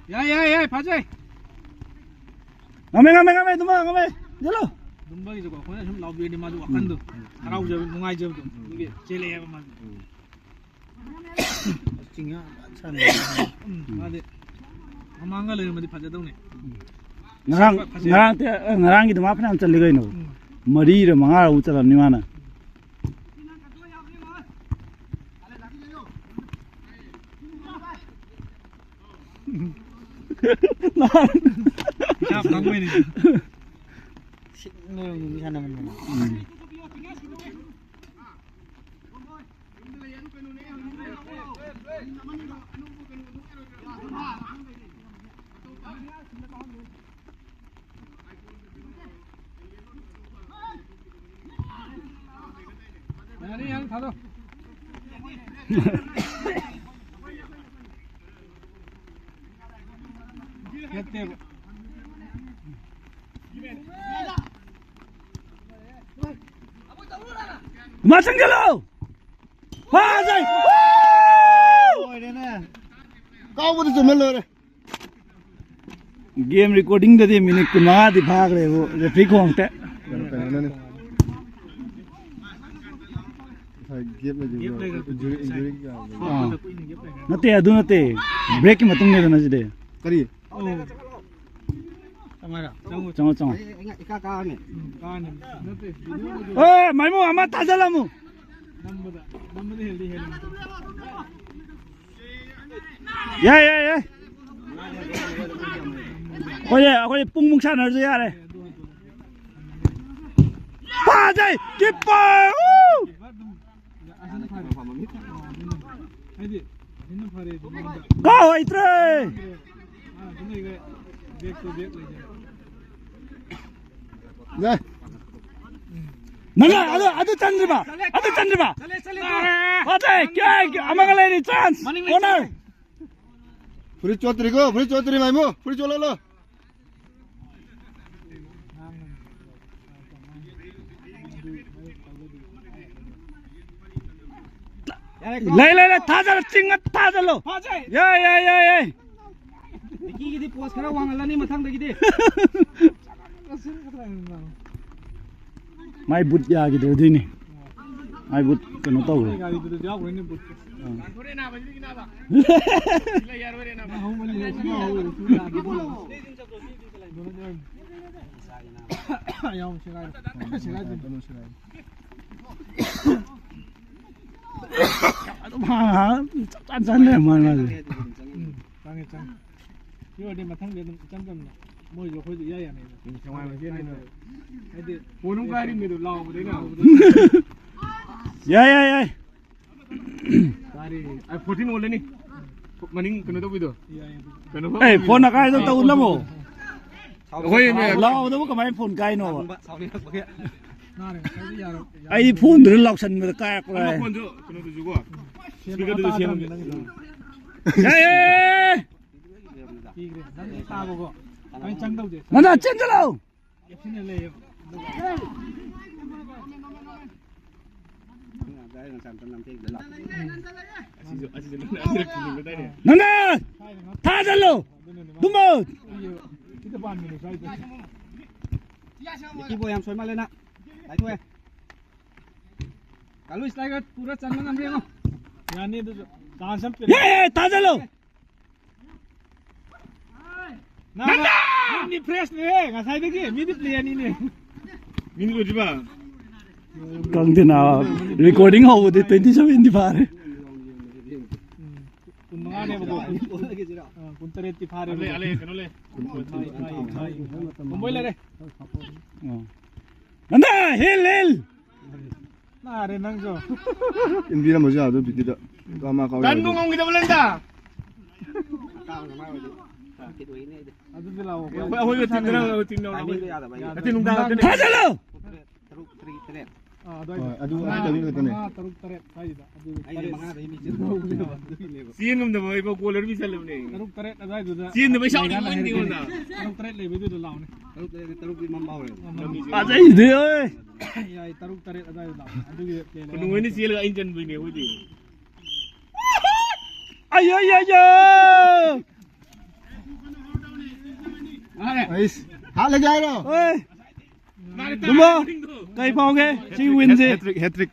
ꯌꯥꯏ, ꯌꯥꯏ, ꯌꯥꯏ, ꯐꯥꯖꯩ! ꯉꯝꯃꯦ, ꯉꯝꯃꯦ, ꯉꯝꯃꯦ, ꯑꯗꯨꯃ ꯉꯝꯃꯦ꯫ ꯆꯠꯂꯣ꯫ ꯑꯗꯨꯝꯕꯒꯤꯁꯨꯀꯣ, ꯑꯩꯈꯣꯏꯅ ꯁꯨꯝ ꯂꯥꯎꯕꯤꯔꯗꯤ ꯃꯥꯁꯨ ꯋꯥꯈꯟꯗꯣ ꯎꯝ꯫ ꯍꯔꯥꯎꯖꯕ, ꯅꯨꯡꯉꯥꯏꯖꯕꯗꯣ꯫ ꯎꯝ꯫ ꯑꯗꯨꯒꯤ ꯆꯦꯜꯂꯛꯑꯦꯕ ꯃꯥꯁꯨ꯫ ꯎꯝ꯫ ꯆꯤꯡꯌꯥ ꯐꯖꯅ ꯁꯥꯟꯅꯩ꯫ ꯎꯝ, ꯃꯥꯗꯤ ꯃꯃꯥꯡꯒ ꯂꯩꯔꯝꯃꯗꯤ ꯐꯖꯗꯧꯅꯦ꯫ ꯉꯔꯥꯡ, ꯐꯖꯩ꯫ ꯉꯔꯥꯡ ꯇꯦ-, ꯉꯔꯥꯡꯒꯤꯗꯣ ꯃꯥ ꯐꯅꯌꯥꯝ ꯆꯜꯂꯤ ꯀꯩꯅꯣ꯫ ꯎꯝ꯫ ꯃꯔꯤꯔ ꯃꯉꯥꯔ ꯑꯃꯨꯛ ꯆꯜꯂꯝꯅꯤ ꯃꯥꯅ꯫ ꯄꯩꯁꯥ ꯐꯪꯕꯩꯅꯦ꯫ ꯁꯤꯡꯅ ꯃꯤ ꯁꯥꯟꯅꯃꯟꯗꯅ꯫ ꯎꯝ꯫ ꯌꯥꯔꯦ, ꯌꯥꯔꯦ, ꯊꯥꯗꯣꯛ꯫ ꯅꯠꯇꯦꯕ꯫ ꯃꯥ ꯆꯪꯁꯤꯜꯂꯣ! ꯐꯥꯖꯩ! ꯂꯣꯏꯔꯦꯅꯦ꯫ ꯀꯥꯎꯕꯗ ꯆꯨꯝꯃ ꯂꯣꯏꯔꯦ꯫ ꯒꯦꯝ ꯔꯦꯀꯣꯔꯗꯤꯡꯗꯗꯤ ꯃꯤꯅꯤꯠ ꯀꯨꯟꯃꯉꯥꯗꯤ ꯐꯥꯈ꯭ꯔꯦꯕꯨ, ꯔꯦꯐ꯭ꯔꯤ ꯈꯣꯡꯇꯦ꯫ ꯀꯩꯅꯣ, ꯀꯩꯅꯣꯅꯅꯦ꯫ ꯉꯁꯥꯏ ꯒꯦꯞ ꯂꯩꯈꯤꯕꯗꯣ, ꯏꯟꯖꯨꯔꯤ, ꯏꯟꯖꯨꯔꯤ ꯀꯌꯥ ꯂꯩꯕ꯫ ꯑꯥ꯫ ꯅꯠꯇꯦ, ꯑꯗꯨ ꯅꯠꯇꯦ꯫ ꯕ꯭ꯔꯦꯛꯀꯤ ꯃꯇꯨꯡꯗꯅ ꯁꯤꯗꯤ꯫ ꯀꯔꯤ? ꯆꯪꯉꯣ, ꯆꯪꯉꯣ꯫ ꯑꯦ, ꯃꯥꯏꯃꯨ, ꯑꯃ ꯊꯥꯖꯤꯜꯂꯝꯃꯨ꯫ ꯌꯥꯏ, ꯌꯥꯏ, ꯌꯥꯏ꯫ ꯑꯩꯈꯣꯏ, ꯑꯩꯈꯣꯏ ꯄꯨꯡꯃꯨꯛ ꯁꯥꯟꯅꯔꯁꯨ ꯌꯥꯔꯦ꯫ ꯐꯥꯖꯩ! ꯀꯤꯞꯄꯔ! ꯎ! ꯑꯁꯤꯅ ꯐꯔꯦ꯫ ꯑꯗꯨꯅ, ꯍꯥꯏꯗꯤ, ꯑꯁꯤꯅ ꯐꯔꯦ ꯑꯗꯨ ꯃꯉꯣꯟꯗ꯫ ꯀꯥꯎ ꯍꯩꯇ꯭ꯔꯦ! ꯑꯥ, ꯑꯗꯨ ꯂꯩꯈ꯭ꯔꯦ꯫ Back to back ꯂꯩꯈ꯭ꯔꯦ꯫ ꯌꯥꯏ꯫ ꯅꯪ ꯑꯗꯨ, ꯑꯗꯨ ꯆꯟꯗ꯭ꯔꯤꯕ? ꯑꯗꯨ ꯆꯟꯗ꯭ꯔꯤꯕ? ꯆꯠꯂꯦ, ꯆꯠꯂꯦ, ꯆꯠꯂꯦ꯫ ꯐꯖꯩ! ꯀꯦ, ꯀꯦ, ꯑꯃꯒ ꯂꯩꯔꯤ, chance! ꯃꯅꯤꯡ ꯂꯩ, corner! ꯆꯠꯂꯦ꯫ ꯐꯨꯔꯤꯠ ꯆꯣꯠꯇ꯭ꯔꯤꯀꯣ, ꯐꯨꯔꯤꯠ ꯆꯣꯠꯇ꯭ꯔꯤ, ꯃꯥꯏꯃꯨ꯫ ꯐꯨꯔꯤꯠ ꯆꯣꯠꯍꯜꯂꯣ꯫ ꯂꯩ, ꯂꯩ, ꯂꯩ, ꯊꯥꯖꯜꯂꯣ, ꯆꯤꯡꯉ ꯊꯥꯖꯜꯂꯣ꯫ ꯐꯖꯩ꯫ ꯌꯥꯏ, ꯌꯥꯏ, ꯌꯥꯏ, ꯌꯥꯏ꯫ ꯚꯤꯀꯤꯒꯤꯗꯤ post ꯈꯔ ꯋꯥꯡꯍꯜꯂꯅꯤ ꯃꯊꯪꯗꯒꯤꯗꯤ꯫ ꯃꯥꯏ ꯕꯨꯠ ꯌꯥꯈꯤꯗ꯭ꯔꯦ ꯑꯗꯨꯏꯅꯦ꯫ ꯃꯥꯏ ꯕꯨꯠ ꯀꯩꯅꯣ ꯇꯧꯈ꯭ꯔꯦ꯫ ꯒꯥꯔꯤꯗꯨꯗ ꯌꯥꯎꯈ꯭ꯔꯦꯅꯦ ꯕꯨꯠ꯫ ꯑꯥ꯫ ꯑꯗꯨꯝ ꯍꯥꯡ ꯍꯥꯡ ꯆꯞ ꯆꯥꯟ ꯆꯥꯟ ꯂꯩꯔꯝꯃꯣ ꯃꯥꯁꯦ꯫ ꯎꯝ, ꯆꯪꯉꯦ, ꯆꯪꯉꯦ꯫ ꯁꯤ ꯑꯣꯏꯔꯗꯤ ꯃꯊꯪꯗꯤ ꯑꯗꯨꯝ ꯏꯆꯝ ꯆꯝꯅ ꯃꯣꯏꯁꯨ ꯑꯩꯈꯣꯏꯁꯨ ꯏꯌꯥ ꯌꯥꯅꯩꯕ꯫ ꯎꯝ, ꯅꯨꯡꯉꯥꯏꯕ ꯆꯦꯟꯗꯣꯏꯅꯦ꯫ ꯍꯥꯏꯗꯤ ꯐꯣꯟ ꯑꯃ ꯀꯥꯏꯔꯤꯃꯤꯗꯣ ꯂꯥꯎꯕꯗꯩꯅ꯫ ꯌꯥꯏ, ꯌꯥꯏ, ꯌꯥꯏ꯫ ꯀꯥꯔꯤ? ꯑꯩ fourteen ꯑꯣꯜꯂꯅꯤ꯫ ꯃꯅꯤꯡ ꯀꯩꯅꯣ ꯇꯧꯕꯤꯗꯣ꯫ ꯌꯥꯏ, ꯑꯗꯨ꯫ ꯀꯩꯅꯣ ꯑꯦ, ꯐꯣꯟ ꯑꯀꯥꯏꯗ ꯇꯧꯅꯕꯣ? ꯑꯩꯈꯣꯏ ꯃꯦ-, ꯂꯥꯎꯕꯗꯕꯨ ꯀꯃꯥꯏꯅ ꯐꯣꯟ ꯀꯥꯏꯅꯣꯕ? ꯁꯥꯎꯅꯤꯡꯉꯛꯄꯒꯤ꯫ ꯅꯥꯔꯦ, ꯉꯁꯥꯏꯗꯤ ꯌꯥꯔꯣ-, ꯌꯥꯔꯣ-, ꯑꯩꯗꯤ ꯐꯣꯟꯗꯨꯗ ꯂꯥꯎꯁꯟꯕꯗ ꯀꯥꯏꯔꯛꯄ꯭ꯔꯥ ꯑꯃ ꯍꯥꯏ꯫ ꯐꯣꯟꯁꯨ ꯀꯩꯅꯣꯗꯨꯁꯨꯀꯣ꯫ ꯁꯦꯝꯕ speakerꯗꯨꯁꯨ ꯇꯥꯗ꯭ꯔꯕꯅꯦ ꯁꯦꯝꯃꯝꯃꯦ꯫ ꯅꯪꯒꯤꯗꯣ꯫ ꯌꯥꯏꯌꯦ! ꯄꯤꯈ꯭ꯔꯦ꯫ ꯅꯪ ꯍꯦꯛ ꯇꯥꯕꯀꯣ꯫ ꯑꯩ ꯆꯪꯗꯧꯁꯦ꯫ ꯃꯅꯥ ꯆꯦꯟꯁꯤꯜꯂꯣ! ꯀꯦꯞꯁꯤꯟꯅ ꯂꯩꯌꯦꯕ꯫ ꯅꯪꯅ ꯊꯥꯖꯜꯂꯣ꯫ ꯑꯗꯨꯃꯛ꯫ ꯅꯤꯀꯤꯕꯣ ꯌꯥꯝ ꯁꯣꯏꯃꯜꯂꯦ ꯅꯪ꯫ ꯂꯥꯏꯊꯣꯛꯑꯦ꯫ ꯀꯥꯂꯨ ꯏꯁꯇ꯭ꯔꯥꯏꯀꯔ ꯄꯨꯔ ꯆꯟꯕ ꯉꯝꯕ꯭ꯔꯥ ꯌꯦꯡꯉꯣ꯫ ꯌꯥꯅꯤ ꯑꯗꯨꯁꯨ꯫ ꯆꯥꯟꯁ ꯑꯃ ꯄꯤꯔꯦ꯫ ꯌꯥꯏ, ꯌꯥꯏ, ꯊꯥꯖꯜꯂꯣ꯫ ꯅꯪ, ꯅꯪꯗꯤ ꯐ꯭ꯔꯦꯁꯅꯦꯍꯦ ꯉꯁꯥꯏꯗꯒꯤ꯫ ꯃꯤꯗꯤ ꯄ꯭ꯂꯦ ꯑꯅꯤꯅꯦ꯫ ꯃꯤꯅꯤ ꯂꯣꯏꯗ꯭ꯔꯤꯕ? ꯈꯪꯗꯦ ꯅꯥꯕ꯫ ꯔꯦꯀꯣꯔꯗꯤꯡ ꯍꯧꯕꯗꯤ ꯇ꯭ꯋꯦꯟꯇꯤ ꯁꯚꯦꯟꯗꯤ ꯐꯥꯔꯦ꯫ ꯎꯝ, ꯀꯨꯟ ꯃꯉꯥꯅꯦꯕꯀꯣ꯫ ꯑ, ꯀꯨꯟ ꯇꯔꯦꯠꯇꯤ ꯐꯥꯔꯦꯕꯀꯣ꯫ ꯑꯂꯦ, ꯑꯂꯦ, ꯀꯩꯅꯣ ꯂꯩ꯫ ꯀꯣꯝꯕꯣꯏ ꯂꯩꯔꯦ꯫ ꯑ꯫ Nanda, hill, hill! ꯅꯥꯔꯦ ꯅꯪꯁꯨ꯫ ꯏꯟꯕꯤꯔꯝꯕꯁꯨ ꯌꯥꯗꯣꯏ ꯕꯤꯠꯀꯤꯗ꯫ ꯀꯃꯥ ꯀꯥꯎ ꯇꯟꯕꯨ ꯌꯥꯗꯣꯏ꯫ ꯉꯝꯈꯤꯗꯕ ꯂꯟꯗꯥ꯫ ꯑꯗꯨꯗꯤ ꯂꯥꯛꯑꯣ꯫ ꯑꯩꯈꯣꯏ, ꯑꯩꯈꯣꯏꯒ ꯇꯤꯝꯗ ꯅꯪ ꯇꯤꯝ ꯌꯥꯎꯔꯕ? ꯇꯥꯏꯃꯤꯡꯗꯣ ꯌꯥꯗꯕ ꯑꯩ꯫ ꯅꯠꯇꯦ, ꯅꯨꯡꯗꯥꯡ ꯅꯠꯇꯦ꯫ ꯊꯥꯖꯜꯂꯣ! ꯇꯔꯨꯛ, ꯇꯔꯦꯠ, ꯇꯔꯦꯠ꯫ ꯑꯥ, ꯑꯗꯨꯋꯥꯏꯗ꯫ ꯍꯣꯏ, ꯑꯗꯨ, ꯑꯗꯨ ꯇꯥꯏꯃꯤꯡ ꯈꯛꯇꯅꯦ꯫ ꯃꯉꯥ, ꯇꯔꯨꯛ, ꯇꯔꯦꯠ ꯁ꯭ꯋꯥꯏꯁꯤꯗ꯫ ꯑꯗꯨ ꯑꯩꯅ ꯇꯔꯦꯠ꯫ ꯃꯉꯥꯗꯩ ꯃꯤ ꯆꯦꯟꯍꯧꯕꯅꯦꯕ ꯑꯗꯨꯒꯤꯅꯦꯕ꯫ ꯆꯦꯟ ꯉꯝꯗꯕ ꯑꯩꯕꯥꯎ ꯒꯣꯜ ꯑꯅꯤ ꯆꯜꯂꯕꯅꯦ꯫ ꯇꯔꯨꯛ, ꯇꯔꯦꯠ ꯑꯗꯨꯋꯥꯏꯗꯨꯗ꯫ ꯆꯦꯟꯗꯕ ꯑꯩ ꯁꯥꯎꯅꯤꯡꯕꯅꯤ ꯂꯩꯔꯀꯥꯟꯗ ꯑꯩꯉꯣꯟꯗ꯫ ꯍꯥꯏꯔꯛꯀꯦ꯫ ꯇꯔꯨꯛ, ꯇꯔꯦꯠ ꯂꯩꯕꯩꯗꯨꯗ ꯂꯥꯛꯑꯣꯅꯦ꯫ ꯇꯔꯨꯛ, ꯇꯔꯦꯠ, ꯇꯔꯨꯛꯇꯤ ꯃꯝꯕ ꯍꯧꯔꯦ꯫ ꯐꯖꯩꯗꯤ, ꯑꯣꯏ꯫ ꯌꯥꯏ, ꯇꯔꯨꯛ, ꯇꯔꯦꯠ ꯑꯗꯨꯋꯥꯏꯗ ꯂꯥꯛꯑꯣ꯫ ꯑꯗꯨꯒꯤ ꯄ꯭ꯂꯦ ꯀꯣꯅꯨꯡ ꯍꯣꯏꯅ ꯆꯦꯜꯂꯒ ꯑꯩꯅ ꯆꯟꯕꯩꯅꯦ ꯑꯩꯈꯣꯏꯗꯤ꯫ ꯑꯌꯣ, ꯌꯣ, ꯌꯣ! ꯑꯩꯁ, ꯍꯥꯠꯂꯒꯦ ꯍꯥꯏꯔꯣ? ꯑꯣꯏ! ꯗꯨꯝꯕ, ꯀꯩ ꯐꯥꯎꯒꯦ? ꯁꯤ ꯋꯤꯟꯁꯦ? Hat trick, hat trick.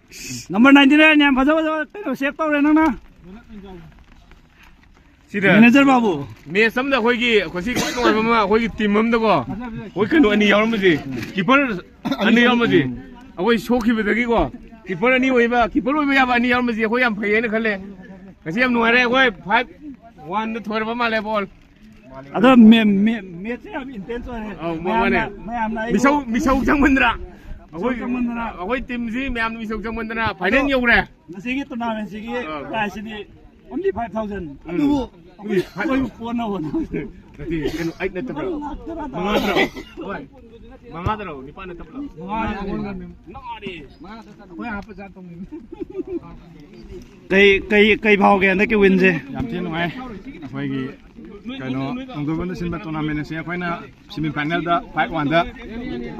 Number ninety nine ꯌꯥꯝ ꯐꯖ ꯐꯖꯕ ꯀꯩꯅꯣ ꯁꯦꯞ ꯇꯧꯔꯦ ꯅꯪꯅ꯫ ꯁꯤꯗ ꯃꯦꯅꯦꯖꯔ ꯕꯥꯕꯨ꯫ ꯃꯦꯠꯆ ꯑꯃꯗ ꯑꯩꯈꯣꯏꯒꯤ, ꯉꯁꯤ ꯈ꯭ꯋꯥꯏ ꯅꯨꯡꯉꯥꯏꯕ ꯑꯃ, ꯑꯩꯈꯣꯏꯒꯤ ꯇꯤꯝ ꯑꯃꯗꯀꯣ, ꯑꯩꯈꯣꯏ ꯀꯩꯅꯣ ꯑꯅꯤ ꯌꯥꯎꯔꯝꯕꯁꯦ, ꯀꯤꯄꯔ ꯑꯅꯤ ꯌꯥꯎꯔꯝꯕꯁꯦ, ꯑꯩꯈꯣꯏ ꯁꯣꯛꯈꯤꯕꯗꯒꯤꯀꯣ, ꯀꯤꯄꯔ ꯑꯅꯤ ꯑꯣꯏꯕ, ꯀꯤꯄꯔ ꯑꯣꯏꯕ ꯌꯥꯕ ꯑꯅꯤ ꯌꯥꯎꯔꯝꯕꯁꯦ ꯑꯩꯈꯣꯏ ꯌꯥꯝ ꯐꯩꯌꯦꯅ ꯈꯜꯂꯦ꯫ ꯉꯁꯤ ꯌꯥꯝ ꯅꯨꯡꯉꯥꯏꯔꯦ꯫ ꯑꯩꯈꯣꯏ ꯐꯥꯏꯚ ꯋꯥꯟꯗ ꯊꯣꯏꯔꯕ ꯃꯥꯜꯂꯦ ꯕꯣꯜ꯫ ꯑꯗꯣ ꯃꯦ-, ꯃꯦ-, ꯃꯦꯠꯁꯁꯦ ꯌꯥꯝ ꯏꯟꯇꯦꯟꯁ ꯑꯣꯏꯔꯦ꯫ ꯑꯧ, ꯃꯥꯅꯦ꯫ ꯃꯌꯥꯝꯅ, ꯃꯌꯥꯝꯅ ꯑꯩꯕꯨ ꯃꯤꯁꯧ, ꯃꯤꯁꯧ ꯆꯪꯃꯟꯗꯅ꯫ ꯃꯤꯁꯧ ꯑꯩꯈꯣꯏ, ꯆꯪꯃꯟꯗꯅ꯫ ꯑꯩꯈꯣꯏ ꯇꯤꯝꯁꯤ ꯃꯌꯥꯝꯅ ꯃꯤꯁꯧ ꯆꯪꯃꯟꯗꯅ ꯐꯥꯏꯅꯦꯜ ꯑꯗꯣ ꯌꯧꯔꯦ꯫ ꯉꯁꯤꯒꯤ ꯇꯣꯔꯅꯥꯃꯦꯟꯁꯤꯒꯤ ꯑꯥ꯫ ꯄ꯭ꯔꯥꯏꯖꯁꯤꯗꯤ only five thousand꯫ ꯎꯝ꯫ ꯑꯗꯨꯕꯨ ꯎꯝ꯫ ꯑꯩꯈꯣꯏ ꯀꯣꯟꯅ ꯍꯣꯠꯅꯕ꯫ ꯅꯠꯇꯦ, ꯀꯩꯅꯣ, ꯑꯩꯠ ꯅꯠꯇꯕ꯭ꯔꯣ? ꯂꯥꯛ ꯇꯔꯥ ꯇꯔꯥ꯫ ꯃꯉꯥ ꯅꯠꯇ꯭ꯔꯣ? ꯍꯣꯏ꯫ ꯃꯉꯥ ꯇꯔꯣ? ꯅꯤꯄꯥꯟ ꯅꯠꯇꯕ꯭ꯔꯣ? ꯃꯉꯥ ꯅꯠꯇ꯭ꯔꯣ? ꯅꯥꯔꯦ꯫ ꯑꯩꯈꯣꯏ ꯍꯥꯞꯄ ꯆꯥ ꯇꯧꯅꯤꯡꯉꯤ꯫ ꯀꯩ, ꯀꯩ, ꯀꯩ ꯐꯥꯎꯒꯦ ꯍꯟꯗꯛꯀꯤ ꯋꯤꯟꯁꯦ? ꯌꯥꯝ ꯊꯤꯅ ꯅꯨꯡꯉꯥꯏ꯫ ꯑꯩꯈꯣꯏꯒꯤ ꯀꯩꯅꯣ, ꯇꯣꯡꯊꯣꯏꯕꯝꯗ ꯁꯤꯟꯕ ꯇꯣꯔꯅꯥꯃꯦꯟ ꯑꯁꯤ ꯑꯩꯈꯣꯏꯅ ꯁꯤꯃꯤ ꯐꯥꯏꯅꯦꯜꯗ ꯐꯥꯏꯚ ꯋꯥꯟꯗ,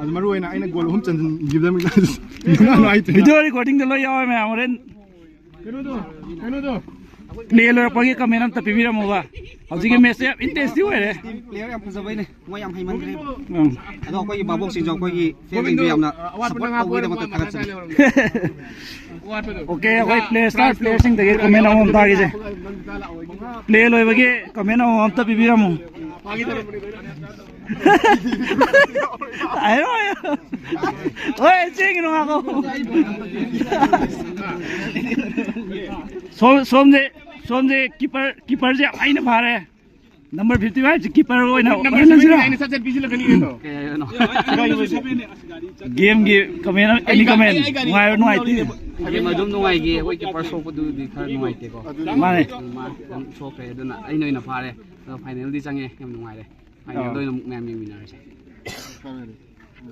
ꯑꯗꯨ ꯃꯔꯨ ꯑꯣꯏꯅ ꯑꯩꯅ ꯒꯣꯜ ꯑꯍꯨꯝ ꯆꯟꯁꯤꯟꯈꯤꯕꯗ ꯅꯨꯡꯉꯥꯏꯇ꯭ꯔꯦ꯫ ꯚꯤꯗꯤꯑꯣ ꯔꯦꯀꯣꯔꯗꯤꯡꯗ ꯂꯣꯏ ꯌꯥꯎꯋꯦ ꯃꯌꯥꯝ, ꯍꯣꯔꯦꯟ꯫ ꯀꯩꯅꯣꯗꯣ, ꯀꯩꯅꯣꯗꯣ꯫ ꯄ꯭ꯂꯦ ꯂꯣꯏꯔꯛꯄꯒꯤ ꯀꯃꯦꯟ ꯑꯝꯇ ꯄꯤꯕꯤꯔꯝꯃꯣꯕ꯫ ꯍꯧꯖꯤꯛꯀꯤ ꯃꯦꯠꯁꯁꯦ ꯌꯥꯝ ꯏꯟꯇꯦꯟꯁꯤꯇꯤ ꯑꯣꯏꯔꯦ꯫ ꯄ꯭ꯂꯦꯌꯔ ꯌꯥꯝ ꯐꯖꯕꯩꯅꯦ, ꯃꯣꯏ ꯌꯥꯝ ꯍꯩꯃꯟꯈ꯭ꯔꯦ꯫ ꯎꯝ꯫ ꯑꯗꯣ ꯑꯩꯈꯣꯏꯒꯤ ꯚꯥꯕꯣꯛꯁꯤꯡꯁꯨ ꯑꯩꯈꯣꯏꯒꯤ ꯐꯦꯟꯁꯤꯡꯁꯨ ꯌꯥꯝꯅ ꯁꯞꯄꯣꯔꯠ ꯇꯧꯕꯒꯤꯗꯃꯛꯇ ꯊꯥꯒꯠꯆꯔꯤ꯫ ꯑꯣꯀꯦ, ꯑꯩꯈꯣꯏ ꯄ꯭ꯂꯦ ꯁ꯭ꯇꯥꯔ ꯄ꯭ꯂꯦꯌꯔꯁꯤꯡꯗꯒꯤ ꯀꯃꯦꯟ ꯑꯃꯃꯝ ꯇꯥꯈꯤꯁꯦ꯫ ꯄ꯭ꯂꯦ ꯂꯣꯏꯕꯒꯤ ꯀꯃꯦꯟ ꯑꯃꯃꯝ ꯑꯝꯇ ꯄꯤꯕꯤꯔꯝꯃꯨ꯫ ꯍꯥꯏꯔꯣ, ꯍꯥꯏꯔꯣ꯫ ꯍꯣꯏ, ꯆꯦꯡꯒꯤꯅꯣ ꯉꯥꯏꯈꯣ꯫ ꯁꯣꯝ-, ꯁꯣꯝꯁꯦ, ꯁꯣꯝꯁꯦ ꯀꯤꯄꯔ, ꯀꯤꯄꯔꯁꯦ ꯌꯥꯝ ꯍꯩꯅ ꯐꯥꯔꯦ꯫ ꯅꯝꯕꯔ ꯐꯤꯐꯇꯤ ꯐꯥꯏꯚꯁꯦ ꯀꯤꯄꯔ ꯑꯣꯏꯅ ꯅꯝꯕꯔ ꯑꯣꯏꯍꯟꯁꯤꯔꯣ? ꯁꯚꯦꯟ ꯑꯩꯅ ꯁꯠ ꯁꯠ ꯄꯤꯁꯤꯜꯂꯛꯀꯅꯤ ꯀꯩꯅꯣ꯫ ꯀꯩ ꯍꯥꯏꯅꯣ? ꯒꯦꯝꯒꯤ ꯀꯃꯦꯟ, ꯑꯦꯅꯤ ꯀꯃꯦꯟ? ꯅꯨꯡꯉꯥꯏꯕ, ꯅꯨꯡꯉꯥꯏꯇꯦ? ꯒꯦꯝ ꯑꯗꯨꯝ ꯅꯨꯡꯉꯥꯏꯈꯤ, ꯑꯩꯈꯣꯏ ꯀꯤꯄꯔ ꯁꯣꯛꯄꯗꯨꯗꯤ ꯈꯔ ꯅꯨꯡꯉꯥꯏꯇꯦꯀꯣ꯫ ꯃꯥꯅꯦ꯫ ꯃꯥ ꯑꯗꯨꯝ ꯁꯣꯛꯈ꯭ꯔꯦ, ꯑꯗꯨꯅ ꯑꯩꯅ ꯑꯣꯏꯅ ꯐꯥꯔꯦ꯫ ꯑꯗꯣ ꯐꯥꯏꯅꯦꯜꯗꯤ ꯆꯪꯉꯦ, ꯌꯥꯝ ꯅꯨꯡꯉꯥꯏꯔꯦ꯫ ꯐꯥꯏꯅꯦꯜꯗ ꯑꯣꯏꯅ ꯑꯃꯨꯛ ꯃꯌꯥꯝ ꯌꯦꯡꯃꯤꯟꯅꯔꯁꯦ꯫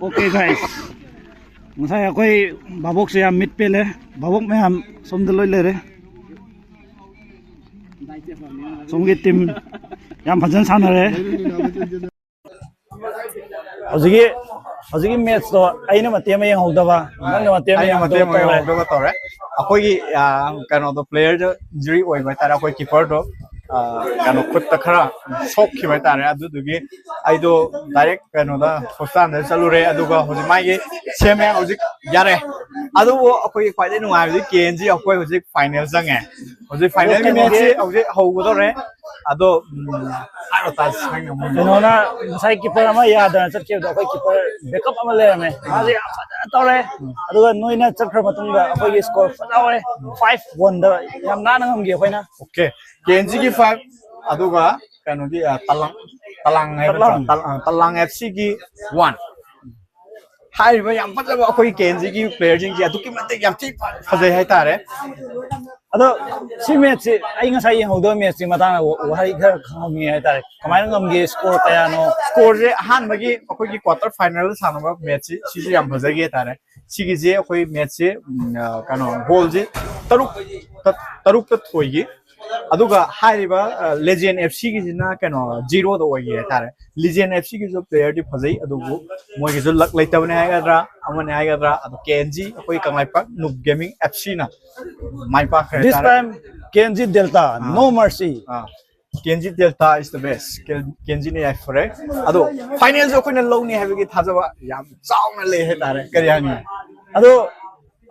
ꯑꯣꯀꯦ, ꯒꯥꯏꯁ, ꯉꯁꯥꯏ ꯑꯩꯈꯣꯏ ꯚꯥꯕꯣꯛꯁꯦ ꯌꯥꯝ ꯃꯤꯠ ꯄꯦꯜꯂꯦ꯫ ꯚꯥꯕꯣꯛ ꯃꯌꯥꯝ ꯁꯣꯝꯗ ꯂꯣꯏ ꯂꯩꯔꯦ꯫ ꯁꯣꯝꯒꯤ ꯇꯤꯝ ꯌꯥꯝ ꯐꯖꯅ ꯁꯥꯟꯅꯔꯦ꯫ ꯍꯧꯖꯤꯛꯀꯤ, ꯍꯧꯖꯤꯛꯀꯤ ꯃꯦꯠꯁꯇꯣ ꯑꯩꯅ ꯃꯇꯦꯛ ꯑꯃ ꯌꯦꯡꯍꯧꯗꯕ, ꯅꯪꯅ ꯃꯇꯦꯛ ꯑꯃ ꯑꯩꯅ ꯃꯇꯦꯛ ꯑꯃ ꯌꯦꯡꯍꯧꯗꯕ ꯇꯧꯔꯦ꯫ ꯌꯦꯡꯍꯧꯗꯕ ꯇꯧꯔꯦ꯫ ꯑꯩꯈꯣꯏꯒꯤ, ꯑ, ꯀꯩꯅꯣꯗꯣ, ꯄ꯭ꯂꯦꯌꯔꯗꯣ ꯏꯟꯖꯨꯔꯤ ꯑꯣꯏꯕ ꯍꯥꯏꯇꯥꯔꯦ꯫ ꯑꯩꯈꯣꯏ ꯀꯤꯄꯔꯗꯣ, ꯑ, ꯀꯩꯅꯣ, ꯈꯨꯠꯇ ꯈꯔ ꯁꯣꯛꯈꯤꯕ ꯍꯥꯏꯇꯥꯔꯦ꯫ ꯑꯗꯨꯗꯨꯒꯤ ꯑꯩꯗꯣ ꯗꯥꯏꯔꯦꯛ ꯀꯩꯅꯣꯗ, ꯍꯣꯁꯄꯤꯇꯥꯜꯗ ꯆꯠꯂꯨꯔꯦ꯫ ꯑꯗꯨꯒ ꯍꯧꯖꯤꯛ ꯃꯥꯒꯤ ꯁꯦꯝꯃꯦ, ꯍꯧꯖꯤꯛ ꯌꯥꯔꯦ꯫ ꯑꯗꯨꯕꯨ ꯑꯩꯈꯣꯏꯒꯤ ꯈ꯭ꯋꯥꯏꯗꯒꯤ ꯅꯨꯡꯉꯥꯏꯕꯗꯤ ꯀꯦ ꯑꯦꯟ ꯖꯤ ꯑꯩꯈꯣꯏ ꯍꯧꯖꯤꯛ ꯐꯥꯏꯅꯦꯜ ꯆꯪꯉꯦ꯫ ꯍꯧꯖꯤꯛ ꯐꯥꯏꯅꯦꯜꯒꯤ ꯃꯦꯠꯁꯁꯤ ꯍꯧꯖꯤꯛ ꯍꯧꯒꯗꯧꯔꯦ꯫ ꯑꯗꯣ, ꯎꯝ, ꯍꯥꯏꯔꯣ ꯇꯥꯁꯤ, ꯅꯪꯅ ꯑꯃꯨꯛ꯫ ꯀꯩꯅꯣꯅ ꯉꯁꯥꯏ ꯀꯤꯄꯔ ꯑꯃ ꯌꯥꯗꯅ ꯆꯠꯈꯤꯕꯗꯣ, ꯑꯩꯈꯣꯏ ꯀꯤꯄꯔ ꯕꯦꯛꯀꯞ ꯑꯃ ꯂꯩꯔꯝꯃꯦ, ꯃꯥꯁꯦ ꯌꯥꯝ ꯐꯖꯅ ꯇꯧꯔꯦ꯫ ꯑꯗꯨꯒ ꯅꯣꯏꯅ ꯆꯠꯈ꯭ꯔ ꯃꯇꯨꯡꯗ ꯑꯩꯈꯣꯏꯒꯤ ꯁ꯭ꯀꯣꯔ ꯐꯖꯍꯧꯔꯦ, ꯐꯥꯏꯚ ꯋꯥꯟꯗ ꯌꯥꯝ ꯅꯥꯟꯅ ꯉꯝꯈꯤ ꯑꯩꯈꯣꯏꯅ꯫ ꯑꯣꯀꯦ, ꯀꯦ ꯑꯦꯟ ꯖꯤꯒꯤ ꯐꯥꯏꯚ, ꯑꯗꯨꯒ ꯀꯩꯅꯣꯒꯤ, ꯑ, ꯇꯂꯥꯡ, ꯇꯂꯥꯡ ꯍꯥꯏꯕ ꯅꯠꯇ꯭ꯔꯣ? ꯇꯂꯥꯡ꯫ ꯇꯂꯥꯡ, ꯑ, ꯇꯂꯥꯡ ꯑꯦꯐ ꯁꯤꯒꯤ ꯋꯥꯟ꯫ ꯍꯥꯏꯔꯤꯕ ꯌꯥꯝ ꯐꯖꯕ ꯑꯩꯈꯣꯏ ꯀꯦ ꯑꯦꯟ ꯖꯤꯒꯤ ꯄ꯭ꯂꯦꯌꯔꯁꯤꯡꯁꯦ ꯑꯗꯨꯛꯀꯤ ꯃꯇꯤꯛ ꯌꯥꯝ ꯊꯤ ꯐꯖꯩ ꯍꯥꯏꯇꯥꯔꯦ꯫ ꯑꯗꯣ ꯁꯤ ꯃꯦꯠꯁꯁꯤ, ꯑꯩ ꯉꯁꯥꯏ ꯌꯦꯡꯍꯧꯗꯕ ꯃꯦꯠꯁꯁꯤ ꯃꯇꯥꯡꯗ ꯋꯥ-, ꯋꯥꯍꯩ ꯈꯔ ꯈꯪꯍꯧꯅꯤꯡꯉꯦ ꯍꯥꯏꯇꯥꯔꯦ꯫ ꯀꯃꯥꯏꯅ ꯉꯝꯒꯦ? ꯁ꯭ꯀꯣꯔ ꯀꯌꯥꯅꯣ? ꯁ꯭ꯀꯣꯔꯁꯦ ꯑꯍꯥꯟꯕꯒꯤ ꯑꯩꯈꯣꯏꯒꯤ ꯀ꯭ꯋꯥꯇꯔ ꯐꯥꯏꯅꯦꯜꯗ ꯁꯥꯟꯅꯕ ꯃꯦꯠꯁꯁꯤ, ꯁꯤꯁꯨ ꯌꯥꯝ ꯐꯖꯈꯤ ꯍꯥꯏꯇꯥꯔꯦ꯫ ꯁꯤꯒꯤꯁꯦ ꯑꯩꯈꯣꯏ ꯃꯦꯠꯁꯁꯦ, ꯎꯝ, ꯑ, ꯀꯩꯅꯣ, ꯒꯣꯜꯁꯦ ꯇꯔꯨꯛ, ꯇ-, ꯇꯔꯨꯛꯇ ꯊꯣꯏꯈꯤ꯫ ꯑꯗꯨꯒ ꯍꯥꯏꯔꯤꯕ ꯂꯦꯖꯦꯟ ꯑꯦꯐ ꯁꯤꯒꯤꯁꯤꯅ ꯀꯩꯅꯣ ꯖꯤꯔꯣꯗ ꯑꯣꯏꯈꯤ ꯍꯥꯏꯇꯥꯔꯦ꯫ ꯂꯤꯖꯦꯟ ꯑꯦꯐ ꯁꯤꯒꯤꯁꯨ ꯄ꯭ꯂꯦꯌꯔꯗꯤ ꯐꯖꯩ, ꯑꯗꯨꯕꯨ ꯃꯣꯏꯒꯤꯁꯨ ꯂꯛ ꯂꯩꯇꯕꯅꯤ ꯍꯥꯏꯒꯗ꯭ꯔꯥ, ꯑꯃꯅꯤ ꯍꯥꯏꯒꯗ꯭ꯔꯥ, ꯑꯗꯣ ꯀꯦ ꯑꯦꯟ ꯖꯤ ꯑꯩꯈꯣꯏ ꯀꯪꯂꯩꯄꯥꯛ ꯅꯨꯞ ꯒꯦꯃꯤꯡ ꯑꯦꯐ ꯁꯤꯅ ꯃꯥꯏ ꯄꯥꯛꯈ꯭ꯔꯦ ꯍꯥꯏꯇꯥꯔꯦ꯫ K N G delta, no mercy. K N G delta is the best. K N ꯖꯤꯅ ꯌꯥꯏꯐꯔꯦ꯫ ꯑꯗꯣ ꯐꯥꯏꯅꯦꯜꯁꯨ ꯑꯩꯈꯣꯏꯅ ꯂꯧꯅꯤ ꯍꯥꯏꯕꯒꯤ ꯊꯥꯖꯕ ꯌꯥꯝ ꯆꯥꯎꯅ ꯂꯩ ꯍꯥꯏꯇꯥꯔꯦ꯫ ꯀꯔꯤ ꯍꯥꯏꯅꯤ? ꯑꯗꯣ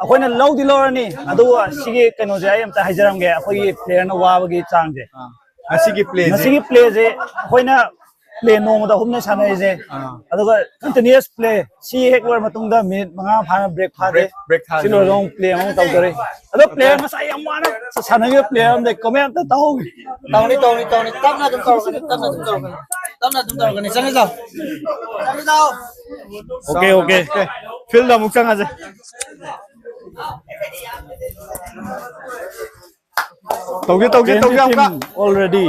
ꯑꯩꯈꯣꯏꯅ ꯂꯧꯗꯤ ꯂꯧꯔꯅꯤ, ꯑꯗꯨꯒ ꯁꯤꯒꯤ ꯀꯩꯅꯣꯁꯦ ꯑꯩ ꯑꯝꯇ ꯍꯥꯏꯖꯔꯝꯒꯦ, ꯑꯩꯈꯣꯏꯒꯤ ꯄ꯭ꯂꯦꯌꯔꯅ ꯋꯥꯕꯒꯤ ꯆꯥꯡꯁꯦ꯫ ꯉꯁꯤꯒꯤ ꯄ꯭ꯂꯦꯁꯦ ꯉꯁꯤꯒꯤ ꯄ꯭ꯂꯦꯁꯦ ꯑꯩꯈꯣꯏꯅ ꯄ꯭ꯂꯦ ꯅꯣꯡꯃꯗ ꯑꯍꯨꯝꯅꯦ ꯁꯥꯟꯅꯔꯤꯁꯦ, ꯑꯗꯨꯒ ꯀꯟꯇꯤꯅ꯭ꯌꯨꯁ ꯄ꯭ꯂꯦ꯫ ꯁꯤ ꯍꯦꯛ ꯂꯣꯏꯔ ꯃꯇꯨꯡꯗ ꯃꯤꯅꯤꯠ ꯃꯉꯥ ꯐꯥꯅ ꯕ꯭ꯔꯦꯛ ꯐꯥꯗꯦ꯫ ꯕ꯭ꯔꯦꯛ ꯊꯥꯗꯦ꯫ ꯁꯤ ꯂꯣꯏꯔꯒ ꯑꯃꯨꯛ ꯄ꯭ꯂꯦ ꯑꯃꯨꯛ ꯇꯧꯗꯣꯔꯤ꯫ ꯑꯗꯣ ꯄ꯭ꯂꯦꯌꯔ ꯉꯁꯥꯏ ꯌꯥꯝ ꯋꯥꯅ ꯁꯥꯟꯅꯈꯤꯕ ꯄ꯭ꯂꯦꯌꯔ ꯑꯃꯗ ꯀꯃꯦꯟ ꯑꯝꯇ ꯇꯧꯍꯧꯒꯦ꯫ ꯇꯧꯅꯤ ꯇꯧꯅꯤ ꯇꯧꯅꯤ ꯇꯞꯅ ꯑꯗꯨꯝ ꯇꯧꯔꯛꯀꯅꯤ ꯇꯞꯅ ꯑꯗꯨꯝ ꯇꯧꯔꯛꯀꯅꯤ ꯇꯞꯅ ꯑꯗꯨꯝ ꯇꯧꯔꯛꯀꯅꯤ ꯆꯪꯉꯤꯗꯣ ꯆꯪꯉꯤꯗꯣ ꯑꯣꯀꯦ ꯑꯣꯀꯦ꯫ ꯐꯤꯜꯗ ꯑꯃꯨꯛ ꯆꯪꯉꯁꯦ꯫ ꯇꯧꯒꯦ ꯇꯧꯒꯦ ꯇꯧꯒꯦ ꯑꯃꯨꯛꯀ꯫ Already.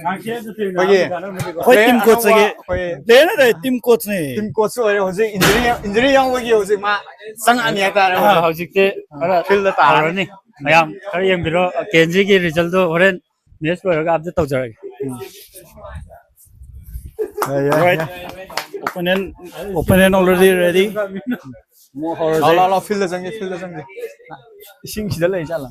ꯑꯩꯈꯣꯏꯒꯤ ꯑꯩꯈꯣꯏ ꯇꯤꯝ ꯀꯣꯠꯁꯒꯤ ꯄ꯭ꯂꯦꯌꯔ ꯅꯠꯇꯦ, ꯇꯤꯝ ꯀꯣꯠꯁꯅꯦ꯫ ꯇꯤꯝ ꯀꯣꯠꯁꯨ ꯑꯣꯏꯔꯦ ꯍꯧꯖꯤꯛ꯫ ꯏꯟꯖꯨꯔꯤ ꯏꯟꯖꯨꯔꯤ ꯌꯥꯎꯕꯒꯤ ꯍꯧꯖꯤꯛ ꯃꯥ ꯆꯪꯉꯛꯑꯅꯤ ꯍꯥꯏꯇꯥꯔꯦ꯫ ꯑꯥ, ꯍꯧꯖꯤꯛꯇꯤ ꯈꯔ ꯐꯤꯜꯗ ꯇꯥꯔꯅꯤ꯫ ꯇꯧꯔꯅꯤ꯫ ꯃꯌꯥꯝ ꯈꯔ ꯌꯦꯡꯕꯤꯔꯣ, ꯀꯦꯟꯖꯤꯒꯤ ꯔꯤꯖꯜꯗꯣ ꯍꯣꯔꯦꯟ ꯃꯦꯠꯁ ꯂꯣꯏꯔꯒ ꯑꯞꯗꯦꯠ ꯇꯧꯖꯔꯒꯦ꯫ Right. Opponent, opponent already ready. ꯑꯃꯨꯛ ꯂꯥꯎ ꯍꯧꯔꯁꯦ꯫ ꯂꯥꯎ ꯂꯥꯎ, ꯐꯤꯜꯗ ꯆꯪꯒꯦ, ꯐꯤꯜꯗ ꯆꯪꯒꯦ꯫ ꯏꯁꯤꯡ ꯁꯤꯗ ꯂꯩ ꯖꯥꯠꯂꯥ?